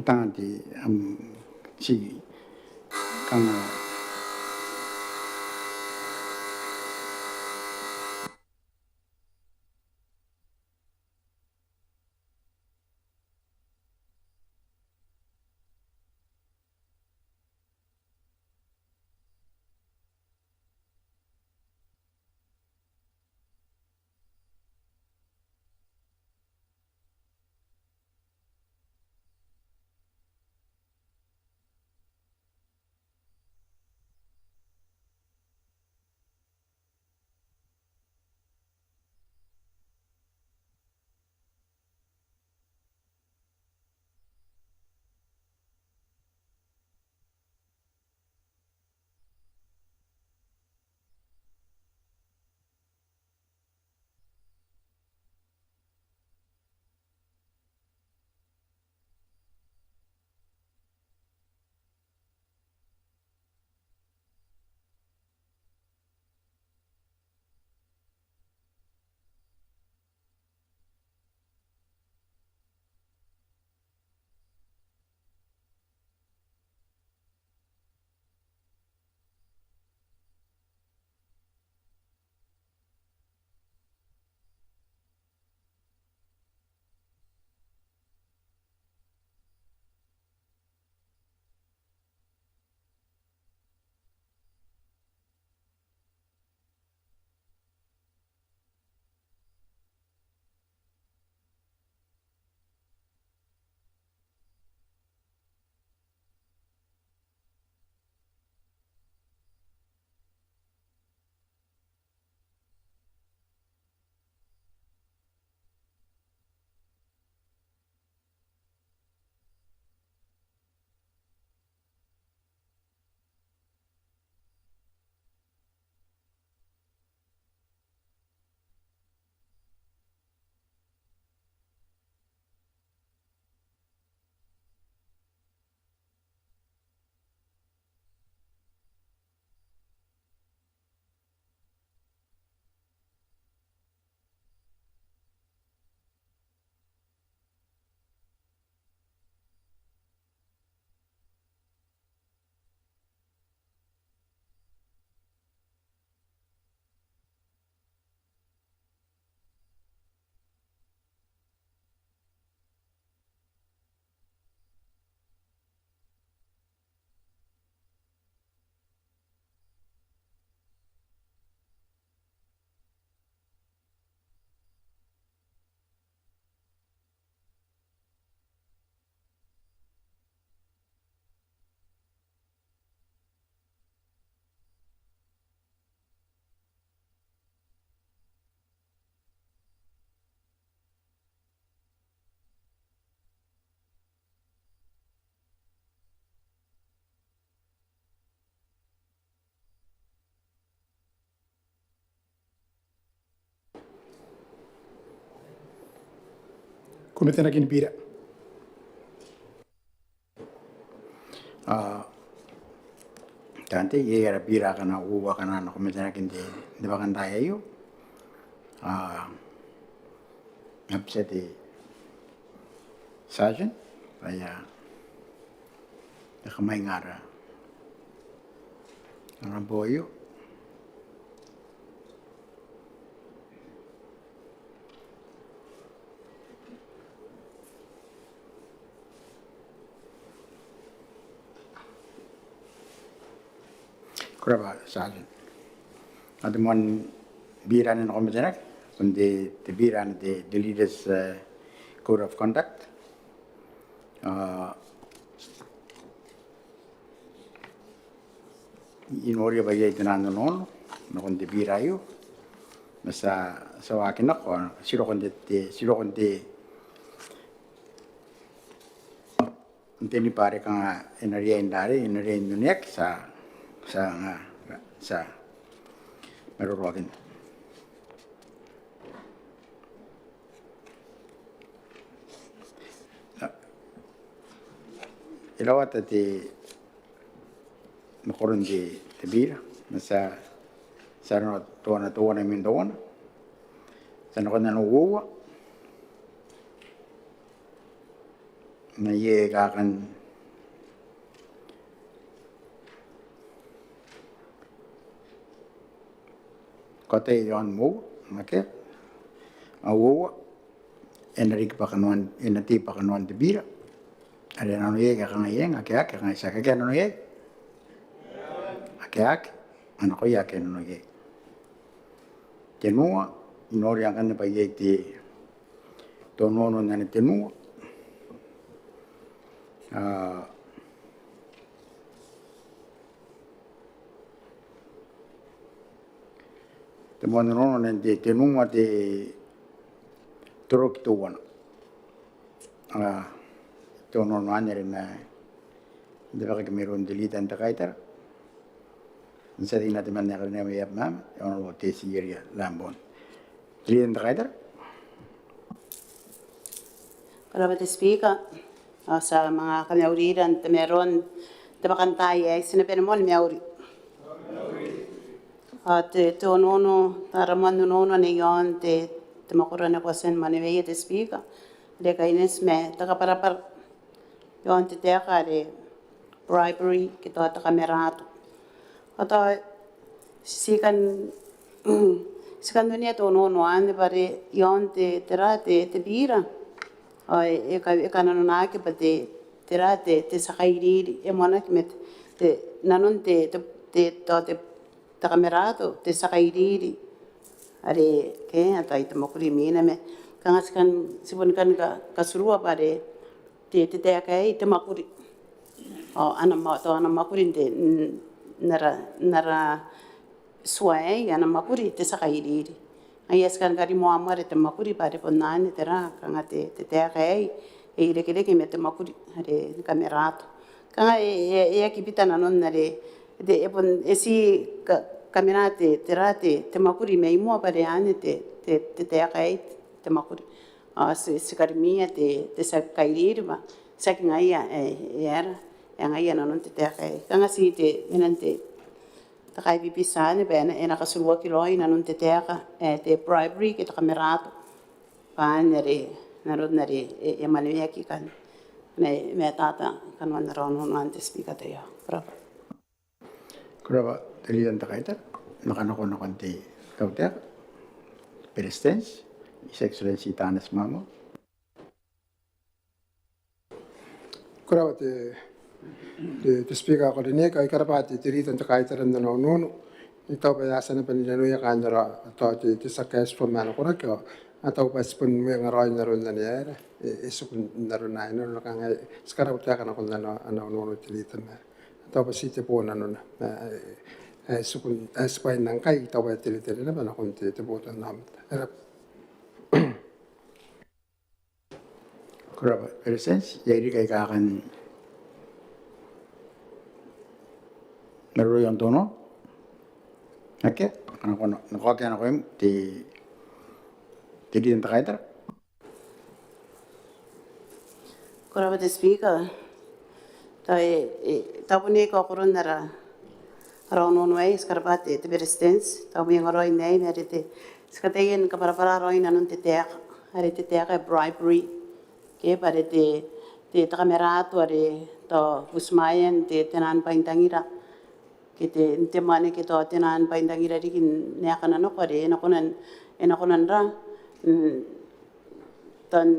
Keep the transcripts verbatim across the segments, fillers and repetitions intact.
tangati am ti kanga Komitinaki ni bira. A, tante, iai ara bira akana uoua akana a na komitinaki n te, n te bwakantaai aio. A, e a bati te sergeant bwa e a kamwainga ara, ara boo aio. Ko rabwa, Sergeant. Ao te moan bira anne ae na komitinaki, bon te, te bira anne te, te Leaders, eh, Code of Conduct. Ah, I noria bwa iai te nano nakon te bira aio. Ma ti a, ti a waaki nako, ti roko n te, te, ti roko n te, n te ni bwa are kanga e na riai n rarei, e na riai n oneaki, ti a, ti a, nga, ti a maroroakinna. E rawata te, makoron te, te bira, ma ti a, ti a nako teuana, teuana imwin teuana. Ti a nako n nano uoua. N na iai ae I kan kaotia i aon uoua, akea. Ao uoua e na riki bwa kanoan, e na tei bwa kanoan te bira. Are a nano iai a kangai eng, akea, akea, kangai tiaki, akea a nano iai. Akea, akea, a nakoia ake a nano iai. Tenua, I noria ngkanne bwa iai te onoono n ae tenua. A, te moan onoono n ae tenua, te toroki teuana. A, te onoono anne are e na, e na bakaki mairoun te Leader n te Kaitara. N tia teimatoa temanna ae karineaki mai Abemama, e Honourable Tessie Eria Lambourne. Te Leader n te Kaitara. Ko rabwa te Speaker. Ao ti a manga kamaurira n tamaroan te bwakantaai aei, ti na bane moa ni mauri. Ao te, te onoono, ara moan onoono anne i aon te, te mwakoro ane ko a tia ni maneweia te Speaker. Are kaineti ma te kabwarabwara i aon te taeka are bribery ke tao te kamaraato. Ao tao ti kan, ti kan noria te onoono anne bwa are i aon te, tera, te, te bira. Ao e, e ka, e kananonaki bwa te, tera, te, te tia kairiri. E moanaki ma te, te, nanon te, te, te, tao te te kamaraato, te tia kairiri. Are ke a tai te mwakuri imwina ma kanga ti kan, ti boni kan ka, katurua bwa are te, te taeka aei te mwakuri. Ao ana mwa, tao ana mwakuri n te, n, n ara, n ara tua aei, ana mwakuri te tia kairiri. Ngaia ti kan karimoa moa are te mwakuri bwa are bon anne tera, kanga te, te taeka aei e irekereke ma te mwakuri are ni kamaraato. Kanga e, e, e aki bita nanon are te, e bon, e ti ka, kamena te, tera, te, te mwakuri mai moa bwa are anne te, te, te taeka aei te mwakuri. Ao ti, ti karimwia te, te tia kairiri bwa tiaki ngaia, e, e aera, e ngaia nanon te taeka aei. Kanga ti te, menan te, te kaibibiti anne bwa e na, e na katuruaki raoi nanon te taeka ae te bribery ke te kamaraato. Bwa anne are, n aron are e, e maneweaki ikanne. N na matata kanoan ara onoono anne te Speaker. Te ia. Ko rabwa. Ko rabwa te Leader n te Kaitara. N na kanakoa nakon te tautaeka, Beretitenti, His Excellency Taneti Maamau. Ko rabwa te, te, te Speaker ae ko rine, ao I karabwa te, te Leader n te Kaitara n ana onoono. I taku bwa e a tia naba n nanoia kaain ara, tao te, te tia kaeti bwa ma ana koraki, ao I taku bwa ti bon mwengaraoi n aron anne ae e, e tiku n aron aei, n aron ae kanga e, ti karabwa taeka nakon ana, ana onoono te Leader ma I taku bwa ti tebo nanona. Ma, e, e tiku, e tibwaina ngkai, I taku bwa e teretere naba nakon te, te botannaomata. E rabwa. Ko rabwa Beretitenti, iai riki aika a kan maroroia n te onoono? Akea, a na kona, n na kaokia nakoim te, te Leader n te Kaitara. Ko rabwa te Speaker. Tao e, e, tao bon iai kaokoron ara, ara onoono aei, ti karabwa te, te Beretitenti, tao mwengaraoi n aei, ma are te, ti kataia ni kabwarabwara raoi nanon te taeka, are te taeka ae bribery. Ke bwa are te, te, te kamaraato are tao butimwaean te, te naan bwaintangira. Ke te, te mwane ke tao te naan bwaintangira riki n aekana nako are e na kona n, e na kona n ra, mm, tao n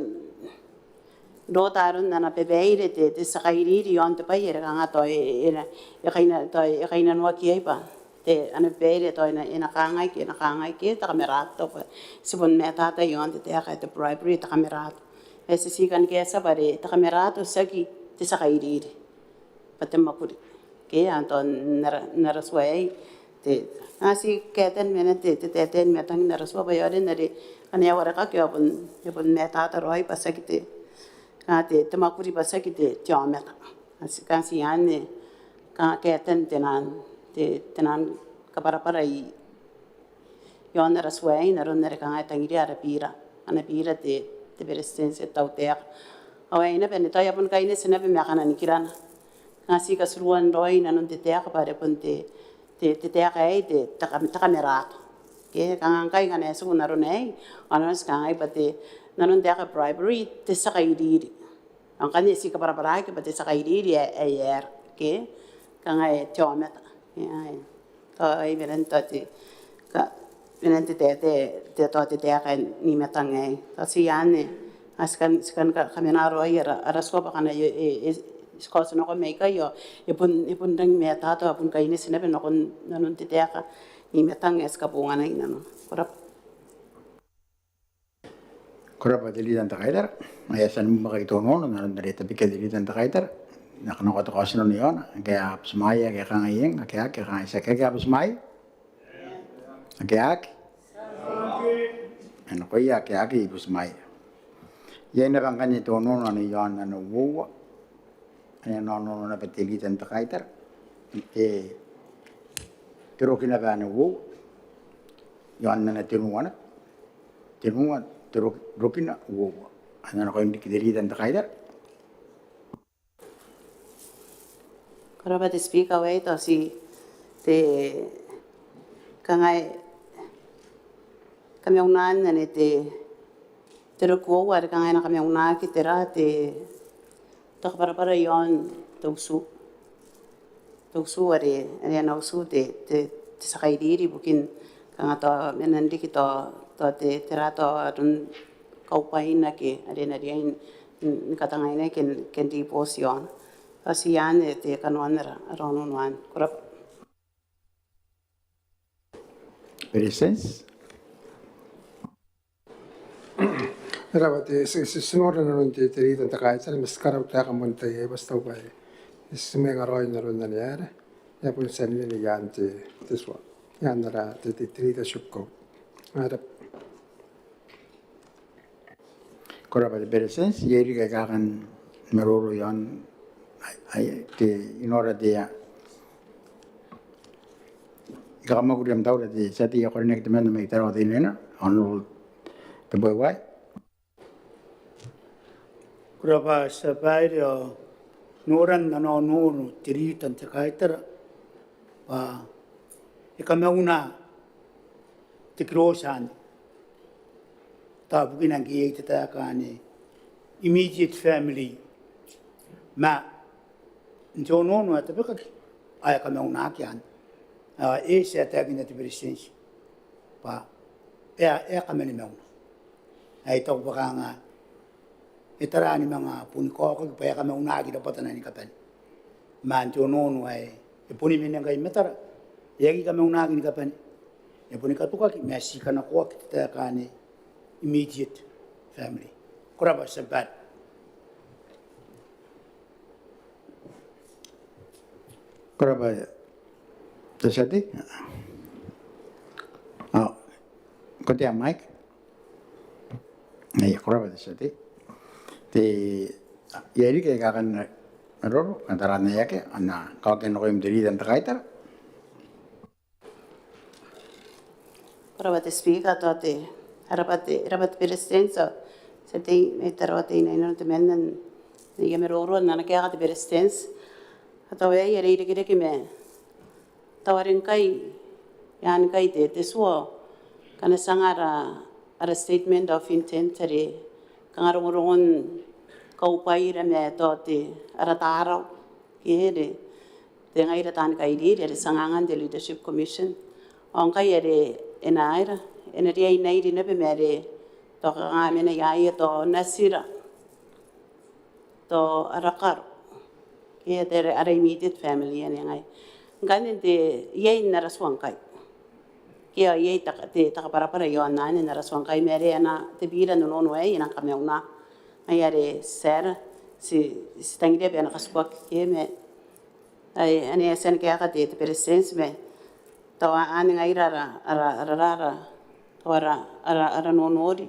rota aron ana babaire te, te tia kairiri i aon te bwai are kanga tao e, e, e na, e kaina, tao e kainnanoaki iai bwa te, ana babaire tao e na, e na kangai ke, e na kangai ke, te kamaraato bwa ti bon matata i aon te taeka ae te bribery, te kamaraato. E ti, ti kan kaetia bwa are te kamaraato tiaki te tia kairiri. Bwa te mwakuri. Ke, a, tao n ara, n ara tua aei. Te, a, ti kaetan mena te, te, te, te, mena tangin ara tua bwa e aonga n are, ane a warekaki ao bon, e bon matata raoi bwa tiaki te, a, te, te mwakuri bwa tiaki te, te aomata. A, ti, kanga ti anne, kanga kaetan te naan, te, te naan kabwarabwara i, i aon ara tua aei, n aron are kanga e tangiria ara bira, ana bira te, te Beretitenti te tautaeka. Ao aei naba anne tao e a bon kaineti naba ma akana nikirana. Kanga ti katuruan raoi nanon te taeka bwa are bon te, te, te taeka aei te, te kam-, te kamaraato. Ke, kanga ngkai ngkana e tiku n aron aei, ao nanona ti kangai bwa te, nanon taeka bribery, te tia kairiri. Ao ngkanne ti kabwarabwaraki bwa te tia kairiri ae, ae e aera ke kanga e te aomata. Ia, ia. Tao ai menan tao te ka, menan te, te, te, te, tao te taeka ni matang aei. Tao ti anne, a ti kan, ti kan ka, kamena raoi ara, ara tua bwa ngkana e, e, e, ti kaotinako mai ikai ao e bon, e bon rangi ni matata, bon kaineti naba nakon nanon te taeka ni matang ae ti kabonganai nanona. Ko rabwa. Ko rabwa te Leader n te Kaitara. Ao e a tia ni mwakuri te onoono n aron are e tabekia te Leader n te Kaitara. N na kanakoa te kaotinano iaona. Ake a butimwaea, ake a kangai eng, ake a aki, ake a kangai tiaki, ake a butimwaea. Ake a aki. Ao nakoia ake a aki, I butimwaea. Iai naba ngkanne te onoono anne iaon ana uoua. Anne ana onoono naba te Leader n te Kaitara. Te, te rokina bwa ana uoua. Iaon ana tenua naba. Tenua, te ro, rokina uoua. Ao nakoim riki te Leader n te Kaitara. Ko rabwa te Speaker, ao tao ti te kangai kamaunaan anne te, te roko uoua are kangai e na kamaunaki tera te, te kabwarabwara iaon te utu. Te utu are, are ana utu te, te, te tia kairiri ibukin kanga tao menan riki tao, tao te, tera tao aron kaubwain ake are e na riai n, n, ni katangainaki ke n, ke n ribooti iaona. Tao ti anne te kanoan ara, ara onoono anne. Ko rabwa. Beretitenti. E rabwa te, ti, ti, ti nora nanon te, te Leader n te Kaitara, ma ti karau taeka moan tai aei bwa ti taku bwa e, ti mwenga raoi n aron anne are e a bon tia n wene iaan te, te tua, iaan ara te, te, te Leadership Code. E rabwa. Ko rabwa te Beretitenti, iai riki aika kan maroro iaon, ai, ai, te, I nora te, I kakamwakuri am taura te tia tei ae karineaki temanna mai Tarawa Teinainano, Honourable Teboewai. Ko rabwa tia babaire, ao noran ana onoono te Leader n te Kaitara bwa e kamauna te kirooti anne. Tao bukina ngke iai te taeka anne immediate family. Ma n te onoono ae tabekaki ao e kamaunaki anne. Ao e tia taekinna te Beretitenti bwa e a, e a kamanimauna. Ae I taku bwa kanga e tara ni manga boni kaokaki bwa e a kamaunaki rabwatana ni kabane. Ma n te onoono ae e boni mena ngkai i matara, e aki kamaunaki ni kabane. E boni katokaki ma e tii kanakoaki te taeka anne immediate family. Ko rabwa tia babaire. Ko rabwa te tia tei. Ao ko tea mic. Aia, ko rabwa te tia tei. Te, iai riki aika kan maroro, kan tara n ae akea, ao N na kaokia nakoim te Leader n te Kaitara. Ko rabwa te Speaker, tao te, e rabwa te, e rabwa te Beretitenti, tao te tia tei mai Tarawa Teinainano temanna n aia maroro n ana kaeka te Beretitenti. Ao tao aei are e irekereke ma tao are ngkai, iaan ngkai te, te tua, ngkana ti anga ara, ara statement of intent are kanga rongorongon kaubwaira ma tao te, ara tarau, ke are te ngaira taani kairiri are ti angangan te Leadership Commission. Ao ngkai are e na aera, e na riai n airi naba ma are tao kanga mena iai tao natira, tao ara karo, ke te, ara immediate family anne ngai. Ngkanne n te, iai n ara tua ngkai. Ke ao iai te, te kabwarabwara iaon anne n ara tua ngkai ma are ana te bira n onoono aei e nang kamauna. Ngaia are ti aera, ti, ti tangiria bwa e na katikuaki ke ma ae, anne e a tia ni kaeka te, te Beretitenti ma tao anne ngaira ara, ara, ara, ara, tao ara, ara, ara nonori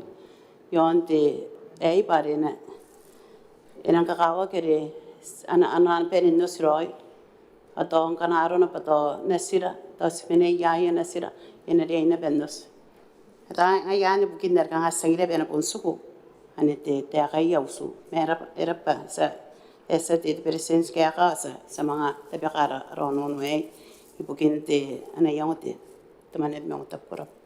iaon te, aei bwa are e na, e nang kakawaki are ana, ana, ana bane n oti raoi. Ao tao ngkana arona bwa tao natira, tao ti mena iai natira, e na riai naba n oti. Ao ngaia anne bukin are kanga ti tangiria bwa e na bon tiku anne te, te taeka ae utu. Ma e rabwa, e rabwa, ti a, e tia te, te Beretitenti kaeka, ti a, ti a manga tabeka ara, ara onoono aei ibukin te, ana iango te, te mwaneaba ma ngkoe. Ko rabwa.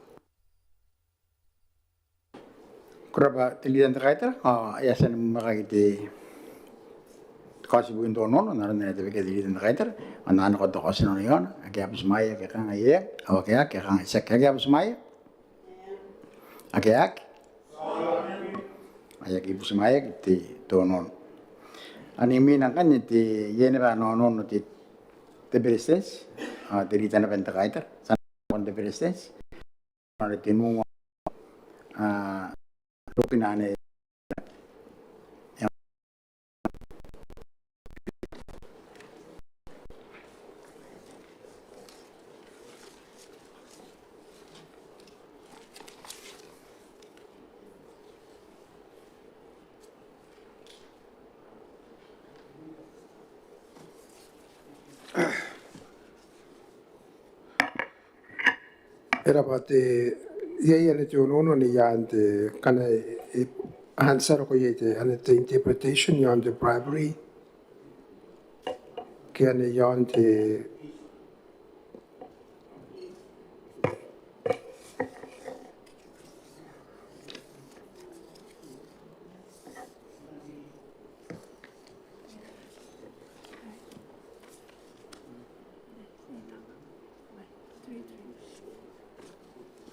Ko rabwa te Leader n te Kaitara, ao e a tia ni mwakuri te, kaoti ibukin te onoono n aron are e tabekia te Leader n te Kaitara, ao N na kanakoa te kaoti inanon aio. Ake a butimwaea ke a kangai eng, ao ake a aki ke a kangai tiaki. Ake a butimwaea? Ake a aki? Ai aki butimwaeaki te, te onoono. Ao imwina ngkanne te, iai naba ana onoono te, te Beretitenti, ao te Leader naba n te Kaitara. Ti a nakon te Beretitenti. Ao te nua, a, rokina anne. E raba te, iai anne te onoono anne i aan te, kanga e, e, anne ti a roko iai te, anne te interpretation i aon te bribery. Ke anne i aon te,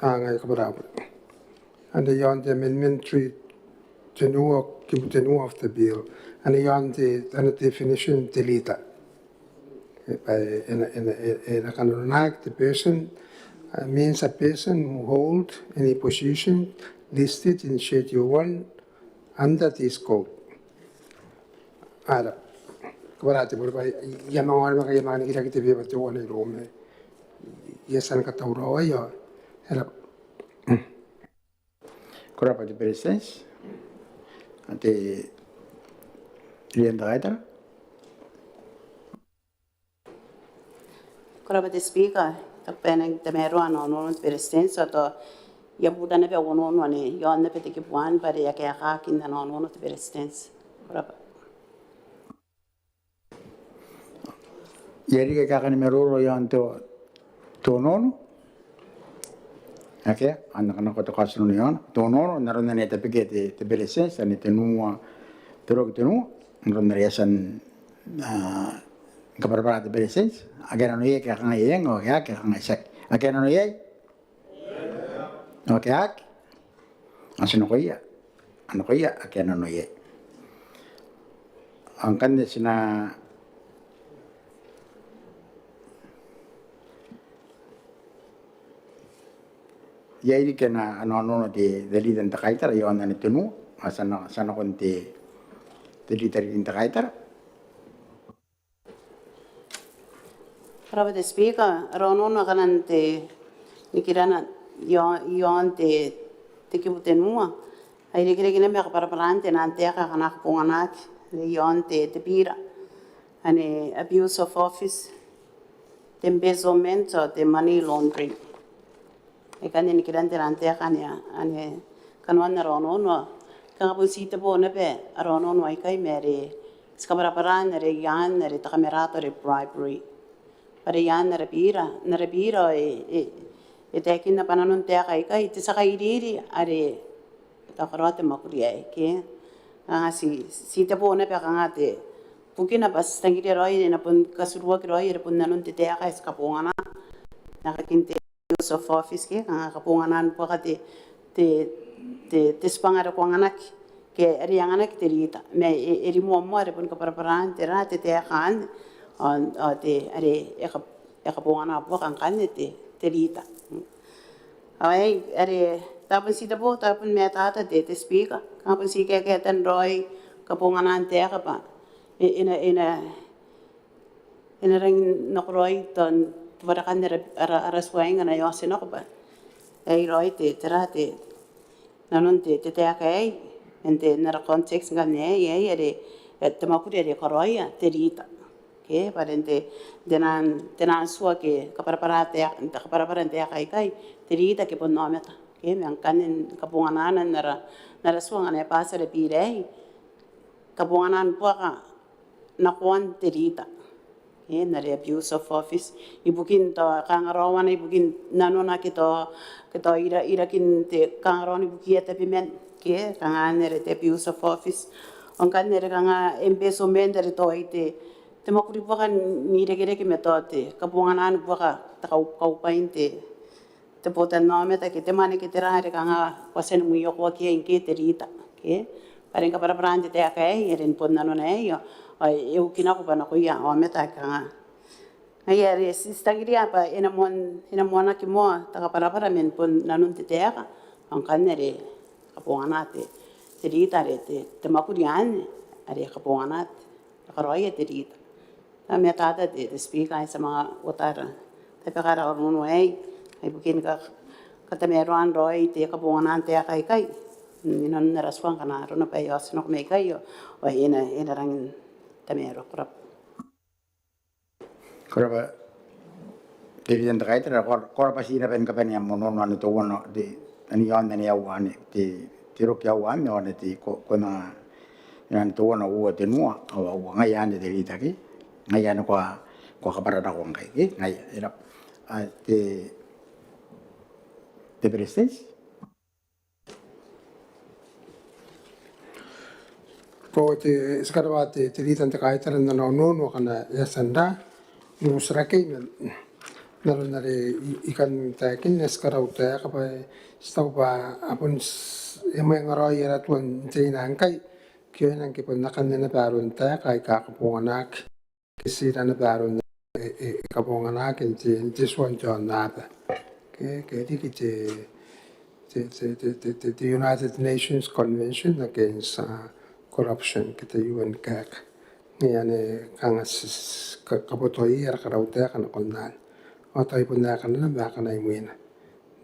a, ngai kabwarabwara. Anne i aon te amendment three tenua, kibu tenua of the bill. Anne i aon te, ana definition te leader. E, e, e, e, e, e na kanonaki te person, uh, means a person who hold any position listed in Schedule one under this code. Ara, kabwarabwara te bwai, I a manga, I a manga, I a manga nikiraki te beba teuana iroumi. I a tia ni katauraoa aio. Ara. Ko rabwa te Beretitenti. Ao te Leader n te Kaitara. Ko rabwa te Speaker, I taku bwa e nang tamaroa ana onoono te Beretitenti, ao tao I a buta naba au onoono anne i aon naba te kibu one, bwa are e a kaekaaki n ana onoono te Beretitenti. Ko rabwa. Iai riki ae kan maroro i aon te, te onoono? Akea, ao N na kanakoa te kaoti inanon aio. Te onoono n aron anne e tabekia te, te Beretitenti, anne tenua, te roki tenua, n aron are e a tia n, a, kabwarabwara te Beretitenti. Ake a nano iai ke a kangai eng, ao ake a aki ke a kangai tiaki. Ake a aki? Ao ake a aki? Ao ti nakoia, ao nakoia ake a nano iai. Ao ngkanne ti na, iai riki ana, ana onoono te, te Leader n te Kaitara i aon anne tenua, ao ti a na, ti a nakon te, te Leader n te Kaitara. Ko rabwa te Speaker, ara onoono akanne n te nikirana i aon, i aon te, te kibu tenua. Ai irekereke naba ma kabwarabwaraan te naan taeka akana kabonganaki i aon te, te bira. Anne abuse of office, te embezzlement ao te money laundering. Aikanne nikiran te naan taeka anne, anne kanoan ara onoono. Kanga bon titebo naba ara onoono aikai ma are ti kabwarabwara n are i aan are te kamaraato are bribery. Bwa are i aan ara bira, n ara bira e, e, e taekinna bwa nanon taeka aikai te tia kairiri are e takarao te mwakuri aei ke. Kanga ti, titebo naba kanga te bukina bwa ti tangiria raoi are e na bon katuruaki raoi are bon nanon te taeka ae ti kabongana. N aekakin te abuse of office ke, kanga kabonganaan buaka te, te, te, te tibwanga are ko anganaki ke are e anganaki te rita. Ma e, e rimoa moa are boni kabwarabwaraan tera te taeka anne, ao, ao te, are e ka, e kabongana buaka ngkanne te, te rita. Ao aei, are tao bon titebo, tao bon matata te, te Speaker. Kanga bon ti kaekaetan raoi kabonganaan taeka bwa e, e na, e na, e na rangi n nakoraoi tao n te warekan ara, ara, ara tuaing ngkana e a oti nako bwa aei raoi te, tera te, nanon te, te taeka aei, n te, n ara context ngkanne aei, aei are, e, te mwakuri are e karaoia te rita. Ke, bwa are n te, n te naan, te naan tua ke kabwarabwara te, kabwarabwara n taeka aikai, te rita ke bon aomata. Ke, ma ngkanne kabonganaana n ara, n ara tua ngkana e bati ara bira aei, kabonganaan buaka nakoan te rita. E, n are abuse of office. Ibukin tao kangaraoana ibukin nanona ke tao, ke tao ira, irakin te kangaraoana ibukiia tabeman. Ke, kanga anne are te abuse of office. Ao ngkanne are kanga e beti omenda are tao ai te, te mwakuri buaka n irekereke ma tao te kabonganaan buaka, te kau-, kaubwain te, te botannaomata ke te mwane ke tera are kanga ko a tia ni mwiokoaki iai ngke te rita. Ke? Bwa are ni kabwarabwaraan te taeka aei, are ni bon nanona aei, ao, ao e uki nako bwa nakoia aomata ake kanga Ngaia are ti, ti tangiria bwa e na moan, e na moanaki moa te kabwarabwara man bon nanon te taeka, ao ngkanne are kabongana te, te rita are te, te mwakuri anne, are kabongana te, te karaoia te rita. Tao matata te, te Speaker, ai ti a manga uota ara tabeka ara onoono aei, ibukin ka, katamaroan raoi te kabonganaan taeka aikai. Inanon ara tua ngkana arona bwa e a oti nako mai ikai, ao e na, e na rangi n tamaroa. Ko rabwa. Ko rabwa te Leader n te Kaitara, ko, ko rabwa ti naba ni kabane am onoono anne teuana, te, anne iaon anne aua anne, te, te roki aua anne, ao anne te ko, ko na, anne teuana, uoua, tenua, aua, aua, ngaia anne te Leader ke, ngaia anne ko a, ko a kabwara nako ngkai ke, ngaia, e rabwa. A, te, te Beretitenti. Ko te, ti karaoa te, te Leader n te Kaitara n ana onoono akana e a tia n urutarake n, n aron are I, I kan taekinna. Ti karaua taeka bwa, ti taku bwa a bon, e mwengaraoi ara tua n teina ngkai, ke e nang ke bon akanne naba aron taeka aika kabonganaki. Ke ti ira naba aron e, e, e kabonganaki n te, n te tua n te aonnaba. Ke, ke riki te, te, te United Nations Convention Against, uh, Corruption, ke te U N CAC. Ngaia anne kanga ti, ti ka, kabotoia ara karautaeka nakon anne. Ao tao I bon aekan naba akana imwina.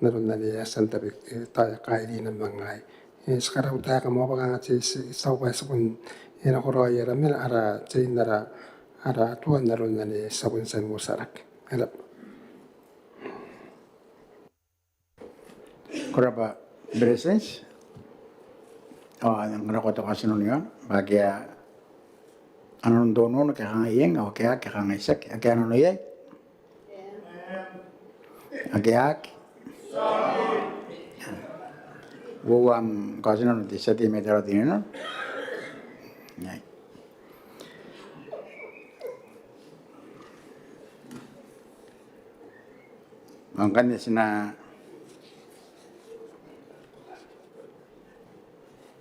N aron are e a tia n tabe, e, tao e kairina ma ngaia. E, ti karaua taeka moa bwa kanga ti, ti, ti taku bwa ti bon, e nakoraoi ara mena, ara, tein ara, ara tua n aron are ti a bon tia n uotarake. E rabwa. Ko rabwa Beretitenti. Ao ngkana ko a toka ti nano iaon, bwa akea a nano n onoono ke a kangai eng, ao akea, akea a kangai tiaki, akea a nano iai. Akea, akea. Uoua am kaotinano, te tia tei mai Tarawa Teinainano. Iai. Ao ngkanne ti na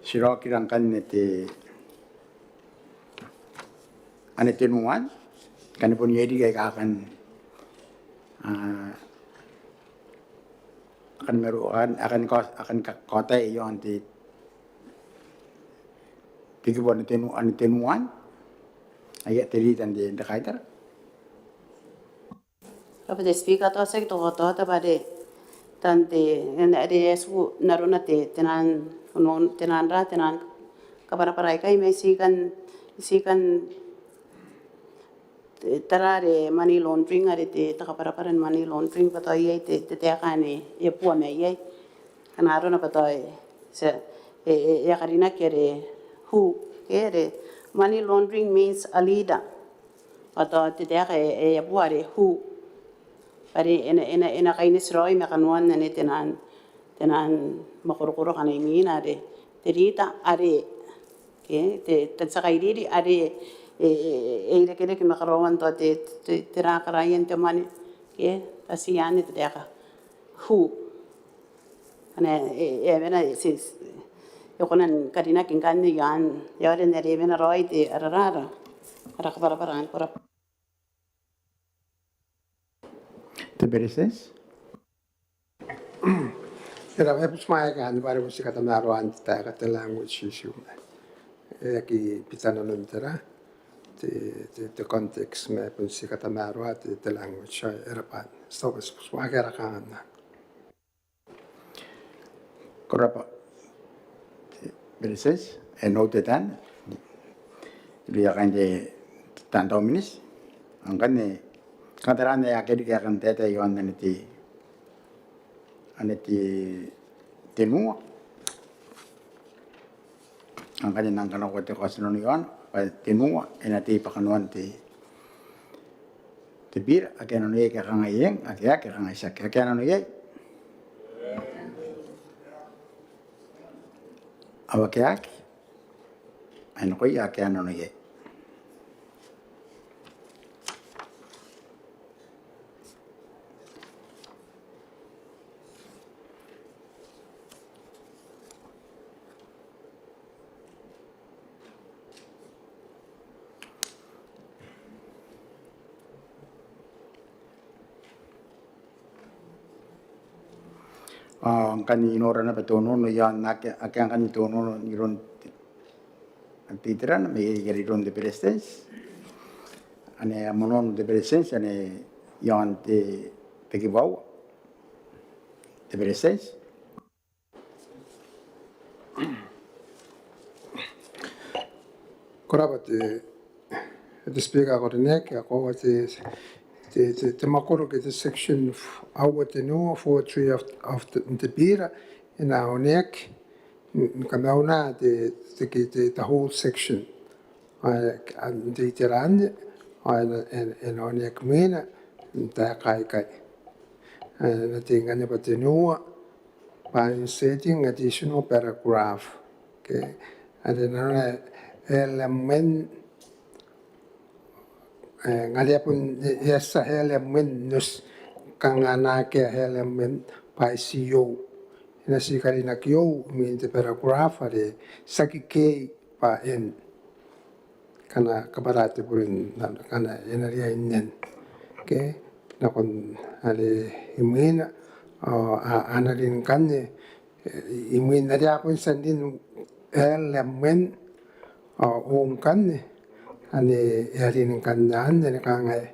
tiraukira ngkanne te, anne tenua, ngkanne bon iai riki aika a kan, a, a kan maroro, a kan, a kan ka, a kan ka, kaota iaon te, te kibu anne tenu, anne tenua. Aia, te Leader n te, n te Kaitara. Ko rabwa te Speaker, tao tiaki te kaotaota bwa are tao n te, n are e a tiku n arona te, te nang, onon, te nang ra, te nang kabwarabwara aikai, ma I ti kan, I ti kan, te, tara are money laundering, are te, te kabwarabwara ni money laundering, bwa tao iai te, te taeka ane e bua mai iai. Ngkana arona bwa tao e, ti a, e, e, e a karinaki are who, ke are money laundering means a leader. Bwa tao te taeka ae e a bua are who. Bwa are e na, e na, e na kaineti raoi ma kanoan anne te nang, te nang mwakorokoro akana imwina are te rita are, ke, te, te tia kairiri are e, e, e irekereke ma karaoan tao te, te, te ra karaoan te mwane, ke, tao ti anne te taeka who. Anne e, e, e mena, ti, ti, e kona ni karinaki ngkanne i aan, i aon are e mena raoi te, ara, ara, ara kabwarabwara. Ko rabwa. Te Beretitenti. E rabwa, e butimwaeaki anne bwa are bon ti katamaroan te taeka te language issue. E aki bita nanon tera, te, te, te context, ma e bon ti katamaroa te, te language. E rabwa, ti taku bwa ti butimwaeaki ara kanganga. Ko rabwa te Beretitenti, e noted anne. Irouia kaain te, te taan tau miniti. Ao ngkanne, kanga tera anne ae akea riki ae kan taetae i aon anne te, anne te tenua. Ao ngkanne N nang kanakoa te kaotinano i aona, bwa tenua, e na tei bwa kanoan te, te bira, ake a nano iai a kangai eng, ake, ake a kangai tiaki, ake a nano iai. Ao ake, ake. Ai nakoia ake a nano iai. Ao ngkanne I nora naba te onoono iaon ake, ake a ngkanne te onoono iroun te, te iterana, ma iai iroun te Beretitenti. Ane a monono te Beretitenti, ane iaon te, te kibu aua. Te Beretitenti. Ko rabwa te, te Speaker ae ko rine, ke a koaua te, te, te, te mwakoro ke te section aua tenua, four three of, of the, the bill, e na oneaki ni, ni kamauna te, te, te, the whole section. Ao, ao n te itera anne, ao e na, e na, e na oneaki mwina n taeka aikai. Ao e na tei ngkanne bwa tenua, by inserting additional paragraph. Okay. Are nanona ae L M N, e, ngaia bon, e, e a tia L M N n oti, kanga a na akea L M N by C O. E na ti karinaki O imwin te paragraph are tiaki K bwa N. Ngkana kabwara te bure n, ngkana e na riai n N. Okay? Nakon are imwina, ao a, a na rin ngkanne, e, imwin are a bon tia n rin L M N, ao O ngkanne, ane e a rin ngkanne anne, ane kangai,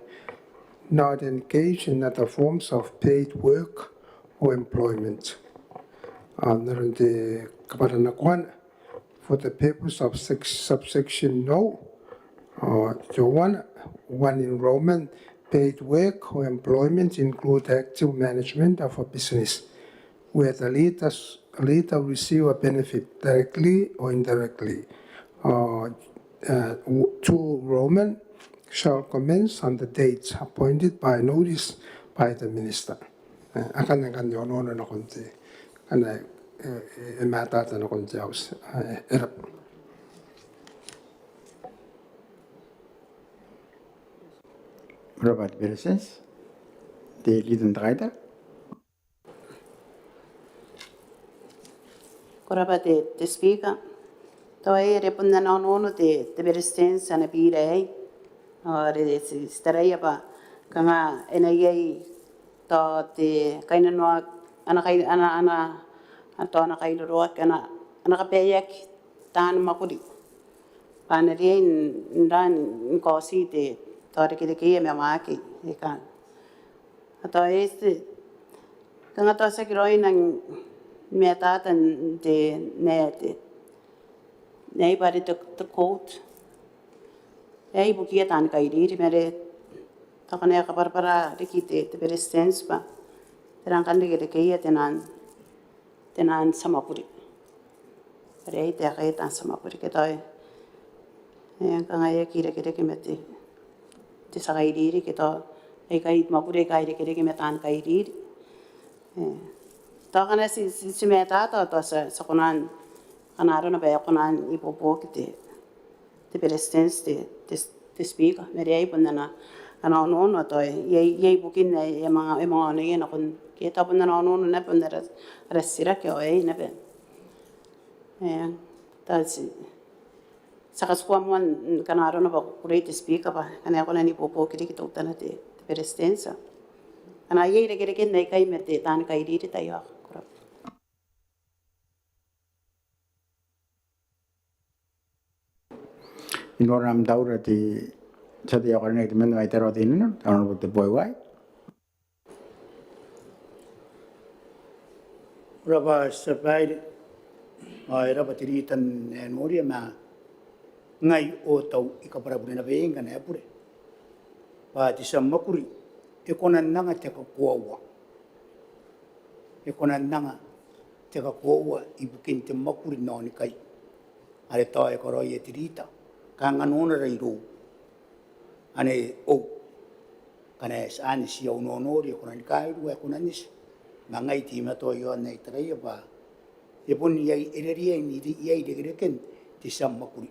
not engage in other forms of paid work or employment. Ao n aron te kabwara nakoana, for the purpose of sec-, subsection no, uh, to one, one enrollment, paid work or employment include active management of a business where the leaders, leader receive a benefit directly or indirectly. Uh, uh, w-, two Roman shall commence on the date appointed by notice by the minister. E, akanne ngkanne onoono nakon te, ana, e, e, e matata nakon te Auti. E, e rabwa. Ko rabwa te Beretitenti. Te Leader n te Kaitara. Ko rabwa te, te Speaker. Tao e, are bon ana onoono te, te Beretitenti ana biira aei. Ao are ti, ti taraia bwa kanga e na iai tao te kainnanoaki, ana kai-, ana, ana, tao ana kairoroaki, ana, ana kabaeaki taan mwakuri. Bwa a na riai n, n ran ni kaoti te, tao rekerekeia ma waaki, e ka. Ao tao e ti, kanga tao tiaki raoi nang matata n te, n te, n aei bwa are te, te quote aei ibukiia taan kairiri, ma are tao kanga e kabwarabwara riki te, te Beretitenti bwa tera ngkanne rekerekeia tenaan, tenaan tia mwakuri. Are aei taekaia taan tia mwakuri ke tao e, e, kanga e aki irekereke ma te, te tia kairiri ke tao aikai mwakuri aika irekereke ma taan kairiri. E, tao kanga ti, ti, ti matata, tao ti a, ti a kona n, kanga arona bwa e kona n ibuobuoki te, te Beretitenti, te, te, te Speaker. Ma are aei bon ana, ana onoono, tao iai, iai bukin ae e manga, e manga oneia nakon, ke tao bon ana onoono naba, bon ara, ara titiraki ao aei naba. E, tao ti, ti a katikua moa n, kanga arona bwa kukurei te Speaker bwa kanga e kona n ibuobuoki riki teutana te, te Beretitenti. Kanga iai irekereken aikai ma te, taan kairiri, taiaoka. Ko rabwa. I nora am taura te tia tei ae karineaki temanna mai Tarawa Teinainano, Honourable Teboiwai. Ko rabwa tia babaire, ao e rabwa te Leader n ae noria ma ngai ao tao I kabwarabure naba iai ngkana e bure. Bwa te tia mwakuri e kona n anga te kakoaua. E kona n anga te kakoaua ibukin te mwakuri n aonikai. Are tao e karaoia te Leader, kanga nanona irou. Ane o. Ngkana e tia anne ti a ononori, e kona ni kairua, e kona n eti. Ma ngai I teimatoa iaon ae I taraia bwa e bon iai, e riai n iai irekereken te tia mwakuri.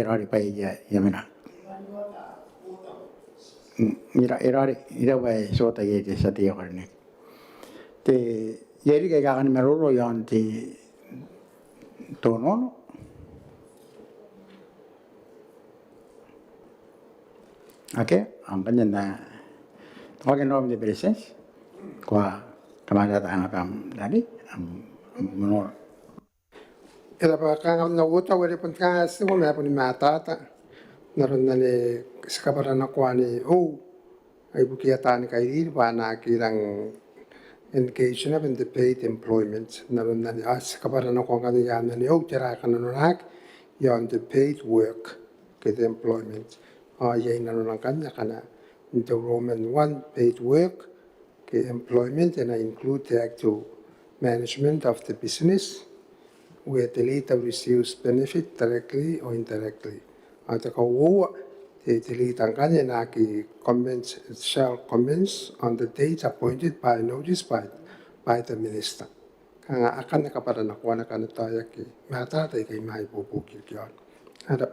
e raoiroi bwa e a, e a mena. Mm, e raoiroi, e raoiroi bwa e tia n ota iai te tia tei ae karineaki. Te, iai riki aika a kani maroro iaon te, te onoono? Akea, ao ngkanne N na kaoka n roko n te Beretitenti. Ko a kamatata ana bwai n tari, am, am, mono. E rab'a. Kanga N na uota were bon kanga ti ma bon matata n aron anne ti kabwaranakoa anne ao ibukia taani kairiri bwa a na aki rang engage naba n te paid employment. N aron anne ao ti kabwaranakoa ngkanne iaan anne ao tera ae kananonaki iaon te paid work ke te employment. Ao iai nanona ngkanne akana n te Roman one, paid work ke employment, e na include the actual management of the business where the leader receives benefit directly or indirectly. Ao te kauoua, te, te leader ngkanne e na aki commence, shall commence on the date appointed by notice by, by the minister. Kanga akanne kabwaranakoana akana tao e aki matata ikai ma ibuobuoki riki iaona. Ara.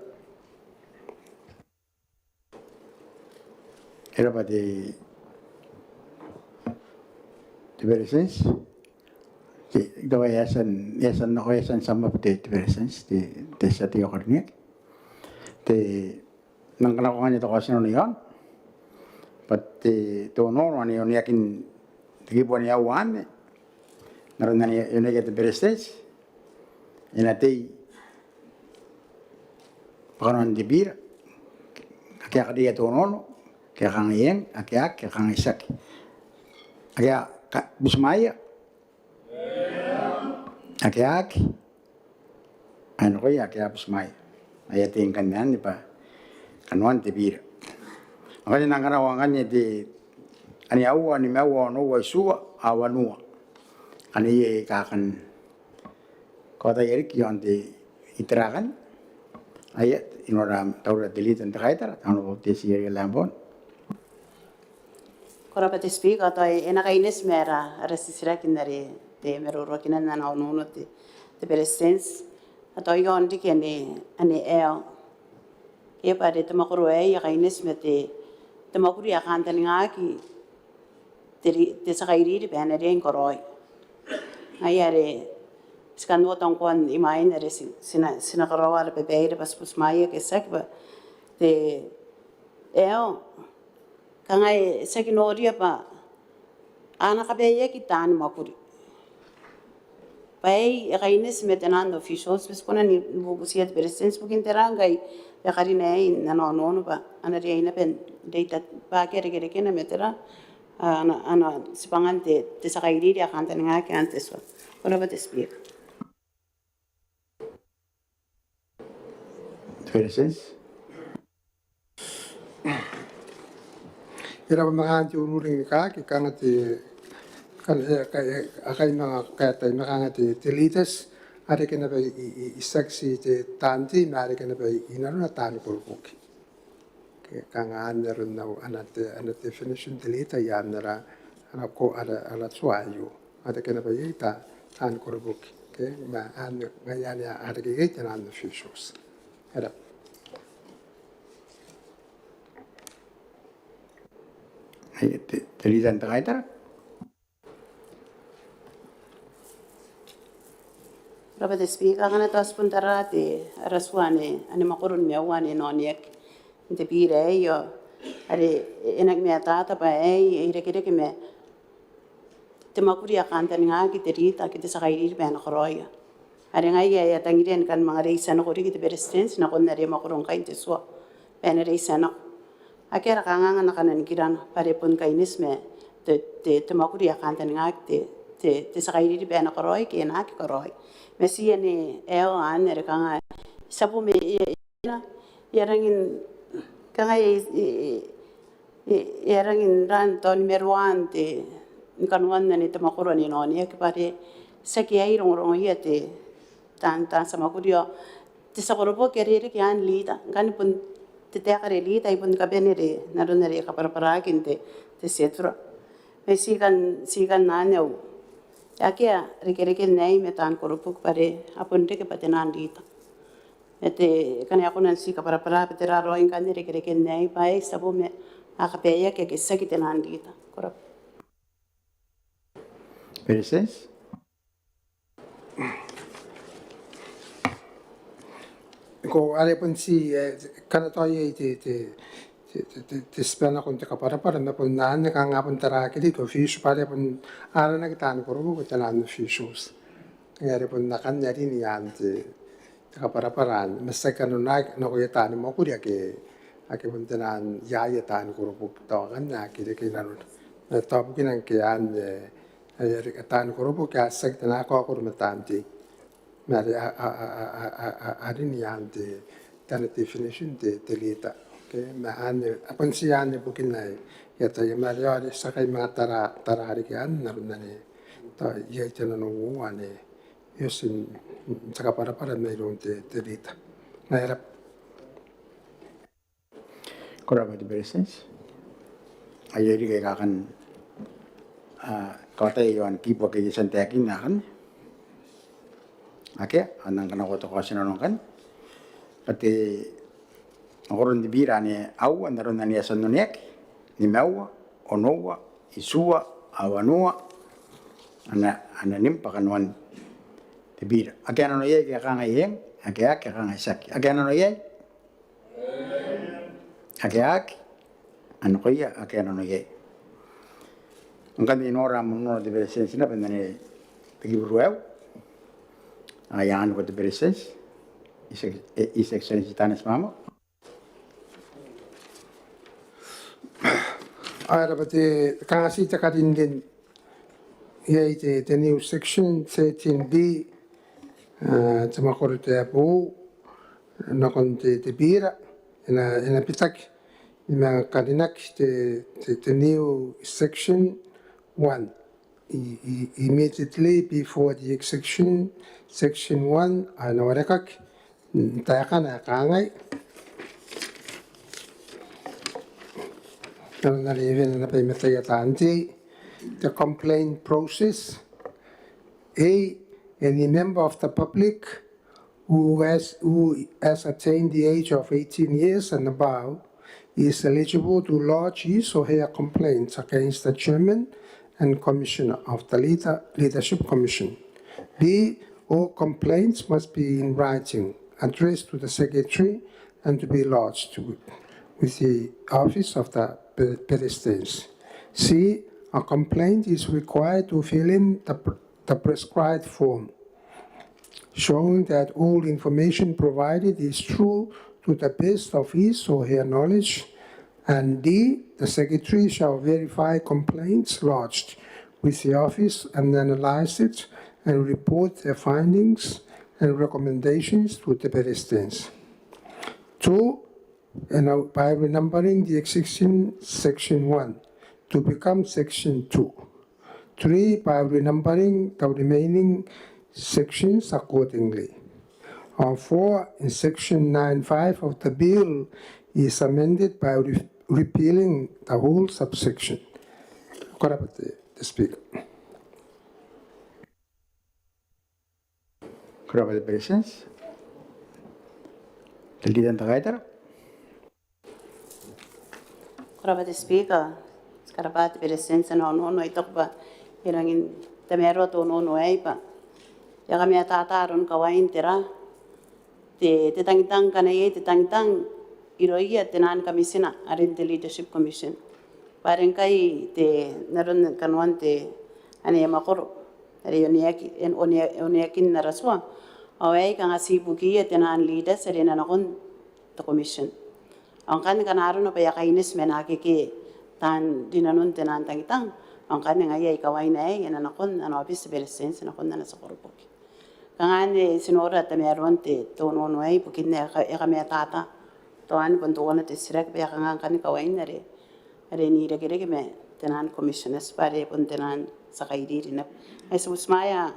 E rab'a te, te Beretitenti. Te, tao e a tia n, e a tia n, e a tia n sum up te, te Beretitenti, te, te tia tei ae karineaki. Te, N nang kanakoa ngkanne te kaotinano iaona bwa te, te onoono anne e oneaki n te kibu ae aua anne. N aron anne e oneaki te Beretitenti e na tei bwa kanoan te bira. Ake a kariaia te onoono, ake a kangai eng, ake a aki, ake a kangai tiaki. Ake a ka-, butimwaea? Ake a aki? Ai nakoia ake a butimwaea. Ai a tei ngkanne anne bwa kanoan te bira. Ao ngkanne N nang kanakoa ngkanne te, anne aua, nimaua, onoua, itiua, ao wanua. Ngkanne iai aika a kan kaotaia riki iaon te itera akanne? Ai I nora am taura te leader n te kaitara, Honourable Tessie Eria Lambourne. Ko rab'a te Speaker. Tao e na kaineti ma ara, ara titiraki n are te maroroakinan ana onoono te, te Beretitenti. Ao tao iaon riki anne, anne ao e bwa are te mwakoro aei e kaineti ma te, te mwakuri ae kantaningaaki te ri-, te tia kairiri bwa e na riai ni karaoi. Ngaia are ti kan ota ngkoa imwain are ti, ti na, ti na karaoa ara babaire bwa ti butimwaea ke tiaki bwa te, ao kanga e tiaki noria bwa a na kabaeaki taani mwakuri. Bwa aei e kaineti ma taian officials, bwa ti kona ni bubutia te Beretitenti ibukin tera ngkai e karina aei n ana onoono bwa a na riai naba n reita bwa akea rekerekena ma tera, a, ana, ana tibwangan te, te tia kairiri ae kantaningaaki n te tua. Ko rab'a te Speaker. Te Beretitenti. E rab'a. Ma kanga n te ururing ae kanga te, kanga, e, ka-, e, akai manga kaetai ma kanga te, te leaders a reke naba i, i, i, tiaki ti te taan tei ma a reke naba i, i nanona taani koroboki. Ke kanga anne aron au, ana te, ana definition te leader i aan ara, ara ko, ara, ara tua aio. A reke naba iai ta, taani koroboki. Ke, ma anne, ngaia anne a reke iai taian officials. E rab'a. Ai, te, te Leader n te Kaitara. Ko rabwa te Speaker, ngkana tao ti bon tara te, ara tua ane, ane mwakoro nimaua ane e na oneaki n te bira aei, ao are e na aki matata bwa aei e irekereke ma te mwakuri ae kantaningaki te Leader ke te tia kairiri bwa e na karaoia. Are ngaia ae a tangiria ni kan manga reitia nako riki te Beretitenti nakon are e mwakoro ngkai n te tua bwa e na reitia nako. Akea ara kanganga n akana nikirana bwa are bon kaineti ma te, te, te mwakuri ae kantaningaki te, te, te tia kairiri bwa e na karaoi ke e na aki karaoi. Ma ti ane ae ao anne are kanga ti a bon, e, e, e na, e a rangi n, kanga e, e, e, e a rangi n rang tao ni maroan te, ni kanoan ane te mwakoro ane e na oneaki bwa are tiaki ai rongorongoia te, taan, taan tia mwakuri ao te tia koroboki are e reke anne Leader. Ngkana bon te taeka are Leader ai bon kabanea are n aron are e kabwarabwaraki n te, te schedule. Ma ti kan, ti kan anne au, akea rekereken aei ma taan koroboki bwa are a bon reke bwa te nang Leader. Ma te, ngkana e kona n ti kabwarabwara bwa tera raoi ngkanne rekereken aei bwa aei ti a bon ma a kabaeaki ake tiaki te nang Leader. Ko rabwa. Beretitenti. Ko are bon ti, e, ngkana tao iai te, te, te, te, te, te tibwa nakon te kabwarabwara ma bon anne kanga a bon taraaki riki official bwa are bon aranaki taan koroboki te nang officials. Ngaia are bon akanne arin iaan te, te kabwarabwara anne. Ma ti a kanonaki nakoia taani mwakuri ake, ake bon te nang iaia taani koroboki tao akanne ake reke i nanona. Ma tao bukina ngke anne, e, e, are taani koroboki a tiaki te nang kaokoro ma taan tei. Ma are a, a, arin iaan te, tana definition te, te Leader. Okay, ma anne, a bon ti anne bukina ae I ataia ma are ao are ti a kai manga tara, tara riki anne n aron ane tao iai te nanououa ane e oti n te kabwarabwara mairoun te, te Leader. Ngaia. Ko rabwa te Beretitenti. Ai iai riki aika a kan, a, kaotai aio ni kibu ake I a tia n taekinna akanne? Akea, ao N nang kanakoa te kaoti n aron ngkanne. Bwa te, mwakoron te bira ane aua n aron ane e a tia n oneaki, nimaua, onoua, itiua, ao wanua, a na, a na nim bwa kanoan te bira. Ake a nano iai a kangai eng, ake a aki a kangai tiaki. Ake a nano iai? Ake a aki? A nakoia ake a nano iai. Ngkanne I nora am ononoo te Beretitenti naba n ane te kibu ruaiwa. Ao I anganiko te Beretitenti, His Ex-, e, His Excellency Taneti Maamau. Ao e rabwa te, kanga ti te karinrin iai te, te new section thirteen B, a, te mwakoro te abo, nakon te, te bira, e na, e na bitaki, e na karinaki te, te, te new section one. I, i, immediately before the exception, section one, ao e na warekaki n taekana ae kangai. N aron are e wene naba i mataia taan tei, the complaint process. A, any member of the public who has, who has attained the age of eighteen years and above is eligible to lodge his or her complaints against the chairman and commissioner of the Leader-, Leadership Commission. B, all complaints must be in writing, addressed to the secretary and to be lodged with, with the office of the Pre-, President. C, a complaint is required to fill in the pr-, the prescribed form, showing that all information provided is true to the best of his or her knowledge, and D, the Secretary shall verify complaints lodged with the office and analyze it and report their findings and recommendations to the President. Two, and, uh, by renumbering the existing section one to become section two. Three, by renumbering the remaining sections accordingly. Or four, in section nine five of the bill is amended by re-, repealing the whole subsection. Ko rabwa te, te Speaker. Ko rabwa te Beretitenti. Te Leader n te Kaitara. Ko rabwa te Speaker. Ti Ko rabwa te Beretitenti n ana onoono. I taku bwa e rangi n tamaroa te onoono aei bwa e a kamatata aron kawain tera te, te tangitang ngkana iai te tangitang irouia te naan kamitina are n te Leadership Commission. Bwa are ngkai te, n aron kanoan te, ane makoro are e oneaki, e onea, e oneaki n ara tua. Ao aei kanga ti ibukiia te naan leaders are e na nakon te commission. Ao ngkanne kanga arona bwa e a kaineti ma e na akekei taan rinanon te naan tangitang. Ao ngkanne ngaia ae kawaina aei e na nakon ana aobiti te Beretitenti nakon ana tia koroboki. Kanga anne ti nora tamaroan te, te onoono aei ibukin ae e ka, e kamatata. Tao anne bon teuana te titiraki bwa e a kanga ngkanne kawain are, are n irekereke ma te naan commissioners bwa are bon te naan tia kairiri naba. Ae ti butimwaea,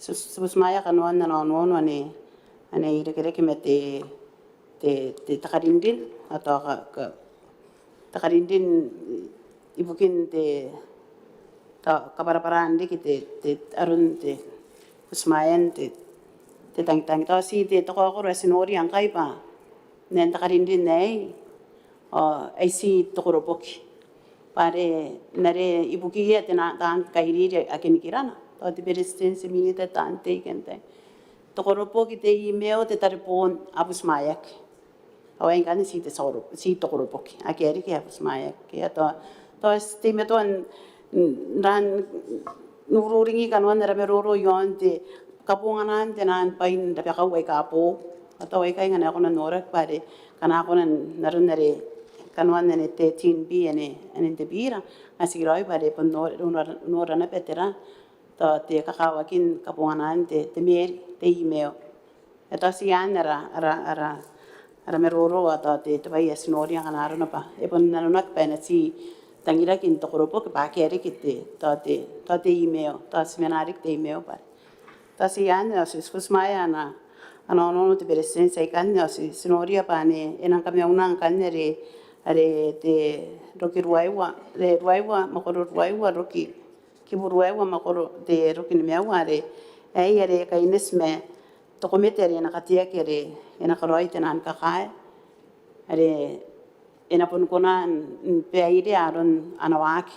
ti, ti butimwaea kanoan ana onoono ane, ane irekereke ma te, te, te, te karinrin, ao tao ka, ka, te karinrin ibukin te, tao kabwarabwaraan riki te, te, aron te, butimwaean te, te tangitang. Tao ti te, te kaokoro ae ti noria ngkai bwa n ae n te karinrin aei, ao ae ti te koroboki. Bwa are, n are ibukiia te naan, taan kairiri ake nikirana. Tao te Beretitenti, minita, taan tei, taan tei. Te koroboki, te email, te tareboon, a butimwaeaki. Ao aei ngkanne ti te tia koro, ti te koroboki. Akea riki ae butimwaeaki. Ao tao, tao ti teimatoa n, n, n ururingi kanoan ara maroro iaon te kabonganaan te naan bwain rabakau aika boou. Ao tao aikai ngkana e kona n noraki bwa are, ngkana a kona n aron are kanoan ane thirteen B ane, ane n te bira. Ao ti karaoi bwa are bon nora, nora, nora naba tera. Tao te kakawakin kabonganaan te, te mail, te email. E tao ti anne ara, ara, ara, ara maroro ao tao te, te bwai ae ti noria ngkana arona bwa e bon nanonaki bwa e na ti tangiraki n te koroboki bwa akea riki te, tao te, tao te email, tao ti mena riki te email bwa. Tao ti anne ao ti, ti butimwaea ana, ana onoono te Beretitenti aikanne ao ti, ti noria bwa ane e nang kamauna ngkanne are, are te roki ruaiwa, are ruaiwa, makoro ruaiwa, roki kibu ruaiwa, makoro te roki nimaua are, aei are e kaineti ma te komete are e na kateaki are e na karaoi te naan kakae are e na bon kona n, n bairea aron ana waaki,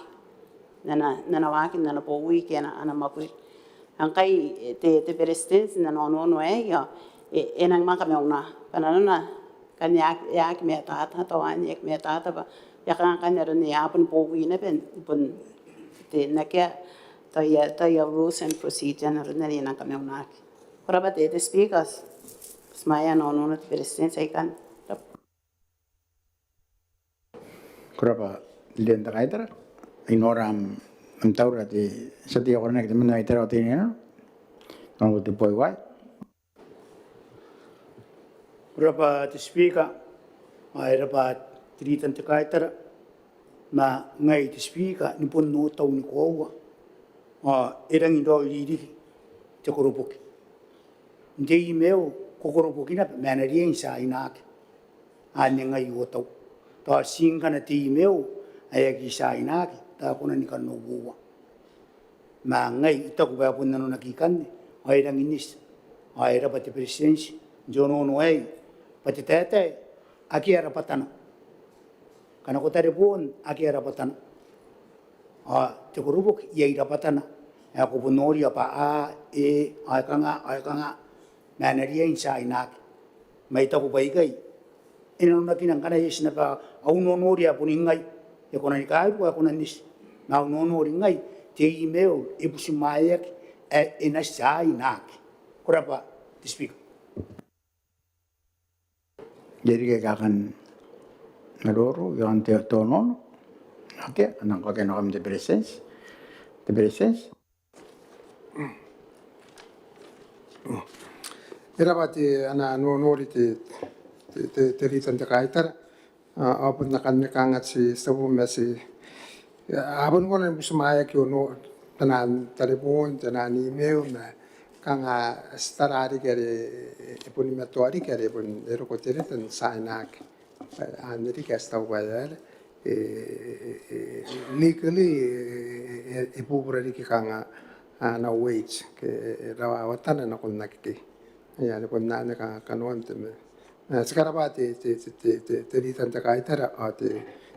n ana, n ana waaki, n ana bowi ke ana, ana mwakuri. Ao ngkai te, te Beretitenti n ana onoono aei ao e, e nang manga kamauna bwa nanona ngkanne e aki, e aki matata, tao anne e aki matata bwa e a kanga ngkanne aron ae a bon bowi naba n, bon te n akea tao aia, tao aia rules and procedure n aron are e nang kamaunaki. Ko rabwa te, te Speaker, ti butimwaea ana onoono te Beretitenti aikanne. Ko rabwa. Ko rabwa te Leader n te Kaitara. I nora am, am taura te tia tei ae karineaki te membwa n te Kaitara ao te inenano. Honourable Tebuaiuai. Ko rabwa te Speaker, ao e rabwa te Leader n te Kaitara, ma ngai te Speaker ni bon otau ni koaua, ao e rangi n raoiroi riki te koroboki. N te email ko koroboki naba ma e na riai n tiainaki. Anne ngai otau. Tao ti ngkana te email ae aki tiainaki, tao e kona ni kan uououa. Ma ngai I taku bwa e bon nanonaki ikanne, ao e rangi n eti, ao e rabwa te Beretitenti n te onoono aei, bwa te taetae akea rabwatana. Ngkana ko tarebon akea rabwatana. Ao te koroboki iai rabwatana ae ko bon noria bwa a, e, ao e kanga, ao e kanga, ma e na riai n tiainaki. Ma I taku bwa ikai e nanonakina ngkana e eti naba au nonori ae boni ngai, e kona ni kairua, e kona n eti, ma au nonori ngai te email e butimwaeaki ae e na tiainaki. Ko rabwa te Speaker. Iai riki aika kan maroro iaon te, te onoono? Akea, a nang kaoka nakon te Beretitenti. Te Beretitenti. E rabwa te, ana nonori te, te, te, te Leader n te Kaitara. A, a bon akanne kanga ti, ti tabu ma ti, a bon kona ni butimwaeaki onoua, taian tareboon, taian email, ma kanga ti tara riki are e boni matoa riki are e bon, e roko te reta n tiainaki. Anne riki ae ti taku bwa e, e, e, e, legally, e, e, e bubura riki kanga ana weight ke e, e rawawatana nakon akekei. Ia, anne bon anne kanga kanoan te me. E, ti karabwa te, te, te Leader n te Kaitara ao te,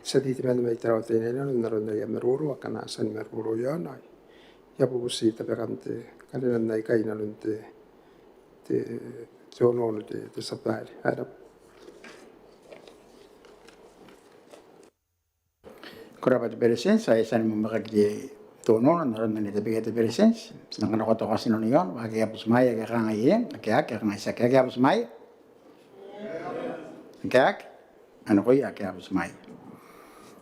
tia tei temanna mai Tarawa Teinainano n aron aia maroro akana a tia ni maroro iaona. I a bubuti tabekan te karinan aikai n aron te, te, te onoono te, te tia babaire. Ae raba. Ko rabwa te Beretitenti. Ao e a tia ni mwamwakaki te onoono n aron ane e tabekia te Beretitenti. Ti na kanakoa te kaotinano iaon, ake a butimwaea ake a kangai eng, ake a aki ake a kangai tiaki. Ake a butimwaea? Ake a aki? Ao nakoia ake a butimwaea.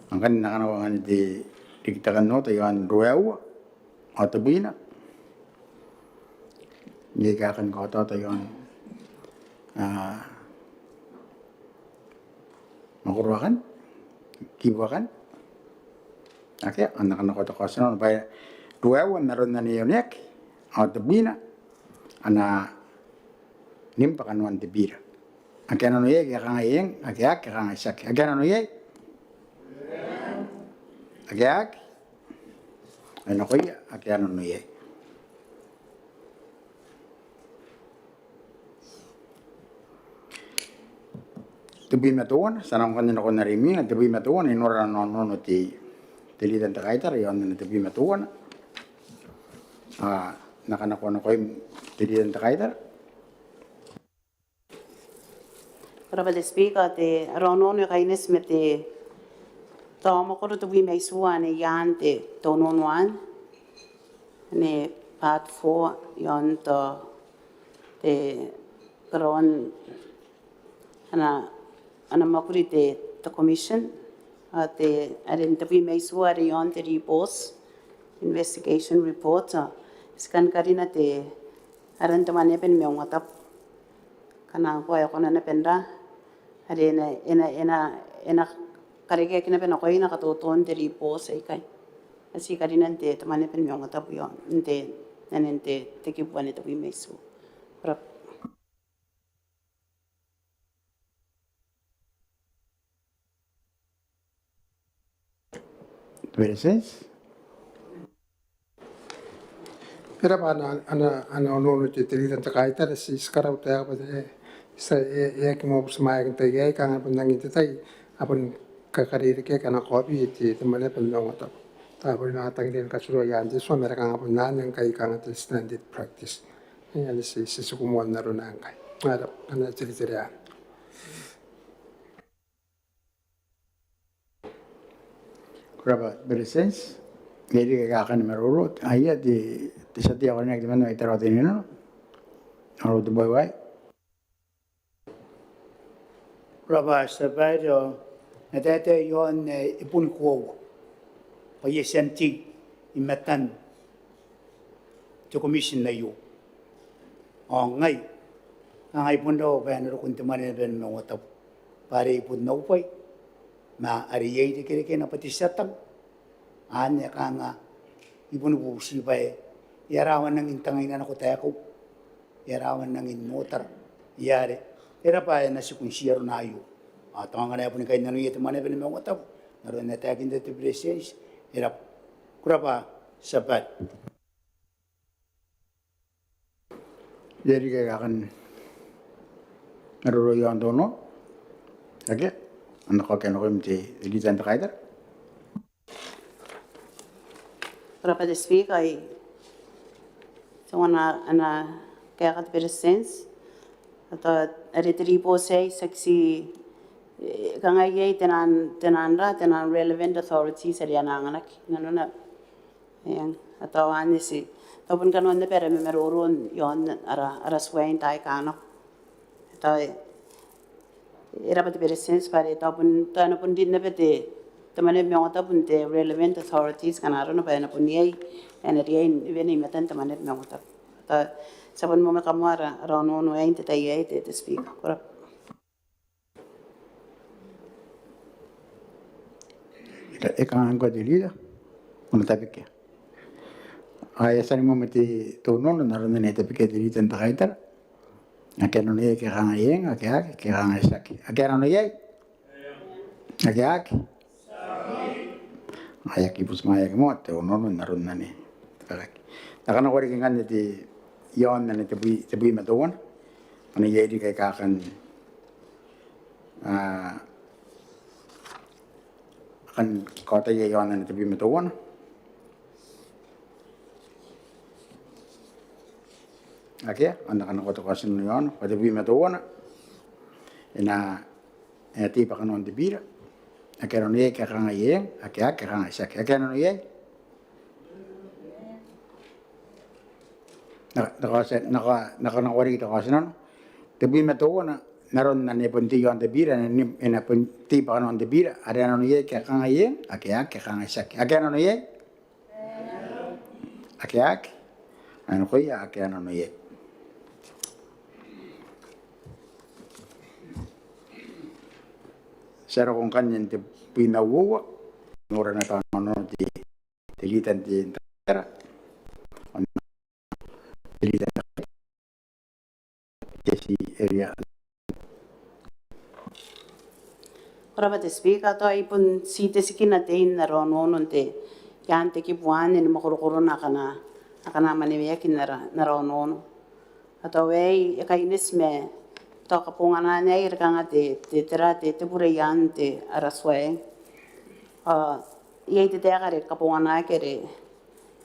Ao ngkanne N na kanakoa ngkanne te rikitakan oota iaon ruaiwa ao tebwina. Iai aika a kan kaotaota iaon, a, mwakoro akanne, kibu akanne? Akea. Ao N na kanakoa te kaotinano bwa ruaiwa n aron ane e oneaki ao tebwina a na nim bwa kanoan te bira. Ake a nano iai ake a kangai eng, ake a aki ake a kangai tiaki. Ake a nano iai? Ake a aki? Ao nakoia ake a nano iai. Tebwi ma teuana, ti a nako ngkanne nakon are imwina, tebwi ma teuana. I nora ana onoono te, te Leader n te Kaitara iaon ana tebwi ma teuana. A, N na kanakoa nakoim te Leader n te Kaitara. Ko rabwa te Speaker. Te, ara onoono e kaineti ma te, te mwakoro tebwi ma itiua ane i aan te, te onoono anne, part four iaon te, te karaoan ana, ana mwakuri te, te Commission. Ao te, are n tebwi ma itiua are iaon te report, investigation report. Ao ti kan karina te, aran te Mwaneaba ni Maungatabu. Ngkana ngkoa e kona naba n ra, are e na, e na, e na, e na karekeaki naba nakoina katoton te report aikai. Ao ti karinan te, te Mwaneaba ni Maungatabu iaon te, nanon te, te kibu ane tebwi ma itiua. Ko rabwa. Te Beretitenti. E raba ana, ana, ana onoono te, te Leader n te Kaitara. Ti, ti karautaeka bwa te, e, e aki moa butimwaeaki n tai aei, kanga bon angin te tai a bon kakarerekea ana copy te, te Mwaneaba ni Maungatabu. Tao bon a tangiria ni katuruai i aan te tua ma are kanga bon anne ngkai kanga te standard practice. Anne ti, ti tiku moa n arona ngkai. Ae raba, ana teretere anne. Ko rabwa Beretitenti. Iai riki aika a kan maroro? Ai iai te, te tia tei ae karineaki temanna mai Tarawa Teinainano, Honourable Teboiwai. Ko rabwa tia babaire. Ao N na taetae iaon ae e boni koaua bwa I a tia n tei i matan te Commission aio. Ao ngai, ngai bon rawa bwa e na roko n te Mwaneaba ni Maungatabu bwa are I bon au bwai, ma are I a irekereke naba te tia tang. Anne kanga I boni bubuti bwa e a rawa n nang tangaina nako taekau, e a rawa n nang otara. Ia are e raba e na tiku n tii arona aio. Ao tao ngkana e boni kainnanoia te Mwaneaba ni Maungatabu n aron ae taekinna te Beretitenti, e raba. Ko rabwa tia babaire. Iai riki aika a kan maroro iaon te onoono? Akea. Ao N na kaokia nakoim te, te Leader n te Kaitara. Ko rabwa te Speaker. Ai tao ana, ana kaeka te Beretitenti. Ao tao are te report aei tiaki ti, e, kanga iai tenan, tenan ra, tenan relevant authorities are a na anganaki. Nanona Eng, a tao anne ti, tao bon kanoan naba ara mamaroro iaon ara, ara tua n taai aika nako. A tao e, e raba te Beretitenti bwa are tao bon, tao e na bon rin naba te, te Mwaneaba ni Maungatabu n te relevant authorities ngkana arona bwa e na bon iai, e na riai ni wene i matan te Mwaneaba ni Maungatabu. A tao ti a bon mwamwaka moa ara, ara onoono aei n te tai aei te, te Speaker. Ko rabwa. E kanga ngkoa te Leader? Ko na tabekia. Ao e a tia ni moa ma te onoono n aron ane e tabekia te Leader n te Kaitara. Ake a nano iai ake a kangai eng, ake a aki ake a kangai tiaki. Ake a nano iai? Ake a aki? Ao e aki butimwaeaki moa te onoono n aron ane e tabekia. N na kanakoa riki ngkanne te, iaon ane tebwi, tebwi ma teuana. Ane iai riki aika a kan, a, kan kaotaia iaon ana tebwi ma teuana. Akea, ao N na kanakoa te kaotinano iaona, bwa tebwi ma teuana. E na, e na tei bwa kanoan te bira. Ake a nano iai, ke a kangai eng. Ake aki, ke a kangai tiaki. Ake a nano iai. N na, n na kaoti, n na ka, n na kanakoa riki te kaotinano. Tebwi ma teuana, n aron anne e bon tei iaon te bira, e na, e na bon tei bwa kanoan te bira. Are a nano iai, ke a kangai eng. Ake aki, ke a kangai tiaki. Ake a nano iai. Ake aki. Ai nakoia ake a nano iai. Ti a roko ngkanne n te tebwi ma uoua. Nora naba n aron te, te leader n te, n te tara. Te leader n te Ko rabwa te Speaker, tao I bon ti te tikina tein ara onoono n te, iaan te kibu anne ni mwakorokorona akana, akana mwaneweaki n ara, n ara onoono. Ao tao aei e kaineti ma tao kabonganaan aei are kanga te, te, tera te, te bure iaan te ara tua aei. Ao iai te taeka are kabonganaaki are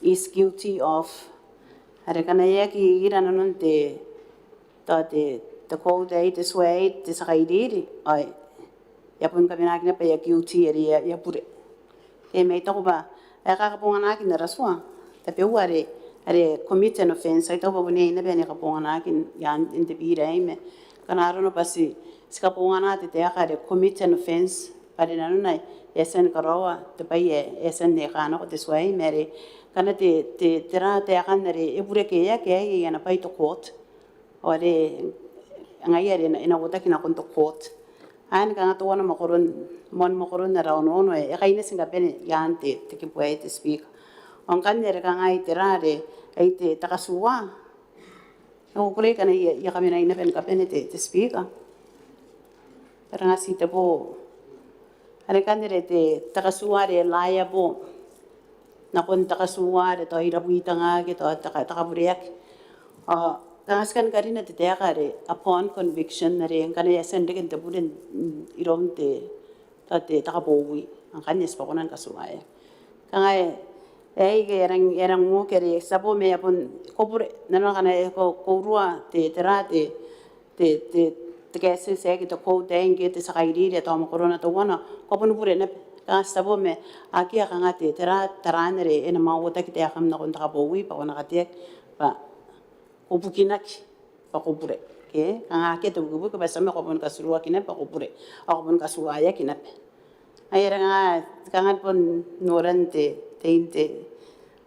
is guilty of. Are ngkana e aki ira nanon te, tao te, te quote aei, te tua aei, te tia kairiri, ao e a bon kabonganaaki naba bwa e a guilty are e a, e a bure. E, ma I taku bwa ae kakabonganaaki n ara tua tabeua are, are commit an offence. Ao I taku bwa bon iai naba ae kabonganaaki iaan te bira aei, ma ngkana arona bwa ti, ti kabongana te taeka are commit an offence, bwa are nanona e a tia ni karaoa te bwai ae e a tia n eka nako te tua aei, ma are ngkana te, te, tera taekan are e bure ke e aki, aei ana bwai te court. Ao are ngaia are e na, e na uotaki nakon te court. Ao ni kanga teuana mwakoron, moan mwakoron ara onoono ae e kaineti ni kabane iaan te, te kibu aei te Speaker. Ao ngkanne are kangai tera are, ai te, te katuua. Ao I kukurei ngkana I a, I a kamanai naba ni kabane te, te Speaker. Are ngkai ti te bo. Are ngkanne are te, te katuua are liable. Nakon te katuua are tao irabwi tangaki, tao te ka, te kabureaki. Ao kanga ti kan karina te taeka are upon conviction, are ngkana e a tia n reke n te bure, mm, iroun te, tao te, te kabowi. Ao ngkanne ti bwa ko na katuuaea. Kanga e, e, e rang, e rang uki are ti a bo ma e a bon, ko bure, nanona ngkana e ko, ko urua te, tera te, te, te, te kaetieti aei ke te quote aei ngke te tia kairiri ae tao mwakorona teuana, ko a bon bure naba. Kanga ti a bo ma akea kanga te, tera, taraan are e na manga uotaki taekam nakon te kabowi bwa ko na kateaki bwa ko bukinaki bwa ko bure. Ke, kanga akea te bukibuki bwa ti a manga, ko a bon katuruaki naba bwa ko bure. Ao ko a bon katuuaeaki naba. Ai are kanga, kanga bon noran te, tein te,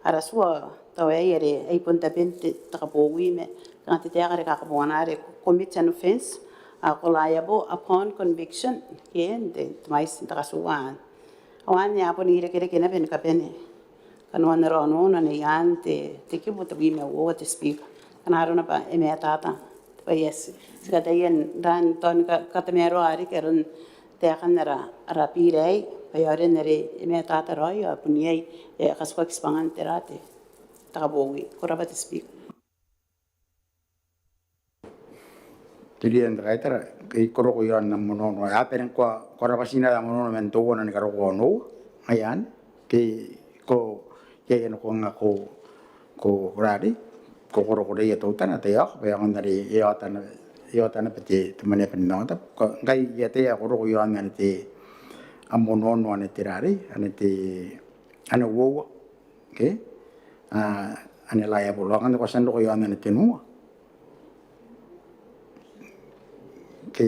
ara tua, tao aei are, ai bon taben te, te kabowi ma, kanga te taeka are kakabongana are commit an offence, a, ko liable upon conviction, ke, n te, te mwaiti n te katuua. Ao anne a bon irekereke naba ni kabane kanoan ara onoono anne iaan te, te kibu tebwi ma uoua te Speaker. Ngkana arona bwa e matata te bwai aei. Ti kataia n rang tao ni ka, katamaroa riki aron taekan ara, ara bira aei, bwa e aonga n are e matata raoi, ao bon iai, e katukaki tibwangan tera te, te kabowi. Ko rabwa te Speaker. Te Leader n te Kaitara, ke I koroko iaon am onoono. A bane ngkoa, ko rabwa tina am onoono man teuana ni karokoa onoua. Ngaia anne, ke ko, ke I a nako nga ko, ko rarei, ko korokoreia teutana, taiaoka, bwa e aonga n are, e oota naba, e oota naba te, te Mwaneaba ni Maungatabu. Ko, ngkai I ataia ae ko roko iaon anne te, am onoono anne te rarei, anne te, anne uoua. Ke, a, anne liable. Ao ngkanne ko a tia n roko iaon anne tenua. Ke,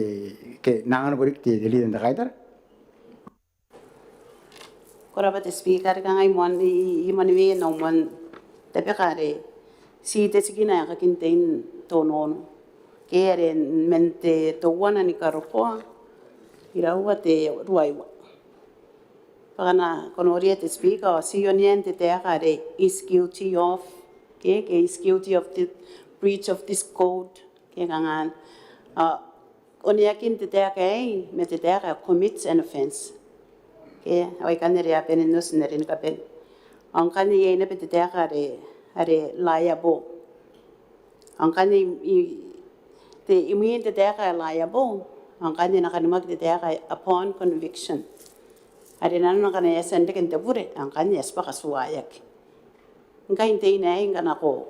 ke, N na anganiko riki te, te Leader n te Kaitara. Ko rabwa te Speaker, are kanga I moan, I, I, I moan wene au moan tabeka are ti te tikina ae kakin tein te onoono. Ke are man te teuana ni karokoa, iraua te ruaiwa. Bwa ngkana ko noria te Speaker, ao ti onean te taeka are is guilty of, ke, ke is guilty of the breach of this code, ke kanga anne. Ao oneakin te taeka aei ma te taeka ae commit an offence. Ke, ao ikanne are a bane n oti n are ni kabane. Ao ngkanne iai naba te taeka are, are liable. Ao ngkanne i, i, te, imwin te taeka ae liable, ao ngkanne e na kanimwaki te taeka ae upon conviction. Are nanona ngkana e a tia n reke n te bure, ao ngkanne e a tibwa katuaeaki. Ngkai n teina aei ngkana ko,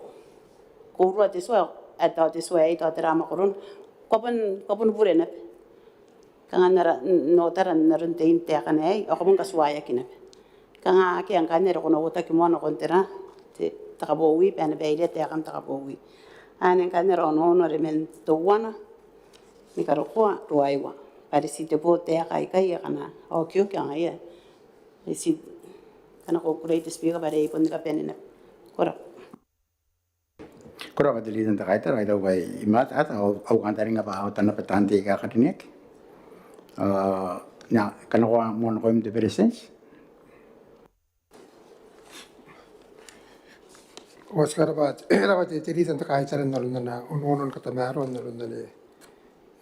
ko urua te tua, ae tao te tua aei tao tera mwakorona, ko a bon, ko a bon bure naba. Kanga n ara, n otara n aron tein taekana aei, ao ko a bon katuaeaki naba. Kanga akea ngkanne are ko na uotaki moa nakon tera, te, te kabowi, bwa e na bairea taekam te kabowi. Anne ngkanne ara onoono are man teuana ni karokoa ruaiwa. Bwa are ti tebo taeka aikai akana okioki ao ngaia. Ti, ngkana ko kukurei te Speaker bwa are I bon ni kabane naba. Ko rabwa. Ko rabwa te Leader n te Kaitara, I taku bwa I mataata, au, au kantaninga bwa a ota naba taan tei aika a karineaki. Ao I a kanakoa moa nakoim te Beretitenti. Ko rabwa, rabwa te, te Leader n te Kaitara n aron ana onoono ni katamaroa n aron anne.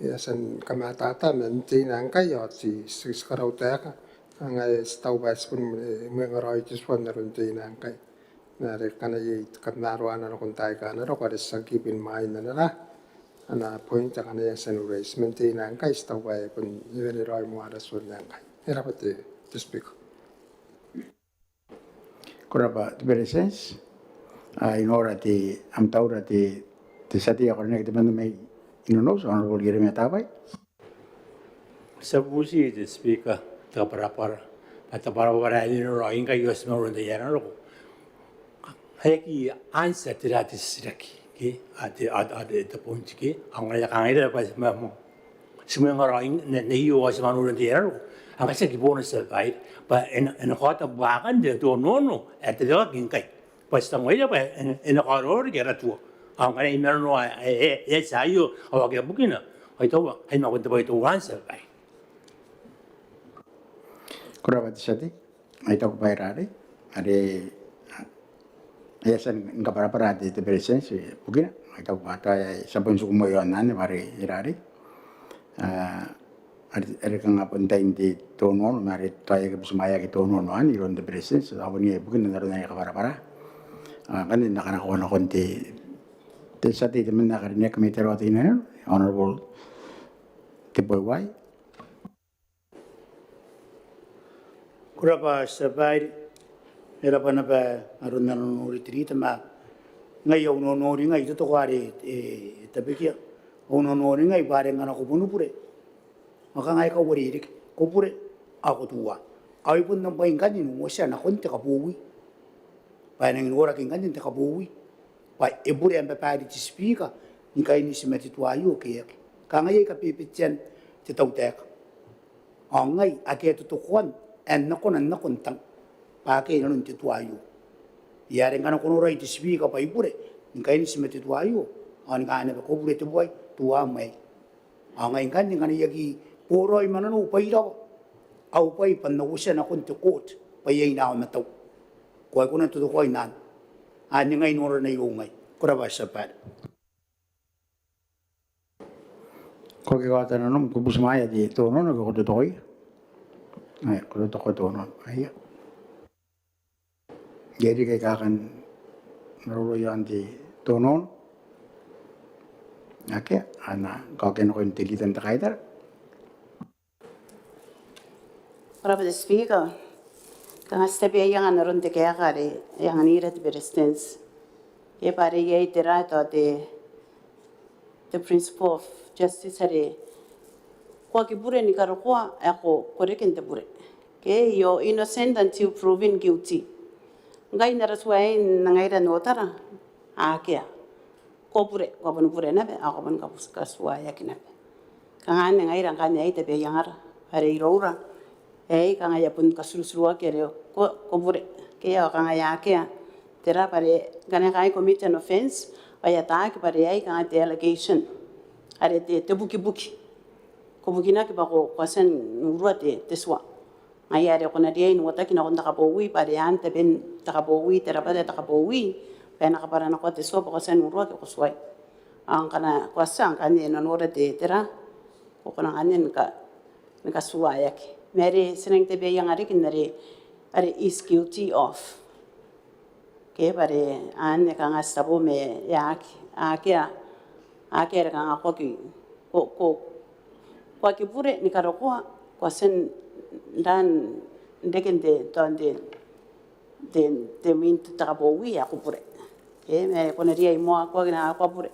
E a tia ni kamataata man teina ngkai ao ti, ti, ti karautaeka. Ngaia ti taku bwa ti bon, e, mwengaraoi te tua n aron teina ngkai. Ma are ngkana iai te katamaroana nakon taai aika a na roko are ti a keep in mind ana, ana point akana e a tia n raise man teina ngkai, ti taku bwa e bon, e wene raoi moa ara tua n ae ngkai. E rabwa te, te Speaker. Ko rabwa te Beretitenti. Ao I nora te, am taura te, te tia tei ae karineaki temanna mai Nonouti, Honourable Ieremia Tabai. Ti a bubuti te Speaker, te kabwarabwara. Bwa te kabwarabwara ae I nora ngkai ao ti maroro n te tai ae na roko. E aki answer tera te titiraki ke, a te, a, a te, te point ke. Ao ngaia kangai bwa ti ma, mo, ti mwengaraoi n, n aio ao ti maroro n te tai ae na roko. Ao ngkai ti aki bon survive. Bwa e na, e na kaota buakan te, te onoono ae te tabekaki ngkai. Bwa ti tangoia bwa e na, e na karaoa riki ara tua. Ao ngkana I maroro ae, e, e, e a tia aio, ao akea bukina. Ao I taku bwa ai makon te bwai teuana survive. Ko rabwa te tia tei. Ao I taku bwa e rarei are e a tia ni kabwarabwara te, te Beretitenti bukina. Ao I taku bwa tao e a tia bon tiku moa i aon anne bwa are e rarei. Ao are, are kanga bon tain te, te onoono, ma are tao e aki butimwaeaki te onoono anne iroun te Beretitenti, ao bon iai bukina n aron ae e kabwarabwara. Ao ngkanne N na kanakoa nakon te, te tia tei temanna ae karineaki mai Tarawa Teinainano, Honourable Teboewai. Ko rabwa tia babaire, e rabwa naba aron ana nori te Leader, ma ngai au nonori ngai, I totoko are e, e tabekia, au nonori ngai bwa are ngkana ko bon bure, ao kanga e kauarereke, ko bure ao ko tua. Ao e bon nang bwai ngkanne n uotia nakon te kabowi. Bwa e nangi noraki ngkanne n te kabowi bwa e bure am babaire te Speaker ni kaineti ma te tua aio ke e aki. Kanga iai kabebetean te tautaeka. Ao ngai akea totokoan ae N na kona n nako n tang bwa akea inanon te tua aio. Ia are ngkana ko norai te Speaker bwa I bure ni kaineti ma te tua aio, ao ni kangai naba ko bure te bwai, tua am aei. Ao ngai ngkanne ngkana I aki boraoi ma nanou bwa irawa au bwai bwa N na uotia nakon te court bwa iai n au matau, ko aki kona n totokoai n anne. Anne ngai norana irou ngai. Ko rabwa tia babaire. Ko aki kaota nanom, ko butimwaea te onoono ke ko totokoia? Ae, ko totoko te onoono. Aia. Iai riki aika a kan maroro i aon te onoono? Akea. Ao N na kaokia nakoim te Leader n te Kaitara. Ko rabwa te Speaker. Kanga ti tabe iai angan aron te kaeka are e anganira te Beretitenti. E bwa are iai tera tao te, te principle of justice are ko aki bure ni karokoa ae ko, ko reke n te bure. Ke, you're innocent until proven guilty. Ngkai n ara tua aei n ngaira n otara, akea. Ko bure, ko a boni bure naba, ao ko a boni kabu-, katuaeaki naba. Kanga anne ngaira ngkanne aei tabeaiangara. Are iroura aei kanga e a bon katuruturuaki are ko, ko bure. Ke ao kanga e akea. Tera bwa are ngkana e kangai commit an offence, ao e ataaki bwa are aei kanga te allegation. Are te, te bukibuki. Ko bukinaki bwa ko, ko a tia n urua te, te tua. Ngaia are ko na riai n uotaki nakon te kabowi, bwa are anne taben te kabowi, te rabwata ae te kabowi, bwa e na kabwaranakoa te tua bwa ko a tia n urua ke ko tuai. Ao ngkana ko a tia, ngkanne e na nora te, tera, ko kona ngkanne ni ka, ni katuaeaki. Ma are ti nangi tabeaianga riki n are, are is guilty of. Ke bwa are anne kanga ti tabo ma e aki, akea, akea are kanga ko aki, ko, ko, ko aki bure ni karokoa, ko a tia n ran n reken te, tao n te, te, te mwin te, te kabowi ae ko bure. Ke, ma ko na riai moa ko aki na ko bure.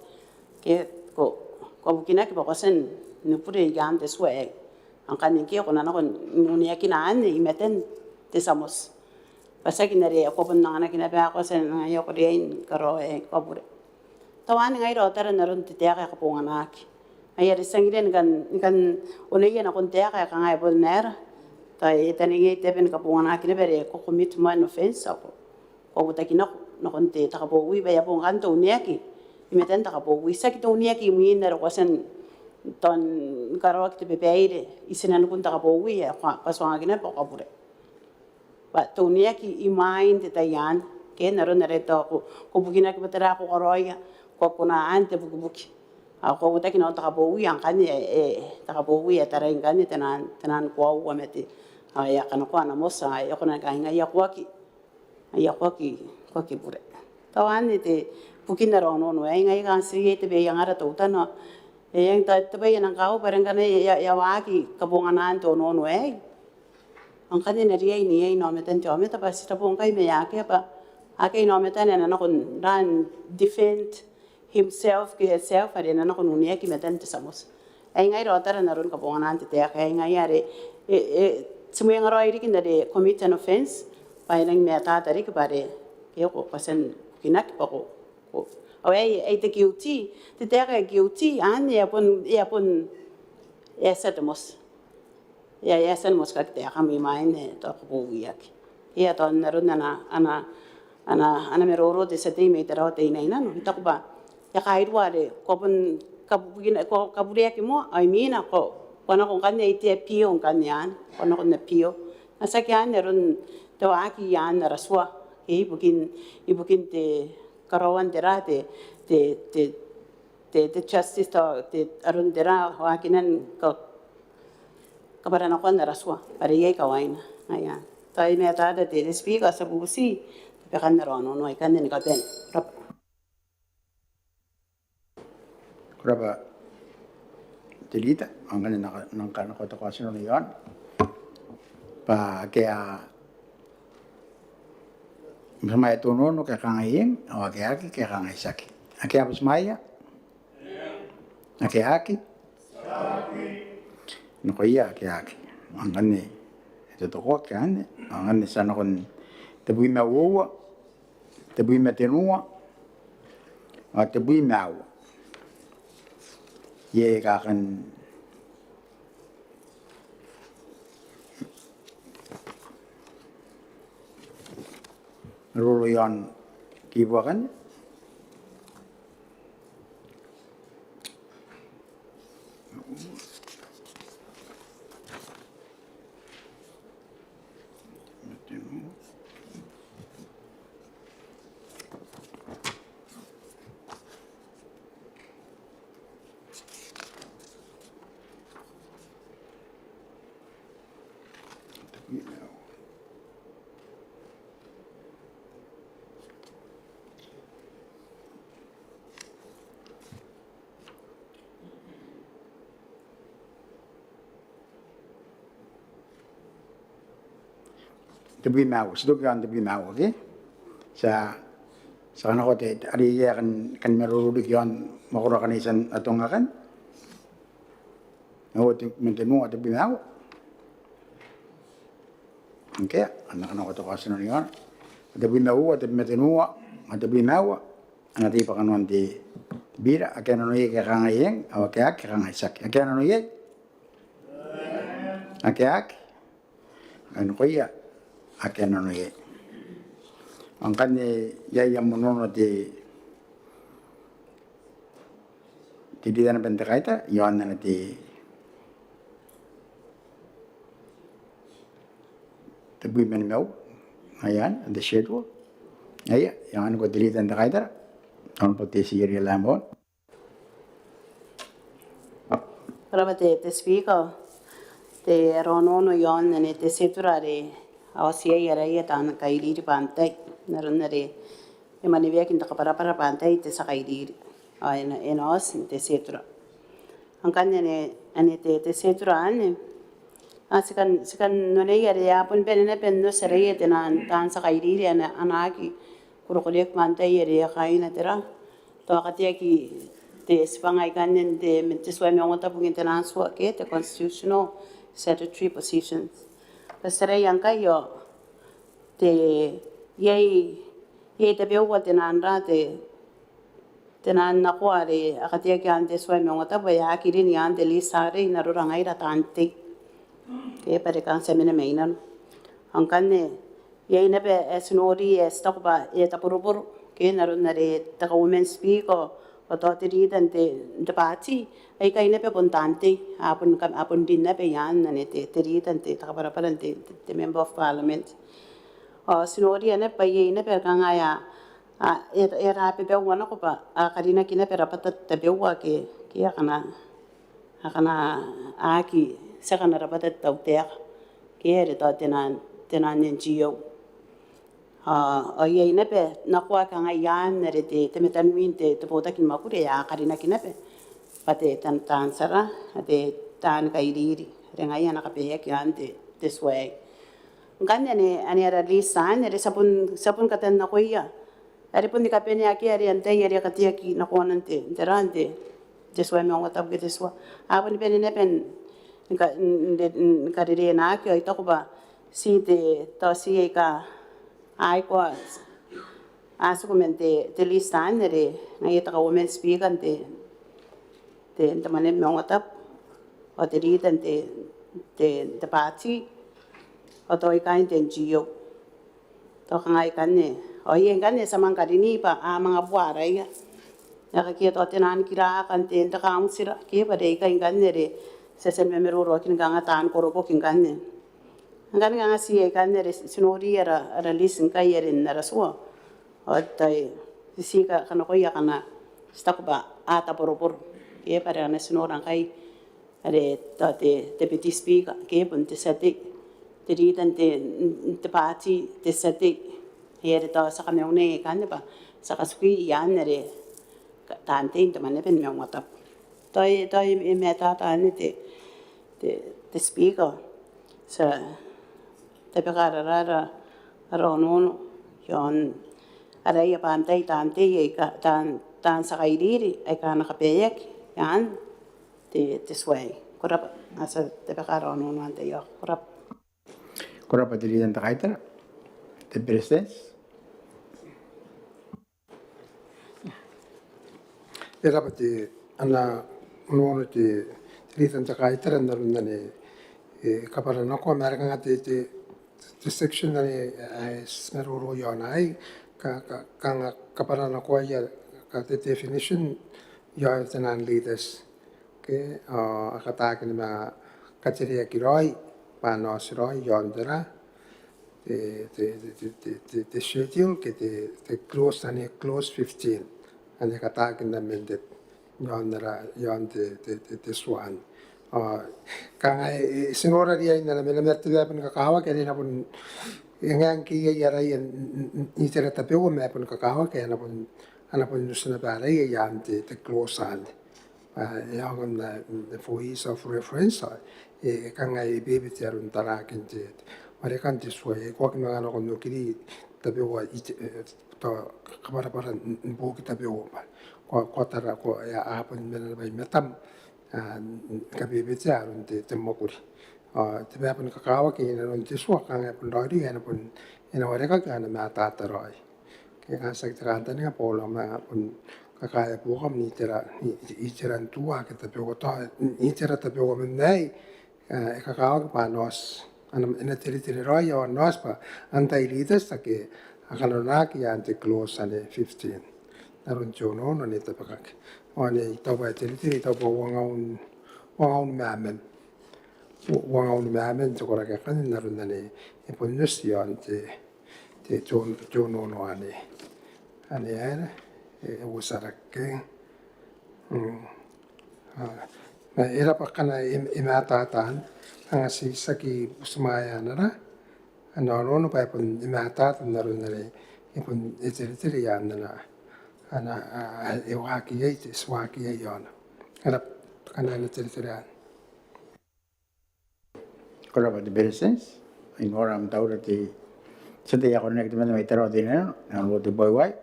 Ke, ko, ko bukinaki bwa ko a tia ni bure i aan te tua aei. Ao ngkanne ke ko na nako n uneakina anne i matan te tia moti. Bwa tiaki n are ko bon anganaki naba ko a tia n angaia ko riai ni karaoa ae ko bure. Tao anne ngaira ao tara n aron te taeka ae kabonganaki. Ai are ti tangiria ni kan, ni kan oneia nakon taeka ae kanga e bon aera. Tao e taneiai te aba ni kabonganaki naba are ko commit moa an offence ao ko, ko a uotaki nako, nakon te, te kabowi bwa e a bon kan te uneaki i matan te kabowi. Tiaki te uneaki imwin are ko a tia n tao ni karaoaki te babaire i tinanikun te kabowi ae ko a, ko a tuangaki naba bwa ko a bure. Bwa te uneaki imwain te tai anne, ke n aron are tao ko, ko bukinaki bwa tera ae ko karaoia, ko aki kona anne te bukibuki. Ao ko a uotaki nakon te kabowi, ao ngkanne, e, te kabowi e tarai ngkanne te naan, te naan koaua ma te, ao e a kanakoa ana moti, ao e a kona ni kangai ngaia ko aki, ngaia ko aki, ko aki bure. Tao anne te bukin ara onoono aei, ngaia ngkai ti riai tabeaiangara teutana. E eng tao te bwai ae nang kakawaki bwa are ngkana e a, e a waaki kabonganaan te onoono aei. Ao ngkanne e na riai n iai inaomatan te aomata bwa ti tabo ngkai ma akea bwa akea inaomata ae na nako n defend himself ke herself are e na nako n uneaki i matan te tia moti. Ai ngaira ao tara n aron kabonganaan te taeka aei ngaia are e, e, ti mwengaraoi riki n are commit an offence bwa e nangi matata riki bwa are ke ko, ko a tia n bukinaki bwa ko, ko. Ao aei, aei te guilty, te taeka ae guilty anne e a bon, e a bon, e a tia te moti. E a, e a tia ni motikaki taekam imwain ae tao ko bowiaki. E a tao n aron ana, ana, ana, ana maroro te tia tei mai Tarawa Teinainano. I taku bwa e a kairua are ko a bon kabukina, ko a kabureaki moa, ao imwina ko, ko a nako ngkanne, ai te appeal ngkanne anne, ko a nako n appeal. Ao tiaki anne aron te waaki i aan ara tua, ke ibukin, ibukin te karaoan tera te, te, te, te, te justice, tao te aron tera waakinan ka, kabwaranakoan ara tua bwa are iai kawaina. Ngaia. Tao e matata te, te Speaker, ti a bubuti tabekan ara onoono aikanne ni kabane. Ko rabwa. Ko rabwa te Leader, ao ngkanne nang, nang kanakoa te question iaon. Bwa akea butimwaea te onoono ke a kangai eng, ao ake a aki ke a kangai tiaki. Akea butimwaea? Ake a aki? Nakoia ake a aki. Ao ngkanne e totokoaki anne, ao ngkanne ti a nakon tebwi ma uoua, tebwi ma tenua, ao tebwi ma aua. Iai aika kan maroro iaon kibu akanne? Tebwi ma aua, ti toki iaon tebwi ma aua, ke? Ti a, ti a kanakoa te, are iai ae kan, kan maroro riki iaon mwakoro akanne, I tia n atonga akanne. Ao te, ma tenua, tebwi ma aua. Ngke a na kanakoa te question iaon tebwi ma uoua, tebwi ma tenua, ao tebwi ma aua. A na tei bwa kanoan te bira. Ake a nanoia ke a kangai eng, ao ake a aki ke a kangai tiaki. Ake a nanoia? Ake a aki? Ao nakoia ake a nanoia. Ao ngkanne iai am onoono te, te Leader naba n te kaitara iaon ana te tebwi ma nimaua. Ngaia anne, te schedule. Ngaia, I anganiko te Leader n te kaitara, Honourable Tessie Eria Lambourne. Ko rabwa te, te Speaker. Te, ara onoono iaon anne te schedule are a oti iai araia taan kairiri bwa antai, n aron are e mwaneweaki n te kabwarabwara bwa antai te tia kairiri. Ao e na, e na oti n te schedule. Ao ngkanne anne, anne te, te schedule anne. a, ti kan, ti kan noria are a bon bane naba n oti araia te naan, taan tia kairiri a na, a na aki kurokoreki bwa antai are e a kaaina tera. Tao a kateaki te tibwanga ikanne n te, te tua ni maungatabu ke te naan tua ke te constitutional statutory positions. Bwa ti araia ngkai ao te, iai, iai tabeua te naan ra te, te naan nakoa are a kateaki iaan te tua ni maungatabu ae a aki rin iaan te list arei n arora ngaira taan tei. Ke bwa are kanga ti a mena mai nano. Ao ngkanne iai naba ae ti nori ae ti taku bwa e taboroboro ke n aron are te Kauoman Speaker ao tao te leader n te, te party aikai naba bon taan tei, a bon ka, a bon rin naba iaan anne te, te leader n te, te kabwarabwara n te, te, te Member of Parliament. Ao ti noria naba bwa iai naba kanga ae a, a, e, e a babaua nako bwa a karinaki naba rabwata tabeua ke, ke akana, akana aki, ti akana rabwata te tautaeka ke are tao te naan, te naan N G O. Ao, ao iai naba nakoa kanga iaan are te, te mataniwi n te, te botaki ni mwakuri ae a karinaki naba bwa te, taan, taan tia ra, te, taan kairiri are ngaia a na kabaeaki iaan te, te tua aei. Ngkanne anne, anne ara list anne are ti a bon, ti a bon katannakoia. Are bon ni kabaneaki are antai are a kateaki nakoana n te, n te ra n te, te tua ni maungatabu ke te tua. A bon bane naba n, n ka, n, n, n karerenaaki ao I taku bwa ti te, tao ti aika, aikoa, a tiku man te, te list anne are ngaia te Kauoman Speaker n te, te, te Mwaneaba ni Maungatabu ao te leader n te, te, te party ao tao ikai n te N G O. Tao kanga ikanne. Ao iai ngkanne ti a manga karini bwa a manga bua araia. Akea tao te naan kiraka n te, n te kauntira ke bwa are ikai ngkanne are ti a tia ni mamaroroakin kanga taan koroboki ngkanne. Ngkanne kanga ti iai ngkanne are ti nori ara, ara list ngkai are n ara tua. Ao tao ti, ti ka, kanakoia akana ti taku bwa a taboroboro ke bwa are akana ti nora ngkai are tao te, te Deputy Speaker ke bon te tia tei, te leader n te, n te party te tia tei. Are tao ti a kamaunai ikanne bwa ti a katikui iaan are ka, taan tei n te Mwaneaba ni Maungatabu. Tao, tao e matata anne te, te, te Speaker. Ti a tabeka ara, ara, ara onoono iaon araia bwa antai taan tei aika, taan, taan tia kairiri aika a na kabaeaki iaan te, te tua aei. Ko rabwa, a tia tabeka ara onoono anne. Ko rabwa. Ko rabwa te leader n te kaitara. Te Beretitenti. E rabwa te, ana onoono te, te leader n te kaitara n aron anne e kabwaranakoa ma are kanga te, te, te section anne ae ti maroro iaona aei ka, ka, kanga kabwaranakoaia ka te definition iaon te naan leaders. Ke, ao a kataaki ni manga katereaki raoi bwa a na oti raoi iaon te ra, te, te, te schedule ke te, te clause, anne clause fifteen. Anne kataaki n amended iaon ara, iaon te, te, te, te tua anne. Ao kanga e, e, ti nora riain ana, ana, ana te bwai ae bon kakawaki are e na bon, e ngae ngke iai araia n, n, n itera tabeua ma e bon kakawaki ae a na bon, a na bon oti naba araia iaan te, te clause anne. Bwa e aonga n, n, for ease of reference, ao e, e kanga e bebete aron tarakin te, te warekan te tua aei. Ko aki manga nako n okiri tabeua, ite, e, tao kabwarabwara n, n boki tabeua bwa ko, ko tara, ko, e, a bon mena naba i matam, a, n, n kabebetea aron te, te mwakuri. Ao te bwai ae bon kakawaki inanon te tua kanga e bon raoiroi ae e na bon, e na warekaki ao e na matata raoi. Ke kanga tiaki te kantaninga bwa ko na manga bon kakaea buokam n itera, i, i, iteran tua ake tabeua, tao n itera tabeua man aei, e, e kakawaki bwa a na oti, a na, e na teretere raoi ao a na oti bwa antai leaders ake a kananonaki iaan te clause anne fifteen. N aron te onoono anne tabekaki. Ao anne I taku bwa e teretere, I taku bwa uangaun, uangaun ma aman. U-, uangaun ma aman te koraki akanne n aron anne e bon oti iaon te, te, te on-, te onoono anne. Anne ae e, e uotarake. Mm. A, ma e rabwa ngkana e, e matata anne, kanga ti, ti aki butimwaea ana ra, ana onoono bwa e bon e matata n aron are e bon e teretere iaan ana, ana, a, e waaki iai, te, ti waaki iai iaona. E rabwa ngkana e na teretere anne. Ko rabwa te Beretitenti. I nora am taura te tia tei ae karineaki temanna mai Tarawa Teinainano, Honourable Teboiwai.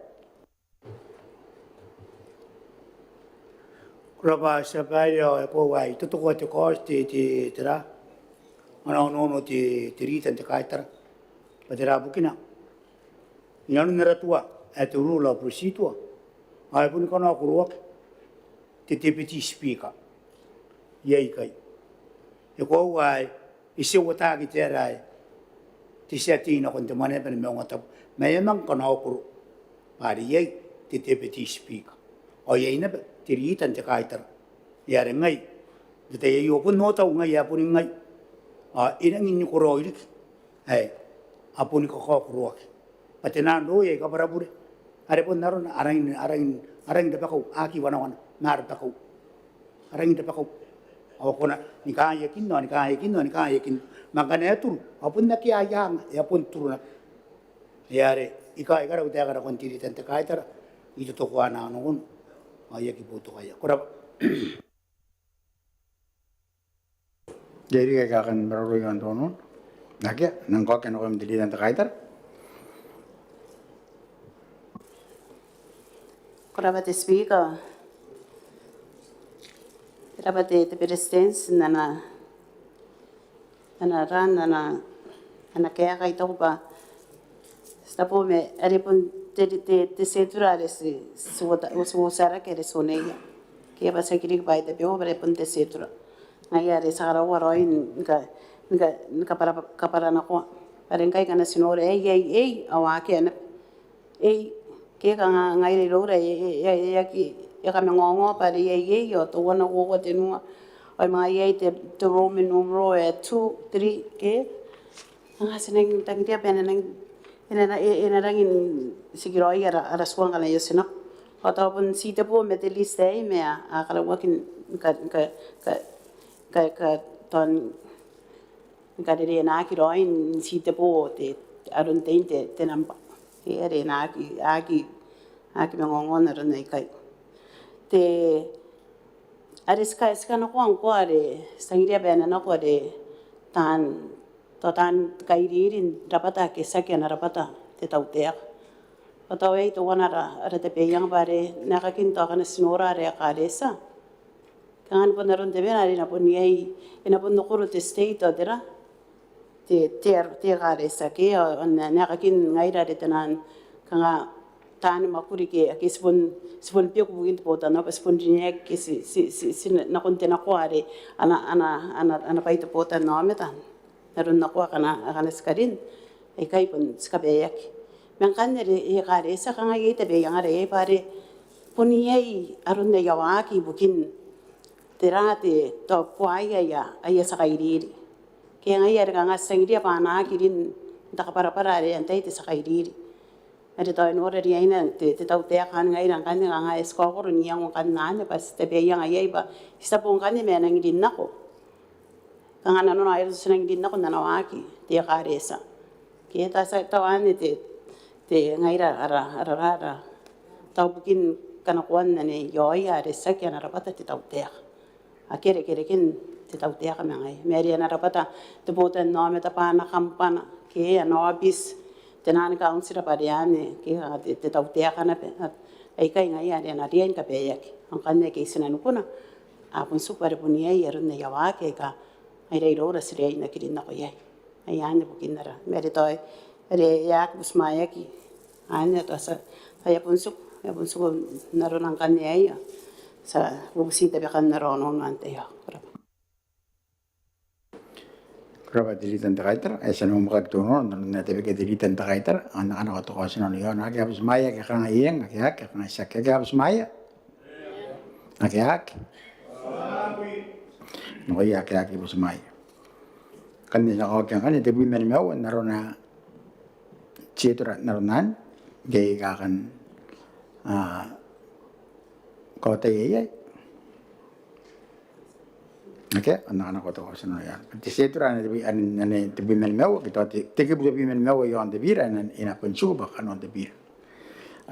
Ko rabwa tia babaire, ao e koaua ae I totokoa te kaoti, te, te, tera, ana onoono te, te rita n te kaitara bwa tera bukina. Inanon ara tua ae te Rule of Procedure ao e boni kanakoraoaki te Deputy Speaker iai ikai. E koaua ae e tia uotaki te ara ae te tia tei nakon te Mwaneaba ni Maungatabu ma e a manga kanakoraoa bwa are iai te Deputy Speaker ao iai naba te rita n te kaitara. Are ngai n te tai aio bon au tau ngai ae boni ngai ao e rangi ni koraoi riki ae a boni kakaokoroaki bwa te nang roi ae kabwarabure are bon arona a rangi, a rangi, a rangi n rabakau, a aki wanawana ma rabakau, a rangi n rabakau. Ao a kona ni kaaiekin ao ni kaaiekin ao ni kaaiekin ma ngkana e turu ao bon akea aia anga, e a bon turu naba. Are I kaai, I karau taekana nakon te rita n te kaitara, I totokoa ana onoono ao I aki boutokaia. Ko rabwa. Iai riki aika kan maroro iaon te onoono? Akea. Nang kaokia nakoim te rita n te kaitara. Ko rabwa te Speaker. Ko rabwa te, te Beretitenti n ana, ana ran, ana, ana kaeka. I taku bwa ti tabo ma are bon te, te, te schedule are ti, ti uota, ti uotarake are ti oneia. Ke bwa ti aki riki bwa ai tabeua bwa are bon te schedule. Ngaia are ti a karaua raoi ni ka, ni ka, ni kabwara, kabwaranakoa. Bwa are ngkai ngkana ti nora aei, aei, aei, ao akea naba. Aei, ke kanga ngaira iroura e, e, e, e aki, e kamangaongao bwa are iai, iai, ao teuana, uoua, tenua. Ao manga iai te, te Roman numeral ae two, three, ke. Kanga ti nang tangiria bwa e na nang, e na, e, e na rangi n tikiraoi ara, ara tua ngkana e oti nako. Ao tao bon ti tebo ma te list aei ma a karauaki ni ka, ni ka, ka, ka, ka, tao ni karerenaaki raoi n ti tebo te, aron tein te, te namba. Ke are e na aki, aki, aki mangaongao n aron aikai. Te, are ti ka, ti kanakoa ngkoa are ti tangiria bwa e na nako are taan, tao taan kairiri n rabwata ake tiaki ana rabwata te tautaeka. Ao tao aei teuana ara, ara tabeaianga bwa are n aekakin tao ngkana ti nora ara ekaretia. Kanga ni bon aron te bwai are e na bon iai, e na bon okoro te state ao tera, te, te, te ekaretia ke, ao n aekakin ngaira are te nang kanga taani mwakuri ke, ake ti bon, ti bon beku ibukin te botannaomata, ti bon rineaki ke ti, ti, ti, ti nakon te nakoa are ana, ana, ana, ana bwai te botannaomata n aron nakoa akana, akana ti karin aikai bon ti kabaeaki. Ma ngkanne are e, ekaretia kanga iai tabeaiangara iai bwa are bon iai aron aia waaki ibukin tera, te tao buaia aia, aia tia kairiri. Ke ngaia are kanga ti tangiria bwa a na aki rin n te kabwarabwara are antai te tia kairiri. Are tao e nora riaina te, te tautaeka anne ngaira ngkanne kanga e ti kaokoro n iango ngkanne anne bwa ti tabeaianga iai bwa ti tabo ngkanne ma e nangi rin nako. Kanga nanona ae ti nangi rin nako n ana waaki te ekaretia. Ke tao ti a, tao anne te, te ngaira ara, ara, ara, ara tao bukin kanakoan ane iaoia are tiaki ana rabwata te tautaeka. Ake a irekereke n te tautaeka ma ngaia. Ma are ana rabwata te botannaomata bwa ana kambana ke ana aobiti, te naan kauntira bwa are anne ke a te, te tautaeka naba. Aikai ngaia are a na riai ni kabaeaki. Ao ngkanne ake i tinanikuna a bon tiku bwa are bon iai aron aia waaki aika ngaira iroura ti riai n aki rin nako iai. Ai anne bukin ara. Ma are tao are e aki butimwaeaki. Anne tao ti a, tao e a bon tiku, e a bon tiku n arona ngkanne aei. Ti a bubuti tabekan ara onoono n te tai aei. Ko rabwa. Ko rabwa te rita n te kaitara. E tia n umwaaki te onoono n aron ae tabekia te rita n te kaitara. Ao N na kanakoa te kaotinano iaona. Ake a butimwaea ke a kangai eng, ake, ake a kangai tiaki. Ake a butimwaea? Ake, ake. Nakoia ake, ake a butimwaea. Ngkanne ti na kaokia ngkanne tebwi ma nimaua n arona, schedule n arona anne. Ngke I kan, a, kaotia iai. Ake, N na kanakoa te kaotinano iaona. Te schedule anne tebwi, anne, anne tebwi ma nimaua, ke tao te, te kibu tebwi ma nimaua iaon te bira, anne e na bon tiku bwa kanoan te bira.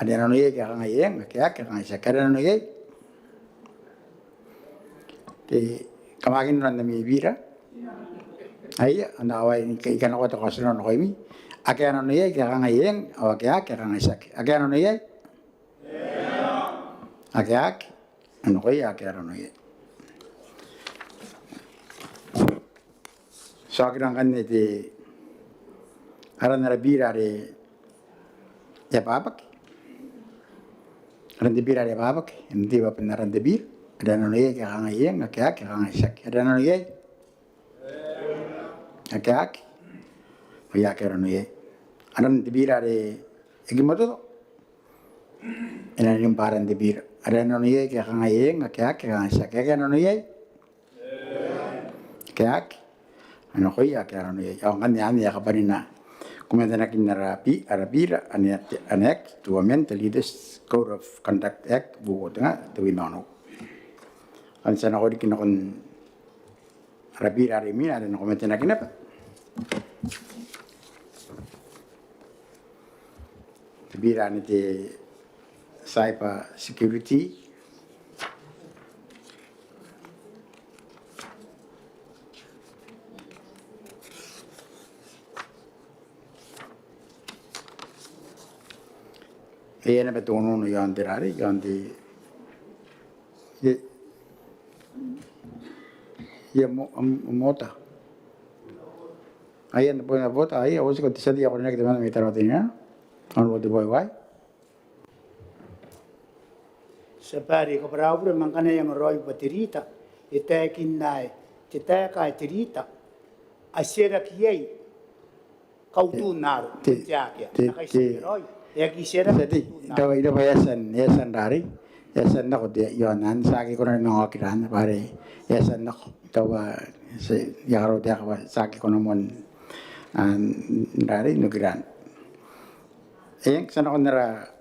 Are a nano iai ake a kangai eng, ake, ake a kangai tiaki. Are a nano iai? Te, kam aki nano n ami bira? Aia, ao I kan, I kanakoa te kaotinano nakoimi. Ake a nano iai, ke a kangai eng, ao ake a aki, a kangai tiaki. Ake a nano iai? Ake a aki, a nakoia ake a nano iai. Ti a okira ngkanne te, aran ara bira are e a bwabwaki. Aran te bira are e a bwabwaki, n te bwabwakin aran te bira. Are a nano iai, ke a kangai eng, ake a aki, a kangai tiaki. Are a nano iai? Ake a aki. Ao ake a nano iai. Aran te bira are e kimototo. E na rin bwa aran te bira. Are a nano iai, ke a kangai eng, ake a aki, a kangai tiaki. Ake a nano iai? Ake a aki. A nakoia ake a nano iai. Ao ngkanne anne e a kabwarina komete n akean ara bi-, ara bira, ane, ane Act to Amend the Leaders Code of Conduct Act, uoua tenga tebwi ma onoua. Ao ti a nako riki nakon ara bira are imwina, are e na kometenaki naba. Te bira anne te cyber security. E na bati onoono iaon te rari, iaon te, e, e mo-, am-, moota. Aia, n te point of order, aia, ao ti ko te tia tei ae karineaki te mwaane mai Tarawa Teinainano, Honourable Teboiwai. Tia Babaire, I kabwara au bure ma ngkana e angaraoi bwa te rita e taekinna ae te taeka ae te rita a titirakinna iai kautun aaro, te, te, te, te, e aki titirakinna kautun aaro. Tao, tao e a tia n, e a tia n rari, e a tia n nako te, iaon anne, ti aki kona ni manga okira anne, bwa are e a tia n nako. Tao bwa ti, I a karaua te aba, ti aki kona moa n, n rari n okira anne. Eng, ti a nakon ara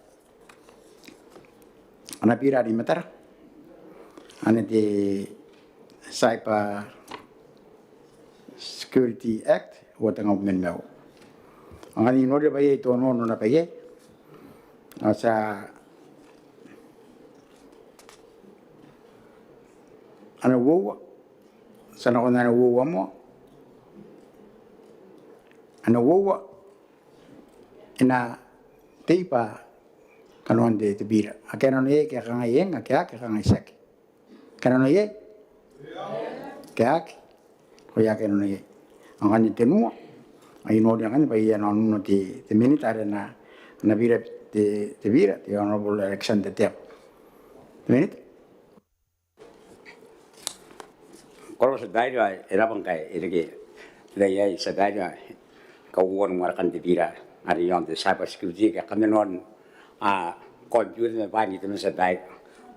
ana bira are i matara, anne te Cyber Security Act, uoua tenga uabwi ma nimaua. Ao ngkana I noria bwa iai te onoono naba iai, ao ti a, ana uoua, ti a nakon ana uoua moa, ana uoua, e na tei bwa kanoan te, te bira. Ake a nano iai, ke a kangai eng, ake a aki, a kangai tiaki. Ake a nano iai? Ake a aki. Ao ake a nano iai. Ao ngkanne tenua, ao I noria ngkanne bwa e a nano n te, te minita are ana, ana bira te, te bira, te Honourable Alexander Teabo. Te minita. Ko rabwa Tia Babaire, ao e rabwa ngkai e reke te tai aei Tia Babaire, ao e kauoua ni warekan te bira are iaon te cyber security ke kamanoan computer ma bwaai n iteran Tia Babaire.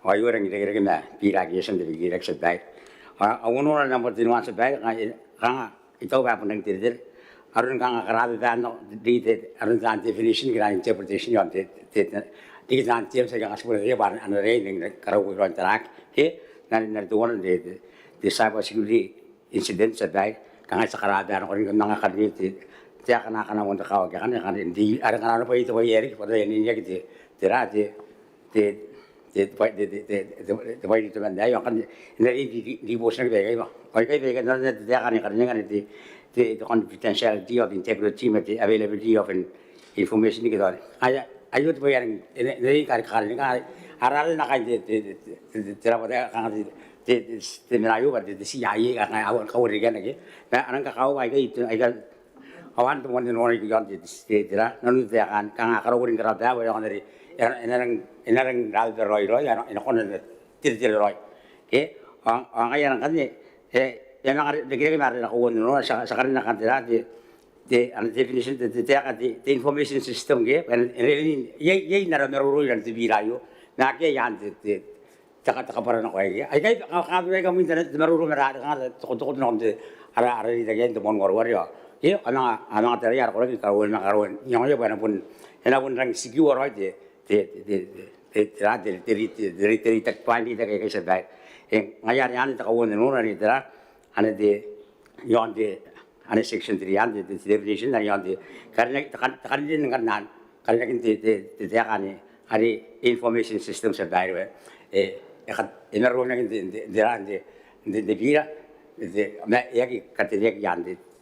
Ao e rangi n irekereke ma bira ake e a tia n te bira Tia Babaire. Ao, ao onora naba te nua Tia Babaire, kanga, kanga I taku bwa e bon rangi n teretere aron kanga karababaan nako te, te, aron taan definition ke taan interpretation iaon te, te, te, te, te taan terms aika kanga ti bon ataia bwa a na riai ni karauaki raoi n taraaki ke n aron, n aron teuana te, te, te cyber security incident Tia Babaire. Kanga ti a karababa nako ni kanga karineaki te, te taeka akana moan te kawaki akana, akana n te, are kanga naba iai te bwai ae riki bwa tao e a niniaki te, te ra, te, te, te, te bwai, te, te bwai n te bwai aio, ao ngkanne e na riai n ri-, ri-, ribotinaki baikai bwa, baikai, baikai, n aron te taeka ni karineaki anne te, te, te confidentiality or the integrity ma te availability of an information ke tao. Aia, aio te bwai ae e na, e na riai ni karineaki, are, are, are n na kaain te, te, te, te, te rabwata, kanga te, te, te, te mena aio bwa te, te C I A, kanga a kauarerekea naba ke. Ma a nang kakawaki baikai, aika, ao anne te moan te nora iaon te, te, te ra, nanon te taeka anne, kanga a karaua ni karababa bwa e aonga n ri, e na, e na rang, e na rang rababa raoi raoi, e na, e na kona n teretere raoi. Ke, ao, ao ngaia are ngkanne, e, e a manga irekereke ma are e na kauoua n onora, ti a, ti a karina ngkanne te ra, te, te, ana definition, te, te, te, te, te information system ke, e na, e na, iai, iai n ara maroro iroun te bira aio, ma akea iaan te, te, te ka, te kabwara nako aei. Aikai, ka, ka, aikai mwin te, te maroro ma ra, kanga te kotokoto nakon te, ara, ara reitaki aei n te moan uareware ao. Ke, a manga, a manga taraia ara koraki ni karaua, manga karaua n iangoia bwa e na bon, e na bon rangi n tikiua raoi te, te, te, te, te, te, te, te, te, te, te, te reitaki, bwain reitaki aikai Tia Babaire. Eng, ngaia are anne te kauoua n onora anne te ra, anne te, iaon te, anne section three anne te, te definition anne iaon te, karinaki, te kan, te karinaki, karinaki, karinaki te, te, te, te taeka anne, are information system Tia Babaire. E, e kat, e maroonaki n te, te, te ra, te, te, te bira, te, ma e aki katereaki iaan te,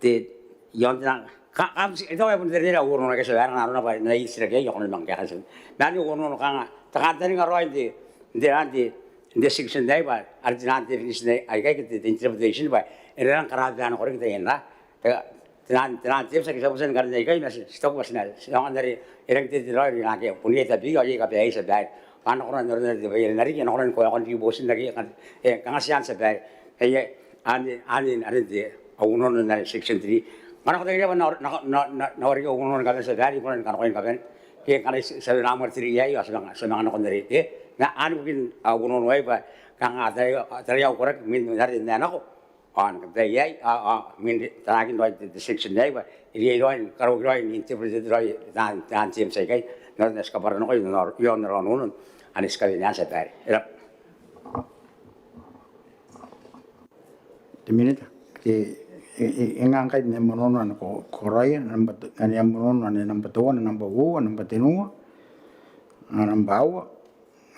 te iaon te nang ka ka e tau e bon te rera uono ke se bera na rona ba na i sira ke ia kono manga ke ka se ma ni uono kanga te kantaninga raoi n te n te n te n te section naba are te nang te definition aikai ke te interpretation ba e rera n karabana koraki te ena te nang te nang te sa ke sa busen karen aikai ma ti toku ba ti na ti nang nari e rang te te raoi rinake bon e tabi ao e kabae tia bae ba na kona n rona te bae e na riki na kona n koa kon ribotin ake e kanga ti an tia bae e ia ane ane are te a unono n are section three. Ngkana ko taekinna ba na na na na wariki a unono ni kabane tia bae ko na ni kanakoa ni kabane ke ngkana ti a na manga tiri iai ao ti a manga ti a manga nako n are ke na ane bukin a unono ai ba kanga taraia taraia au koraki mwin are n nako ao n kataia iai ao mwin tarakin raoi te section iai ba iai raoi ni karaoaki raoi n interpret raoi taan taan terms aikai n aron ae ti kabwaranako iaon ara unono ane ti kawenea tia bae. Te Minita, te e e e ngkai n am unono ane ko karaoia namba ane am unono ane namba teuana, namba uoua, namba tenua, namba aua,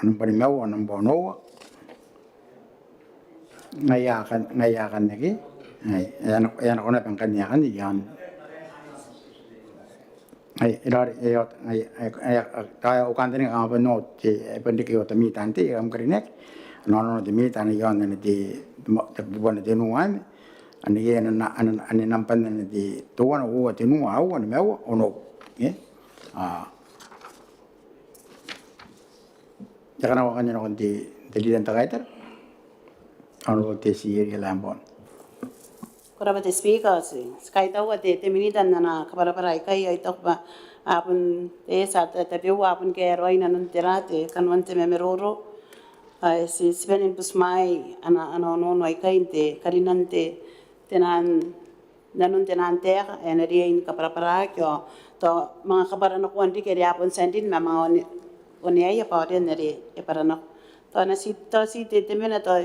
namba nimaua, namba onoua. Ngaia akan ngaia akan ake ngaia e a nako naba ngkanne akan iaon Ai, e raoi, e ota, ai, ai, ai, ai, au kantaninga kanga bon te, e bon riki ota Minita n te, am karineaki. Nono te Minita ane iaon ane te, te, te bubana tenua ane, ane iai ane, ane, ane namban ane te, teuana, uoua, tenua, aua, nimaua, onoua. E? A. Te kanakoa ngkanne nakon te, te Leader n te Kaitara. Honourable Tessie Eria Lambourne. Ko rabwa te Speaker, ti, ti kaitaua te, te Minita n ana kabwarabwara aikai, ao I taku bwa a bon, e, ti a ta, tabeua a bon kaea raoi nanon tera te kanoan te mamaroro. Ao ti, ti bane ni butimwaea ana, ana onoono aikai n te karinan te, te nang nanon te nang taeka ae na riai ni kabwarabwaraki ao tao manga kabwaranakoan riki are a bon tia n rin ma manga one, oneaia bwa orean are e bwaranako. Tao na ti, tao ti te, te mena tao,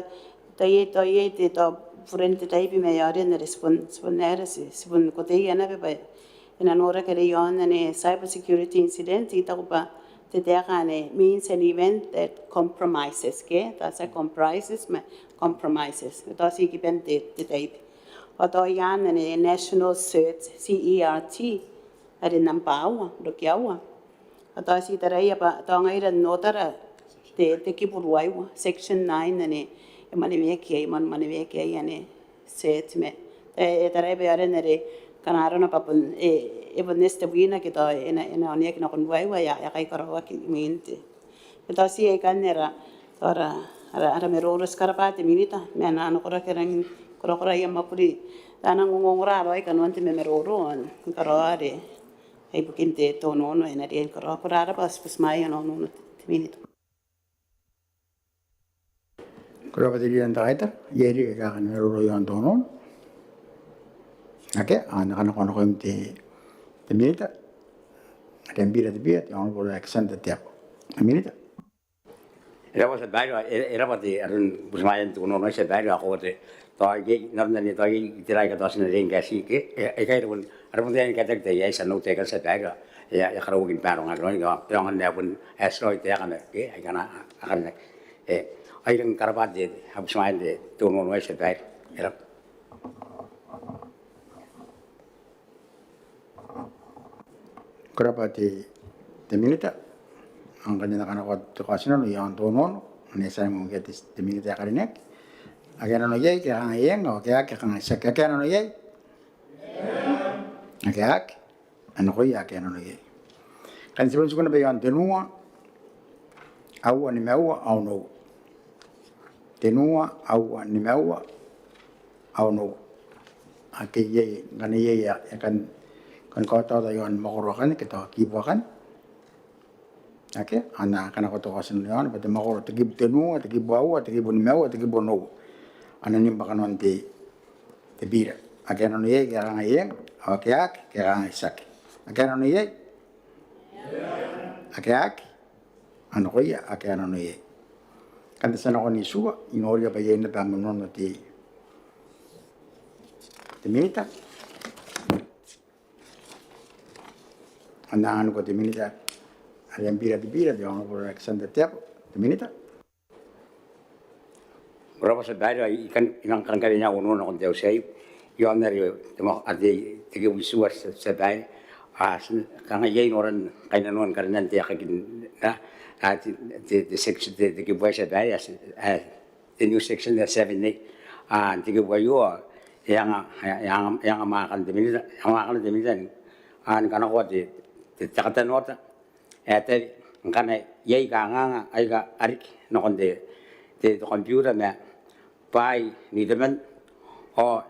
tao iai, tao iai te, tao buren te taibi ma ae orean are ti bon, ti bon aera ti, ti bon koteia naba bwa e na noraki are iaon ane cyber security incident, I taku bwa te taeka ane means an event that compromises, ke? Tao ti comprises ma compromises. Tao ti kiban te, te taibi. Ao tao i aan ane National Cert, C E R T, are namba aua, roki aua. Ao tao ti taraia bwa tao ngaira n otara te, te kibu ruaiwa, section nine ane e maneweaki iai, man maneweaki iai ane cert ma. E, e taraia bwa e aera are ngkana arona bwa bon, e, e bon eti te bwina ke tao e na, e na oneaki nakon ruaiwa ae a, a kaikaraoaki imwin te. Ke tao ti aikanne ara, ara, ara, ara maroro, ti karabwa te Minita ma ana, ana koraki ae rangi ni korakora aia mwakuri. Tao a nang ongongora raoi kanoan te mamaroro ao ni karaoa are ibukin te, te onoono ae na riai ni karaoa. Ko rabwa, ti butimwaea ana onoono te, te Minita. Ko rabwa te Leader n te Kaitara, iai riki aika kan maroro iaon te onoono? Akea, ao N na kanakoa nakoim te, te Minita. Akea, bira te bia, te Honourable Alexander Teabo. Minita. E rabwa tia babaire, e, e rabwa te aron butimwaean te onoono aei tia babaire, ao ko te, tao iai, n aron ane tao iai itera aika tao ti na riai ni kaeti ke, e, e kai rabwa, rabwa te aine kaetaki te iai tia nau te aika tia babaire, e, e karaoaki ni barongaaki raoi, ao e aonga n ae bon ae ti raoi te aeka ma ke, aika a na, a karineaki. E, ai rangi ni karabwa te, te, a butimwaean te, te onoono aei tia babaire. E rabwa. Ko rabwa te, te Minita. Ao ngkanne N na kanakoa te kaotinano iaon te onoono, ane e tia n ongo ngke te, te Minita ae karineaki. Akea nano iai, ke a kangai eng, ao akea aki, ke a kangai tiaki. Akea nano iai? Akea aki. A nakoia akea nano iai. Ngkanne ti bon tiku naba iaon tenua, aua, nimaua, ao onoua. Tenua, aua, nimaua, ao onoua. Ake iai, ngkana iai ae kan, kan kaotaota iaon mwakoro akanne, ke tao kibu akanne. Akea, ao N na kanakoa te kaotinano iaona bwa te mwakoro, te kibu tenua, te kibu aua, te kibu nimaua, te kibu onoua. Ao N na nimba kanoan te, te bira. Akea nano iai, ke a kangai eng, ao akea aki, ke a kangai tiaki. Akea nano iai? Akea aki. A nakoia akea nano iai. Ngkanne ti a nako n itiua, I noria bwa iai naba am onoono te, te Minita. Ko na anganiko te minita are e na bira te bira, te Honourable Alexander Teabo, te minita. Ko rabwa tia babaire, I kan, I kan kawenea ononga nakon te auti aei iaon are te mwa, a, te, te kibu itiua tia babaire. A, ti kangai iai noran kainnanoan karinan te aekakin, a, a, te, te, te section, te, te kibu aei tia babaire, a, a, te new section ae seven A. A, te kibu aio e anga, e anga, e anga mwaakan te minita, e anga mwaakan te minita ni, a, ni kanakoa te, te, te katanoata ae tawe ngkana iai kanganga aika a riki nakon te, te, te computer ma bwaai n iteman, ao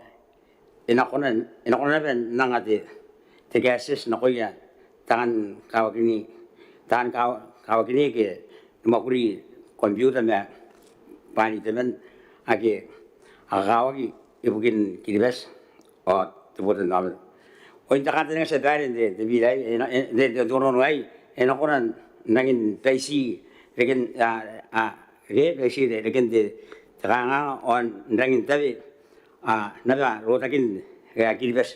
e na kona, e na kona naba n anga te, te kaetieti nakoia taan kawakin, taan kawa-, kawakin ke ni mwakuri computer ma bwaai n iteman ake a kakawaki ibukin Kiribati ao te botannaomata. Oin te kantaninga tia babaire n te, te bira aei, e na, e, te, te onoono aei e na kona n rangi ni baiti reken, a, a, ke baiti reken te, te kanganga ao n rangi n tawe, a, naba rotakin, a, Kiribati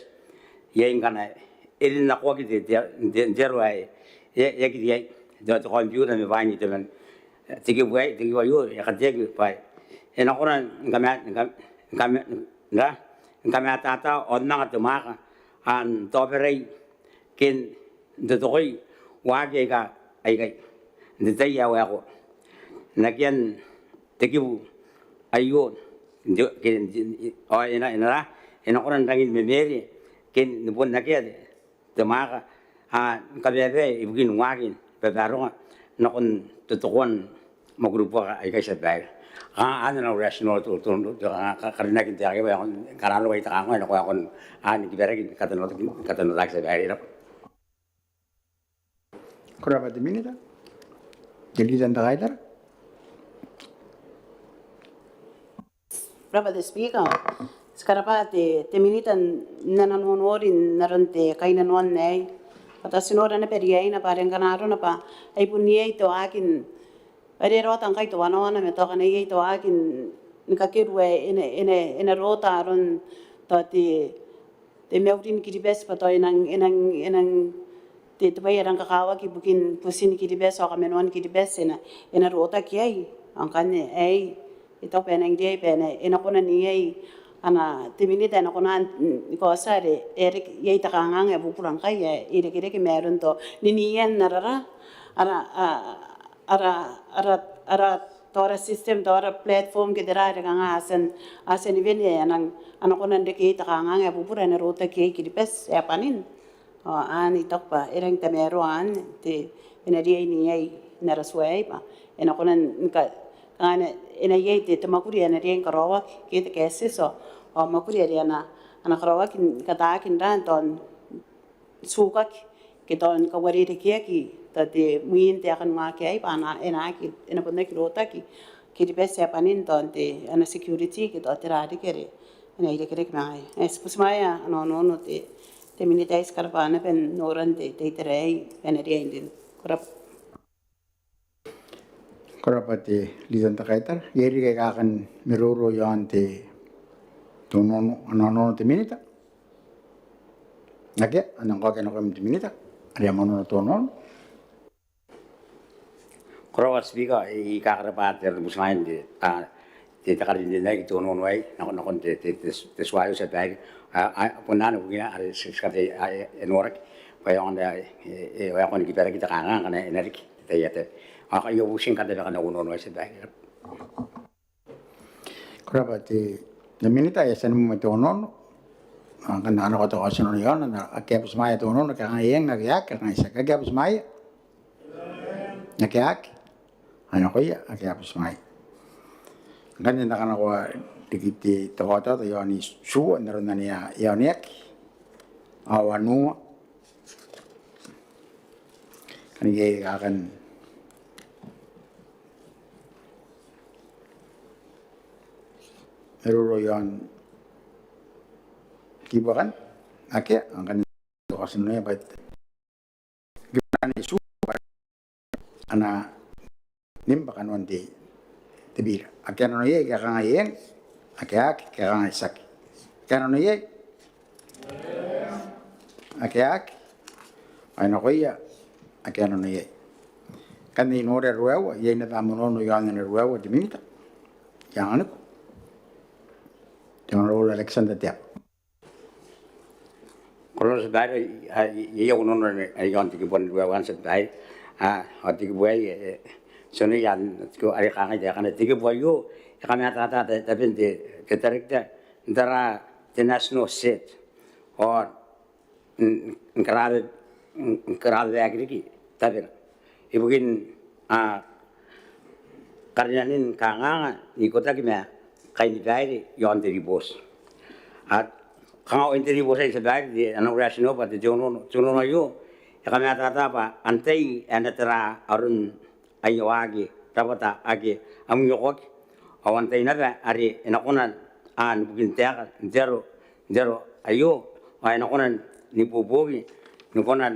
iai ngkana e rinnakoaki te, te, te, te aro ae e, e aki riai, te, te computer ma bwaai n iteman. Te kibu aei, te kibu aio e kateaki bwa e na kona ni kama-, ni kam-, ni kama-, ni kamatata ao n anga te mwaaka n taobarai ke n totokoi waaki aika aikai n te tai ae waekoa. N akean te kibu aio, n te, ke, n te, ao e na, e na, e na kona n rangi ni memere ke ni bon akea te, te mwaaka, a, ni kabaebae ibukin waaki ni babaronga nakon totokoan mwakuri buaka aikai tia babaire. A, anne ana rationale te, te, te, a, ka-, karinakin te akewa, a, ngkana arona bwa I taku ngkoa e na koaua ae e na kibaraki ni katanoataki, katanoataki tia babaire. E rabwa. Ko rabwa te minita. Te Leader n te Kaitara. Ko rabwa te Speaker. Ti karabwa te, te minita n ana nonori n aron te kainnanoan aei. Ao ti nora naba riaina bwa are ngkana arona bwa ai bon iai te waaki n, are e raota ngkai te wanawana ma tao ngkana iai te waaki n, ni kakeru ae e na, e na, e na rota aron tao te, te mauri ni Kiribati bwa tao e nang, e nang, e nang te, te bwai ae rang kakawaki ibukin botin Kiribati ao kamanoan Kiribati e na, e na rotaki iai. Ao ngkanne aei I taku bwa e nang riai bwa e na, e na kona n iai ana, te minita e na kona n, ni kaotia are e reke iai te kanganga ae bubura ngkai ae e irekereke ma aron tao ninian ara, ara, a, ara, ara, ara tao ara system, tao ara platform ke tera are kanga a tia n, a tia ni wene ae a nang, a na kona n reke iai te kanganga ae bubura ae e na rotaki iai Kiribati ae bwanin. Ao anne I taku bwa e rangi n tamaroa anne te, e na riai n iai n ara tua aei bwa e na kona ni ka-, kanga e na iai te, te mwakuri ae e na riai ni karaoaki ke te kaetieti ao, ao mwakuri are a na, a na karaoaki ni kataaki n ra n tao n tukaki ke tao ni kauarerekeaki tao te mwiin te aeka ni waaki aei bwa a na, e na aki, e na bon aki rotaki Kiribati ae bwanin tao n te, ana security ke tao tera riki are e na irekereke ma ngaia. E, ti butimwaea ana onoono te, te minita aei, ti karabwa naba n noran te, te itera aei bwa e na riai n rin. Ko rabwa. Ko rabwa te Leader n te Kaitara. Iai riki aika a kan maroro iaon te, te onoono, ana onoono te minita? Akea, ao I nang kaokia nakoim te minita are e a mwanona te onoono. Ko rabwa Speaker, I kakarabwa te, te butimwaean te, a, te, te karinrin aei ke te onoono aei nakon, nakon te, te, te, te tua aio tia babaire. A, a, bon anne bukina are ti, ti kataia, a, e, e noraki bwa e aonga n, e, e waekoa ni kibaraki te kanganga ngkana e na riki te tai ae tawe. Ao I a bubuti ngkanne te kaeka n onoono aei tia babaire. Ko rabwa te, te minita, e a tia ni moa te onoono. Ao ngkana a nako te kaotinano iaona, ake a butimwaea te onoono, ke a kangai eng, ake a aki, ake a kangai tiaki, ake a butimwaea. Ake a aki. A nakoia ake a butimwaea. Ngkanne N na kanakoa riki te, te kaotiota iaon itiua n aron anne ae e oneaki. Ao wanua. Ngkana iai aika a kan maroro iaon kibu akanne? Akea, ao ngkanne N na kaotinanoia bwa te, ana nimba kanoan te, te bira. Ake a nano iai ke a kangai eng, ake a aki ke a kangai tiaki. Ake a nano iai? Ake a aki? Ao nakoia ake a nano iai. Ngkanne I noora ruaiwa, iai naba am onoono iaon ana ruaiwa te Minita? I anganiko te Honourable Alexander Teabo. Ko rabwa te Tia Babaire. Iai au onoono iaon te kibu ae ruaiwa, Tia Babaire. Ao te kibu aei, e, ti onea are kangai taekana. Te kibu aio e kamatata taben te, te tarekita n tara te national set ao n, n karaoa, n karaoa riki tabena ibukin, a, karinanin kanganga n ikotaki ma kainibaire iaon te ribooti. A, kanga oin te ribooti aei, Tia Babaire, te, ana rationale bwa te, te onoono, te onoono aio e kamatata bwa antai ae na tara aron aia waaki rabwata ake a mwiokoaki, ao antai naba are e na kona, a, ni bukintaeka n te aro, n te aro aio, ao e na kona n ibuobuoki ni kona,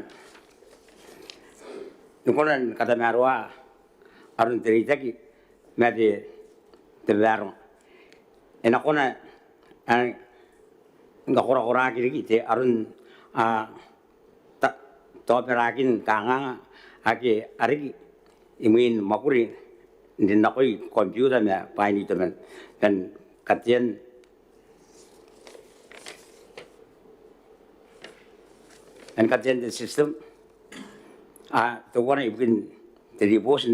ni kona ni katamaroa aron te reitaki ma te, te babaronga. E na kona, a, ni kakorakoraki riki te aron, a, ta, taobaraakin kanganga ake a riki imwin mwakuri n rinakoi computer ma bwaai n itoman, man katean, man katean te system. A, teuana ibukin te ribooti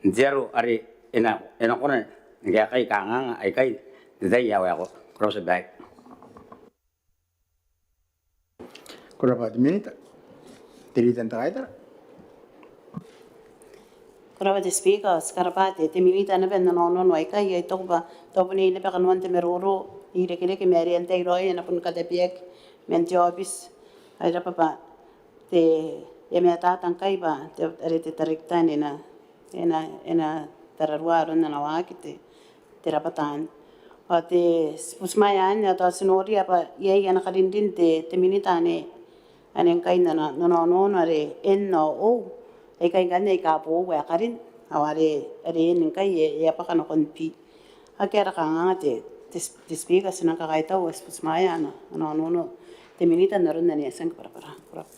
n te aro are e na, e na kona ni kaekai kanganga aikai n te tai ae waekoa. Ko rabwa, Tia Babaire. Ko rabwa te Minita. Te Leader n te Kaitara. Ko rabwa te Speaker, ti karabwa te, te Minita naba n ana onoono aikai. I taku bwa tao bon iai naba kanoan te maroro n irekereke ma are antai raoi ae na bon katabeaki man te aobiti. Ai rabwa bwa te, e a matata ngkai bwa te, are te tarekita anne e na, e na, e na tararua aron ana waaki te, te rabwata anne. Ao te, ti butimwaea anne, ao tao ti noria bwa iai ana karinrin te, te Minita anne, anne ngkai n ana, n ana onoono are N ao O, aikai ngkanne aika boou ae karin, ao are, are N ngkai e, e a bwaka nakon B. Akea ara kanganga te, te, te Speaker, ti nang kakaitau, ao ti butimwaea ana, ana onoono te Minita n aron anne. E a tia ni kabwarabwara. Ko rabwa.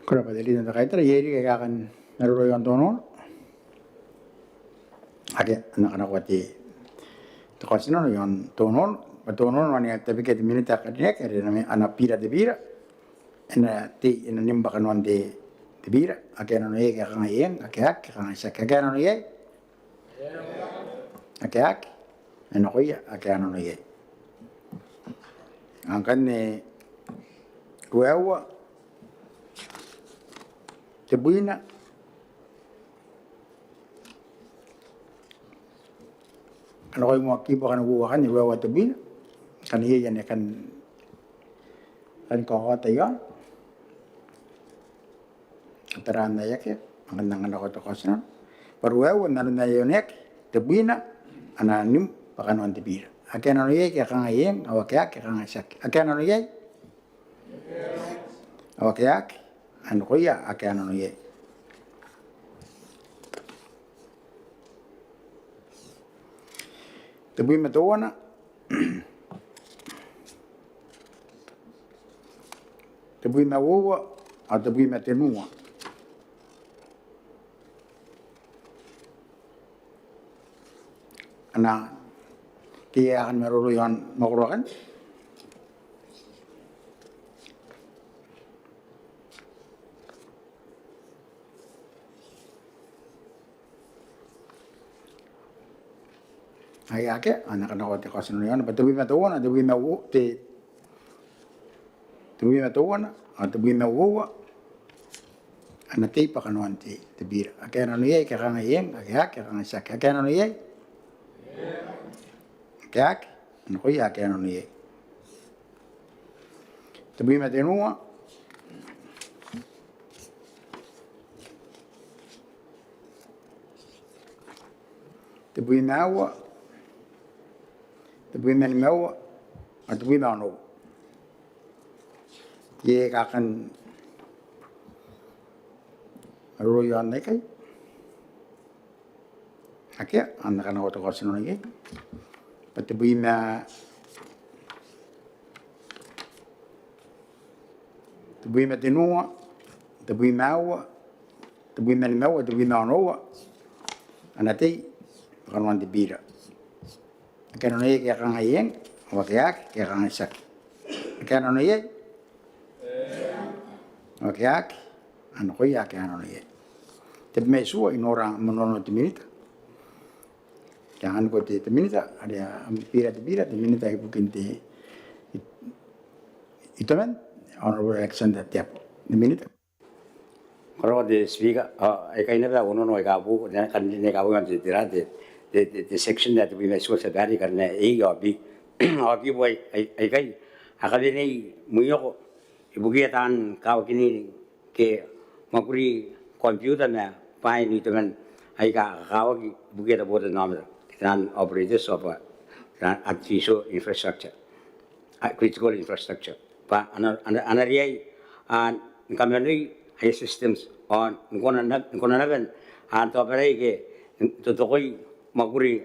Ko rabwa te Leader n te Kaitara. Iai riki aika a kan maroro iaon te onoono? Akea. N na kanakoa te, te kaotinano iaon te onoono. Bwa te onoono anne e tabekia te Minita ae karineaki are ana, ana bira te bira. E na tei, e na nim bwa kanoan te, te bira. Ake a nano iai ke a kangai eng, ake a aki ke a kangai tiaki. Ake a nano iai? Ake a aki? Ai nakoia ake a nano iai. Ao ngkanne ruaiwa, tebwina, a nako i moa kibu akanne uoua akanne, ruaiwa, tebwina. Ngkana iai ane kan, kan kaota iaon. Tara n ae akea, ngkana e nang nako te kaotinano. Bwa ruaiwa n aron ae e oneaki, tebwina, a na nim bwa kanoan te bira. Ake a nano iai ke a kangai eng, ao ake a aki ke a kangai tiaki. Ake a nano iai? Ao ake a aki? Ai nakoia ake a nano iai. Tebwi ma teuana, tebwi ma uoua, ao tebwi ma tenua. Ana, ke a kan maroro iaon mwakoro akanne? Ai akea, a na kanakoa te kaotinano iaona bwa tebwi ma teuana, tebwi ma uo, te, tebwi ma teuana, ao tebwi ma uoua, a na tei bwa kanoan te, te bira. Ake a nano iai ke a kangai eng, ake a aki ke a kangai tiaki. Ake a nano iai? Ake a aki? Ai nakoia ake a nano iai. Tebwi ma tenua. Tebwi ma aua. Tebwi ma nimaua. Ao tebwi ma onoua. Iai aika a kan maroro iaon aikai? Akea, a na kanakoa te kaotinano iai. Bwa tebwi ma, Tebwi ma tenua, tebwi ma aua, tebwi ma nimaua, tebwi ma onoua. A na tei kanoan te bira. Ake a nano iai ke a kangai eng, ao ake a aki ke a kangai tiaki. Ake a nano iai? Ao ake a aki? A nakoia ake a nano iai. Tebwi ma itiua, I nora monono te minita. Ke a anganiko te, te minita are a bira te bira, te minita ibukin te itoman, Honourable Alexander Teabo. Te minita. Ko rabwa te Speaker. Ao aikai naba onono aika boou, karin aika boou iaon te, te, te, te section ae tebwi ma itiua, tia babaire, karin A ao B. Ao kibu aikai a kawenei mwioko ibukia taan kawakin ke mwakuri computer ma bwaai n itoman aika kakawaki ibukia te botannaomata, te naan operators of, uh, te naan artificial infrastructure, uh, critical infrastructure. Bwa a na, a na, a na riai, uh, ni kamanoi aia systems ao ni kona n, ni kona naba n, uh, taobarai ke n totokoi mwakuri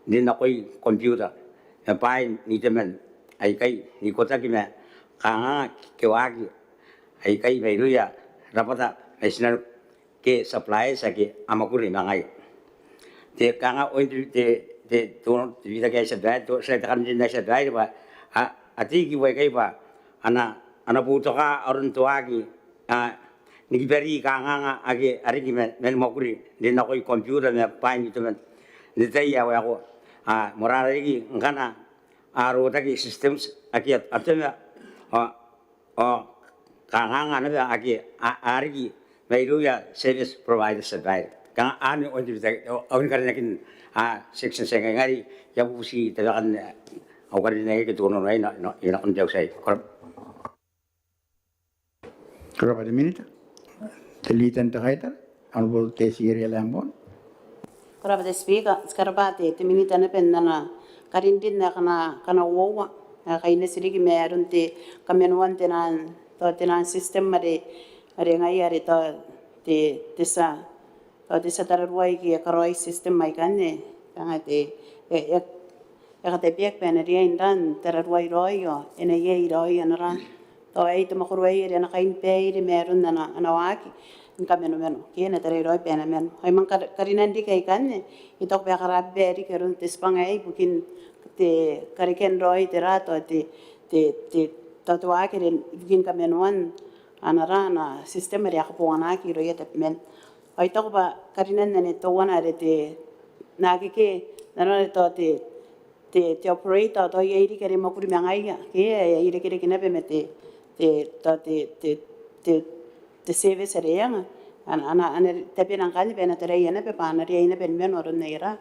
n rin nakoi computer ma bwaai n itoman aikai n ikotaki ma kanganga ke waaki aikai mairouia rabwata mai tinaniku ke suppliers ake a mwakuri ma ngaia. Te kanga oin te, te, te, te, te bitaki ae tia babaire, te, te karin ae tia babaire bwa a, a tei kibu aikai bwa a na, a na boutoka aron te waaki, a, ni kibari kanganga ake a riki ma, man mwakuri n rin nakoi computer ma bwaai n itoman n te tai ae waekoa. A, moarara riki ngkana a rotaki systems ake a, a toma, a, ao kanganga naba ake a, a riki mairouia service providers, tia babaire. Kanga anne oin te bitaki, ao, ao ni karinakin, a, section ae ngaingari, I a bubuti tabekan, a, au karin ae ke te onono aei, n, n, nakon te auti aei. Ko rabwa. Ko rabwa te minita. Te leader n te kaitara, Honourable Tessie Eria Lambourne. Ko rabwa te Speaker, ti karabwa te, te minita naba n ana karinrin ae kana, kana uoua ae kaineti riki ma aron te kamanoan te naan, tao te naan system are, are ngaia are tao te, te tia, tao te tia tararuai ke karaoi system aikanne. Kanga te, e, e, e katabeaki bwa e na riai n raan tararuai raoi ao e na iai raoi ana raan. Tao aei te mwakoro aei are a na kainibaire ma aron ana, ana waaki ni kamanomano ke e na tarairaoi bwa e na mano. Ai manga kar-, karinan riki aikanne, I taku bwa e karababa riki aron te tibwanga aei ibukin te karekean raoi te ra, tao te, te, te, tao te waaki are ibukin kamanoan ana ra, ana system are a kabonganaki irouia tabeman. Ao I taku bwa karinan anne teuana are te, naake ke, nanona are tao te, te, te operator, tao iai riki are mwakuri ma ngaia, ke e a irekereke naba ma te, te, tao te, te, te, te service are e anga. Ana, ana, ana tabena ngkanne bwa e na taraia naba bwa a na riai naba ni mano aron aia ra,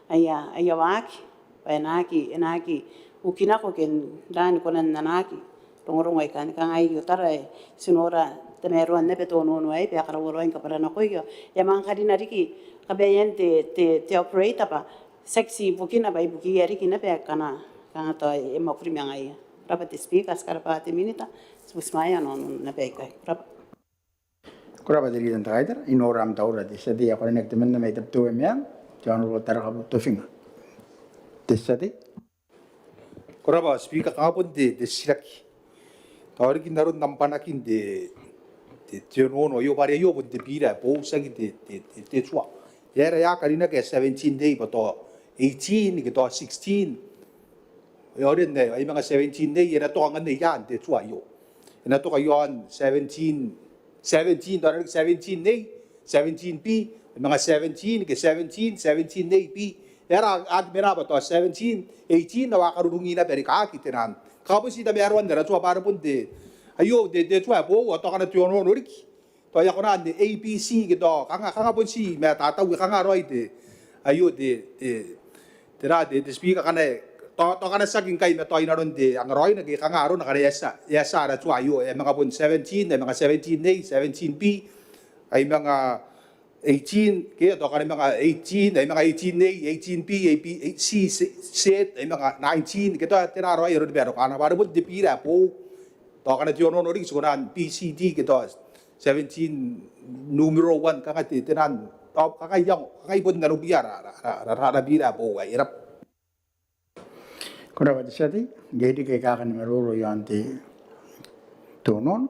aia, aia waaki. Bwa e na aki, e na aki uki nako ke n raan konan anaaki rongorongo aikanne. Kanga aio tara ae ti nora tamaroan naba te onono aei bwa e karaua raoi ni kabwara nakoia. E a manga karina riki kabaean te, te, te operator bwa tiaki ti ibukina bwa ibukiia riki naba akana kanga tao e mwakuri ma ngaia. Ko rabwa te Speaker, ti karabwa te minita, ti butimwaea n onono naba aikai. Ko rabwa. Ko rabwa te leader n te kaitara. I nora am taura te tia tei ae karineaki temanna mai Tabiteuea Meang, te Honourable Tarakabu Tofinga. Te tia tei. Ko rabwa Speaker, kanga bon te, te titiraki. Tao riki n aron nambwanakin te, te, te onono aio bwa are aio bon te bira ae boou, tiaki te, te, te, te tua. E aera e a karinaki ae seventeen nei bwa tao eighteen ke tao sixteen. Ao ren ae ai manga seventeen nei e na toka ngkanne i aan te tua aio? E na toka i aon seventeen, seventeen, tao riki seventeen nei, seventeen B, ai manga seventeen ke seventeen, seventeen nei B. E aera a aki mena bwa tao seventeen, eighteen ao a karurungi naba riki, a aki te naan. Kanga bon ti tamaroan ara tua bwa are bon te, aio te, te tua ae boou ao tao akana te onono riki. Tao e a kona n A B C ke tao kanga, kanga bon ti mataataua kanga raoi te, aio te, te, te ra te, te Speaker, akana tao, tao akana tiaki ngkai ma tao inanon te angaraoina ke kanga arona akana e a tia, e a tia ara tua aio, e a manga bon seventeen, ai manga seventeen nei, seventeen B, ai manga eighteen, ke tao akana manga eighteen, ai manga eighteen nei, eighteen B, A B, C, Z, ai manga nineteen, ke tao tera raoi aron barokaana bwa are bon te bira ae boou. Tao akana te onono riki ti kona n B C D ke tao seventeen numero one, kanga te, te naan, tao kanga iango, kanga i bon nanou bia ra, ra, ra, ra, ra, ra bira ae boou aei. E rabwa. Ko rabwa te tia tei. Ngke e riki aika a kan maroro i aon te, te onono.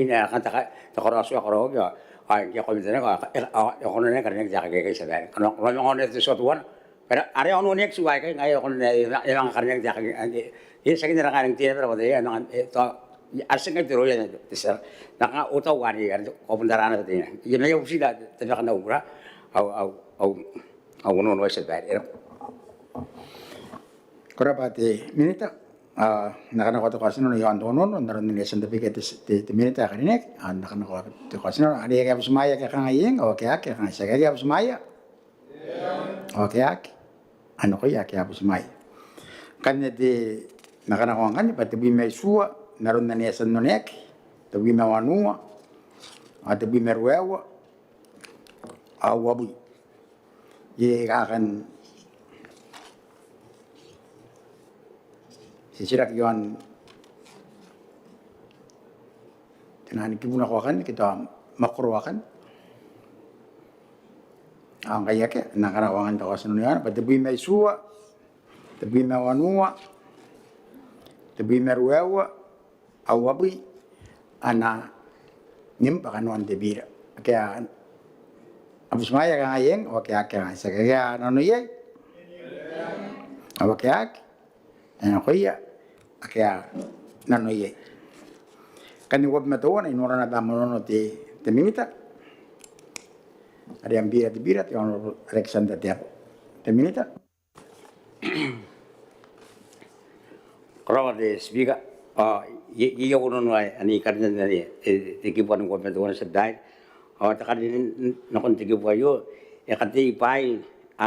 imwin ae a kan taka, te karaoa tua karaoaki ao ngke a komete nako ao e kona ni karineaki te akekei tia babaire. Kanga a manga onea te tua teuana bwa are a onooneaki tua aikai ngaia e kona ni manga karineaki te akekei. Tiaki n ara kaain te aba bwa are a manga, e tao are ti ngkai te roia te tia, ma kanga otau anne are ko bon tara naba te ina. Iai ma I a bubuti tabekan au kura au au au au onoono aei tia babaire. Ko rabwa te Minita. Ao N na kanakoa te kaotinano iaon te onoono n aron ane e a tia n tabekia te te Minita ae karineaki. Ao N na kanakoa te kaotinano are akea butimwaea ake a kangai eng ao ake a aki a kangai tiaki. Akea butimwaea ao ake a aki. Ao nakoia ake a butimwaea. Ngkanne te, N na kanakoa ngkanne bwa tebwi ma itiua n aron ane e a tia n oneaki, tebwi ma wanua ao tebwi ma ruaiwa ao uabwi. Iai ae kan titiraki iaon te nano ni kibu nako akanne ke tao mwakoro akanne? Ao ngkai akea, N na kanakoa ngkanne te kaotinano iaona bwa tebwi ma itiua, tebwi ma wanua, tebwi ma ruaiwa ao uabwi. Ao N na nim bwa kanoan te bira. Akea a butimwaea ake a kangai eng ao ake a aki a kangai tiaki. Ake a nano iai? Ao ake a aki? Ao nakoia ake a nano iai. Ngkanne uabwi ma teuana, I nora naba am onoono te Minita are am bira te bira, te Honourable Alexander Teabo. Te Minita. Ko rabwa te Speaker. Ao iai au onoono ae I karinan anne, te kibu ae uabwi ma teuana tia babaire. Ao te karinan nakon te kibu aio e katei bwaai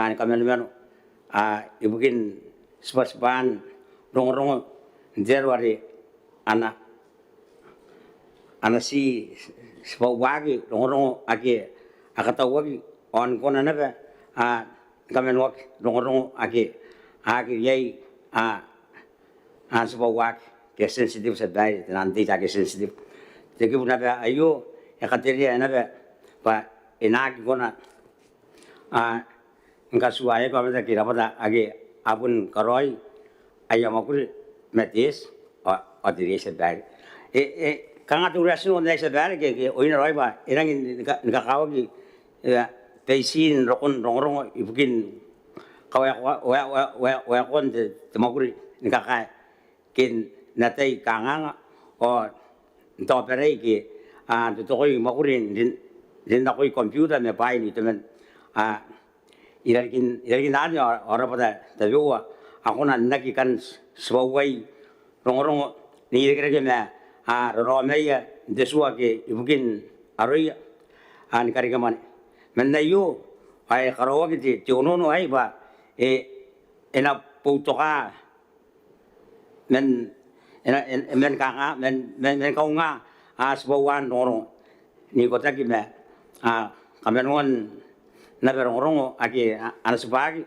ni kamanomano ibukin tibwatibwaan rongorongo n te aro are ana ana ti tibwauaki rongorongo ake a katauaki ao ni kona naba ni kamanoaki rongorongo ake a aki riai n tibwauaki ke sensitive tia babaire, te nano n te ita ake sensitive. Te kibu naba aio e katerea naba bwa e na aki kona ni katuaeaki aomata ke rabwata ake a bon karaoi aia mwakuri ma te eti ao te riai tia babaire. E kanga te uratingon aei tia babaire ke oin raoi bwa e rangi ni kakawaki baitin rokon rongorongo ibukin kawaekoan te mwakuri ni kakae ke n atai kanganga ao n taobarai ke n totokoi mwakuri n rin nakoi computer ma bwaai n itoman. Irarikin anne ao rabwata tabeua a kona n aki kan tibwauai rongorongo n irekereke ma raraomaia n te tua ke ibukin aroia ni karekemwane. Man aio ao e karaoaki te onoono aei bwa e na boutoka man, e na, e na, e na kaunga tibwauan rongorongo n ikotaki ma kamanoan naba rongorongo ake a na tibwaaki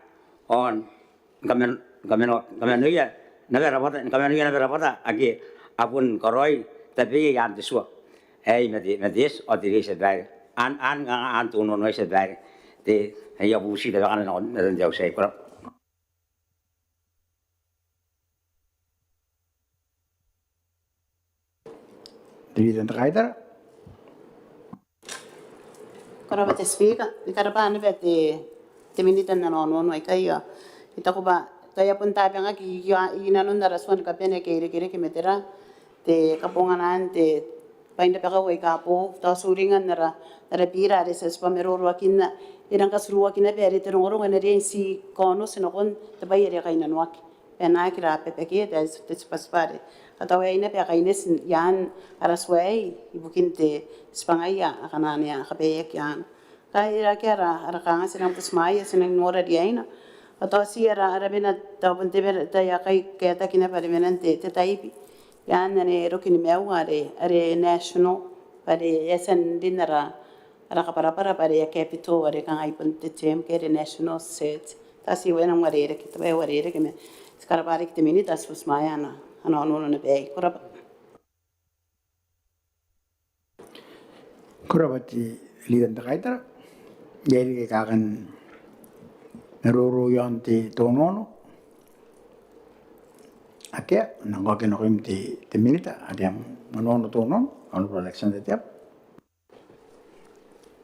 ao ni kamanoia naba rabwata, ni kamanoia naba rabwata ake a bon karaoi tabeia i aan te tua aei ma te eti ao te riai tia babaire. Aan, aan kanga aan te onoono aei tia babaire. Te, I a bubuti tabekana nakon atan te auti aei. Ko rabwa. Te Leader n te Kaitara. Ko Ko rabwa te Speaker, I karabwa naba te, te Minita n ana onoono aikai. I taku bwa tao e a bon tabangaki i, i nanon ara tua ni kabane ake irekereke ma tera te kabonganaan te bwai n rabakau aika boou. Tao ti uringa n ara, ara bira are ti a tibwa maroroakinna, e rang katuruaki naba are te rongorongo e na riai n ti kaonoti nakon te bwai are e kainnanoaki bwa e na aki rababakea te, te tibwatibwa are katawaeina bwa e kaineti i aan ara tua aei ibukin te tibwangaia akana ane a kabaeaki i aana. Kai rake ara, ara kanga ti nang butimwaea, ti nang nora riaina. Ao tao ti ara, ara mena, tao bon te mena, tao e a kai kaetaki naba are menan te, te taibi i aan ane roki nimaua are, are national, are e a tia n rin ara, ara kabwarabwara bwa are e a capital, are kanga i bon te term ke are national set. Tao ti wena mwareirake, tao e wareirake ma ti karabwa riki te Minita, ti butimwaea ana, ana onoono naba aei. Ko rabwa. Ko rabwa te Leader n te Kaitara. Iai riki kaakan maroro i aon te onoono? Akea. Nang kaoki nakoim te, te Minita are e a onoono te onoono, Honourable Alexander Teabo.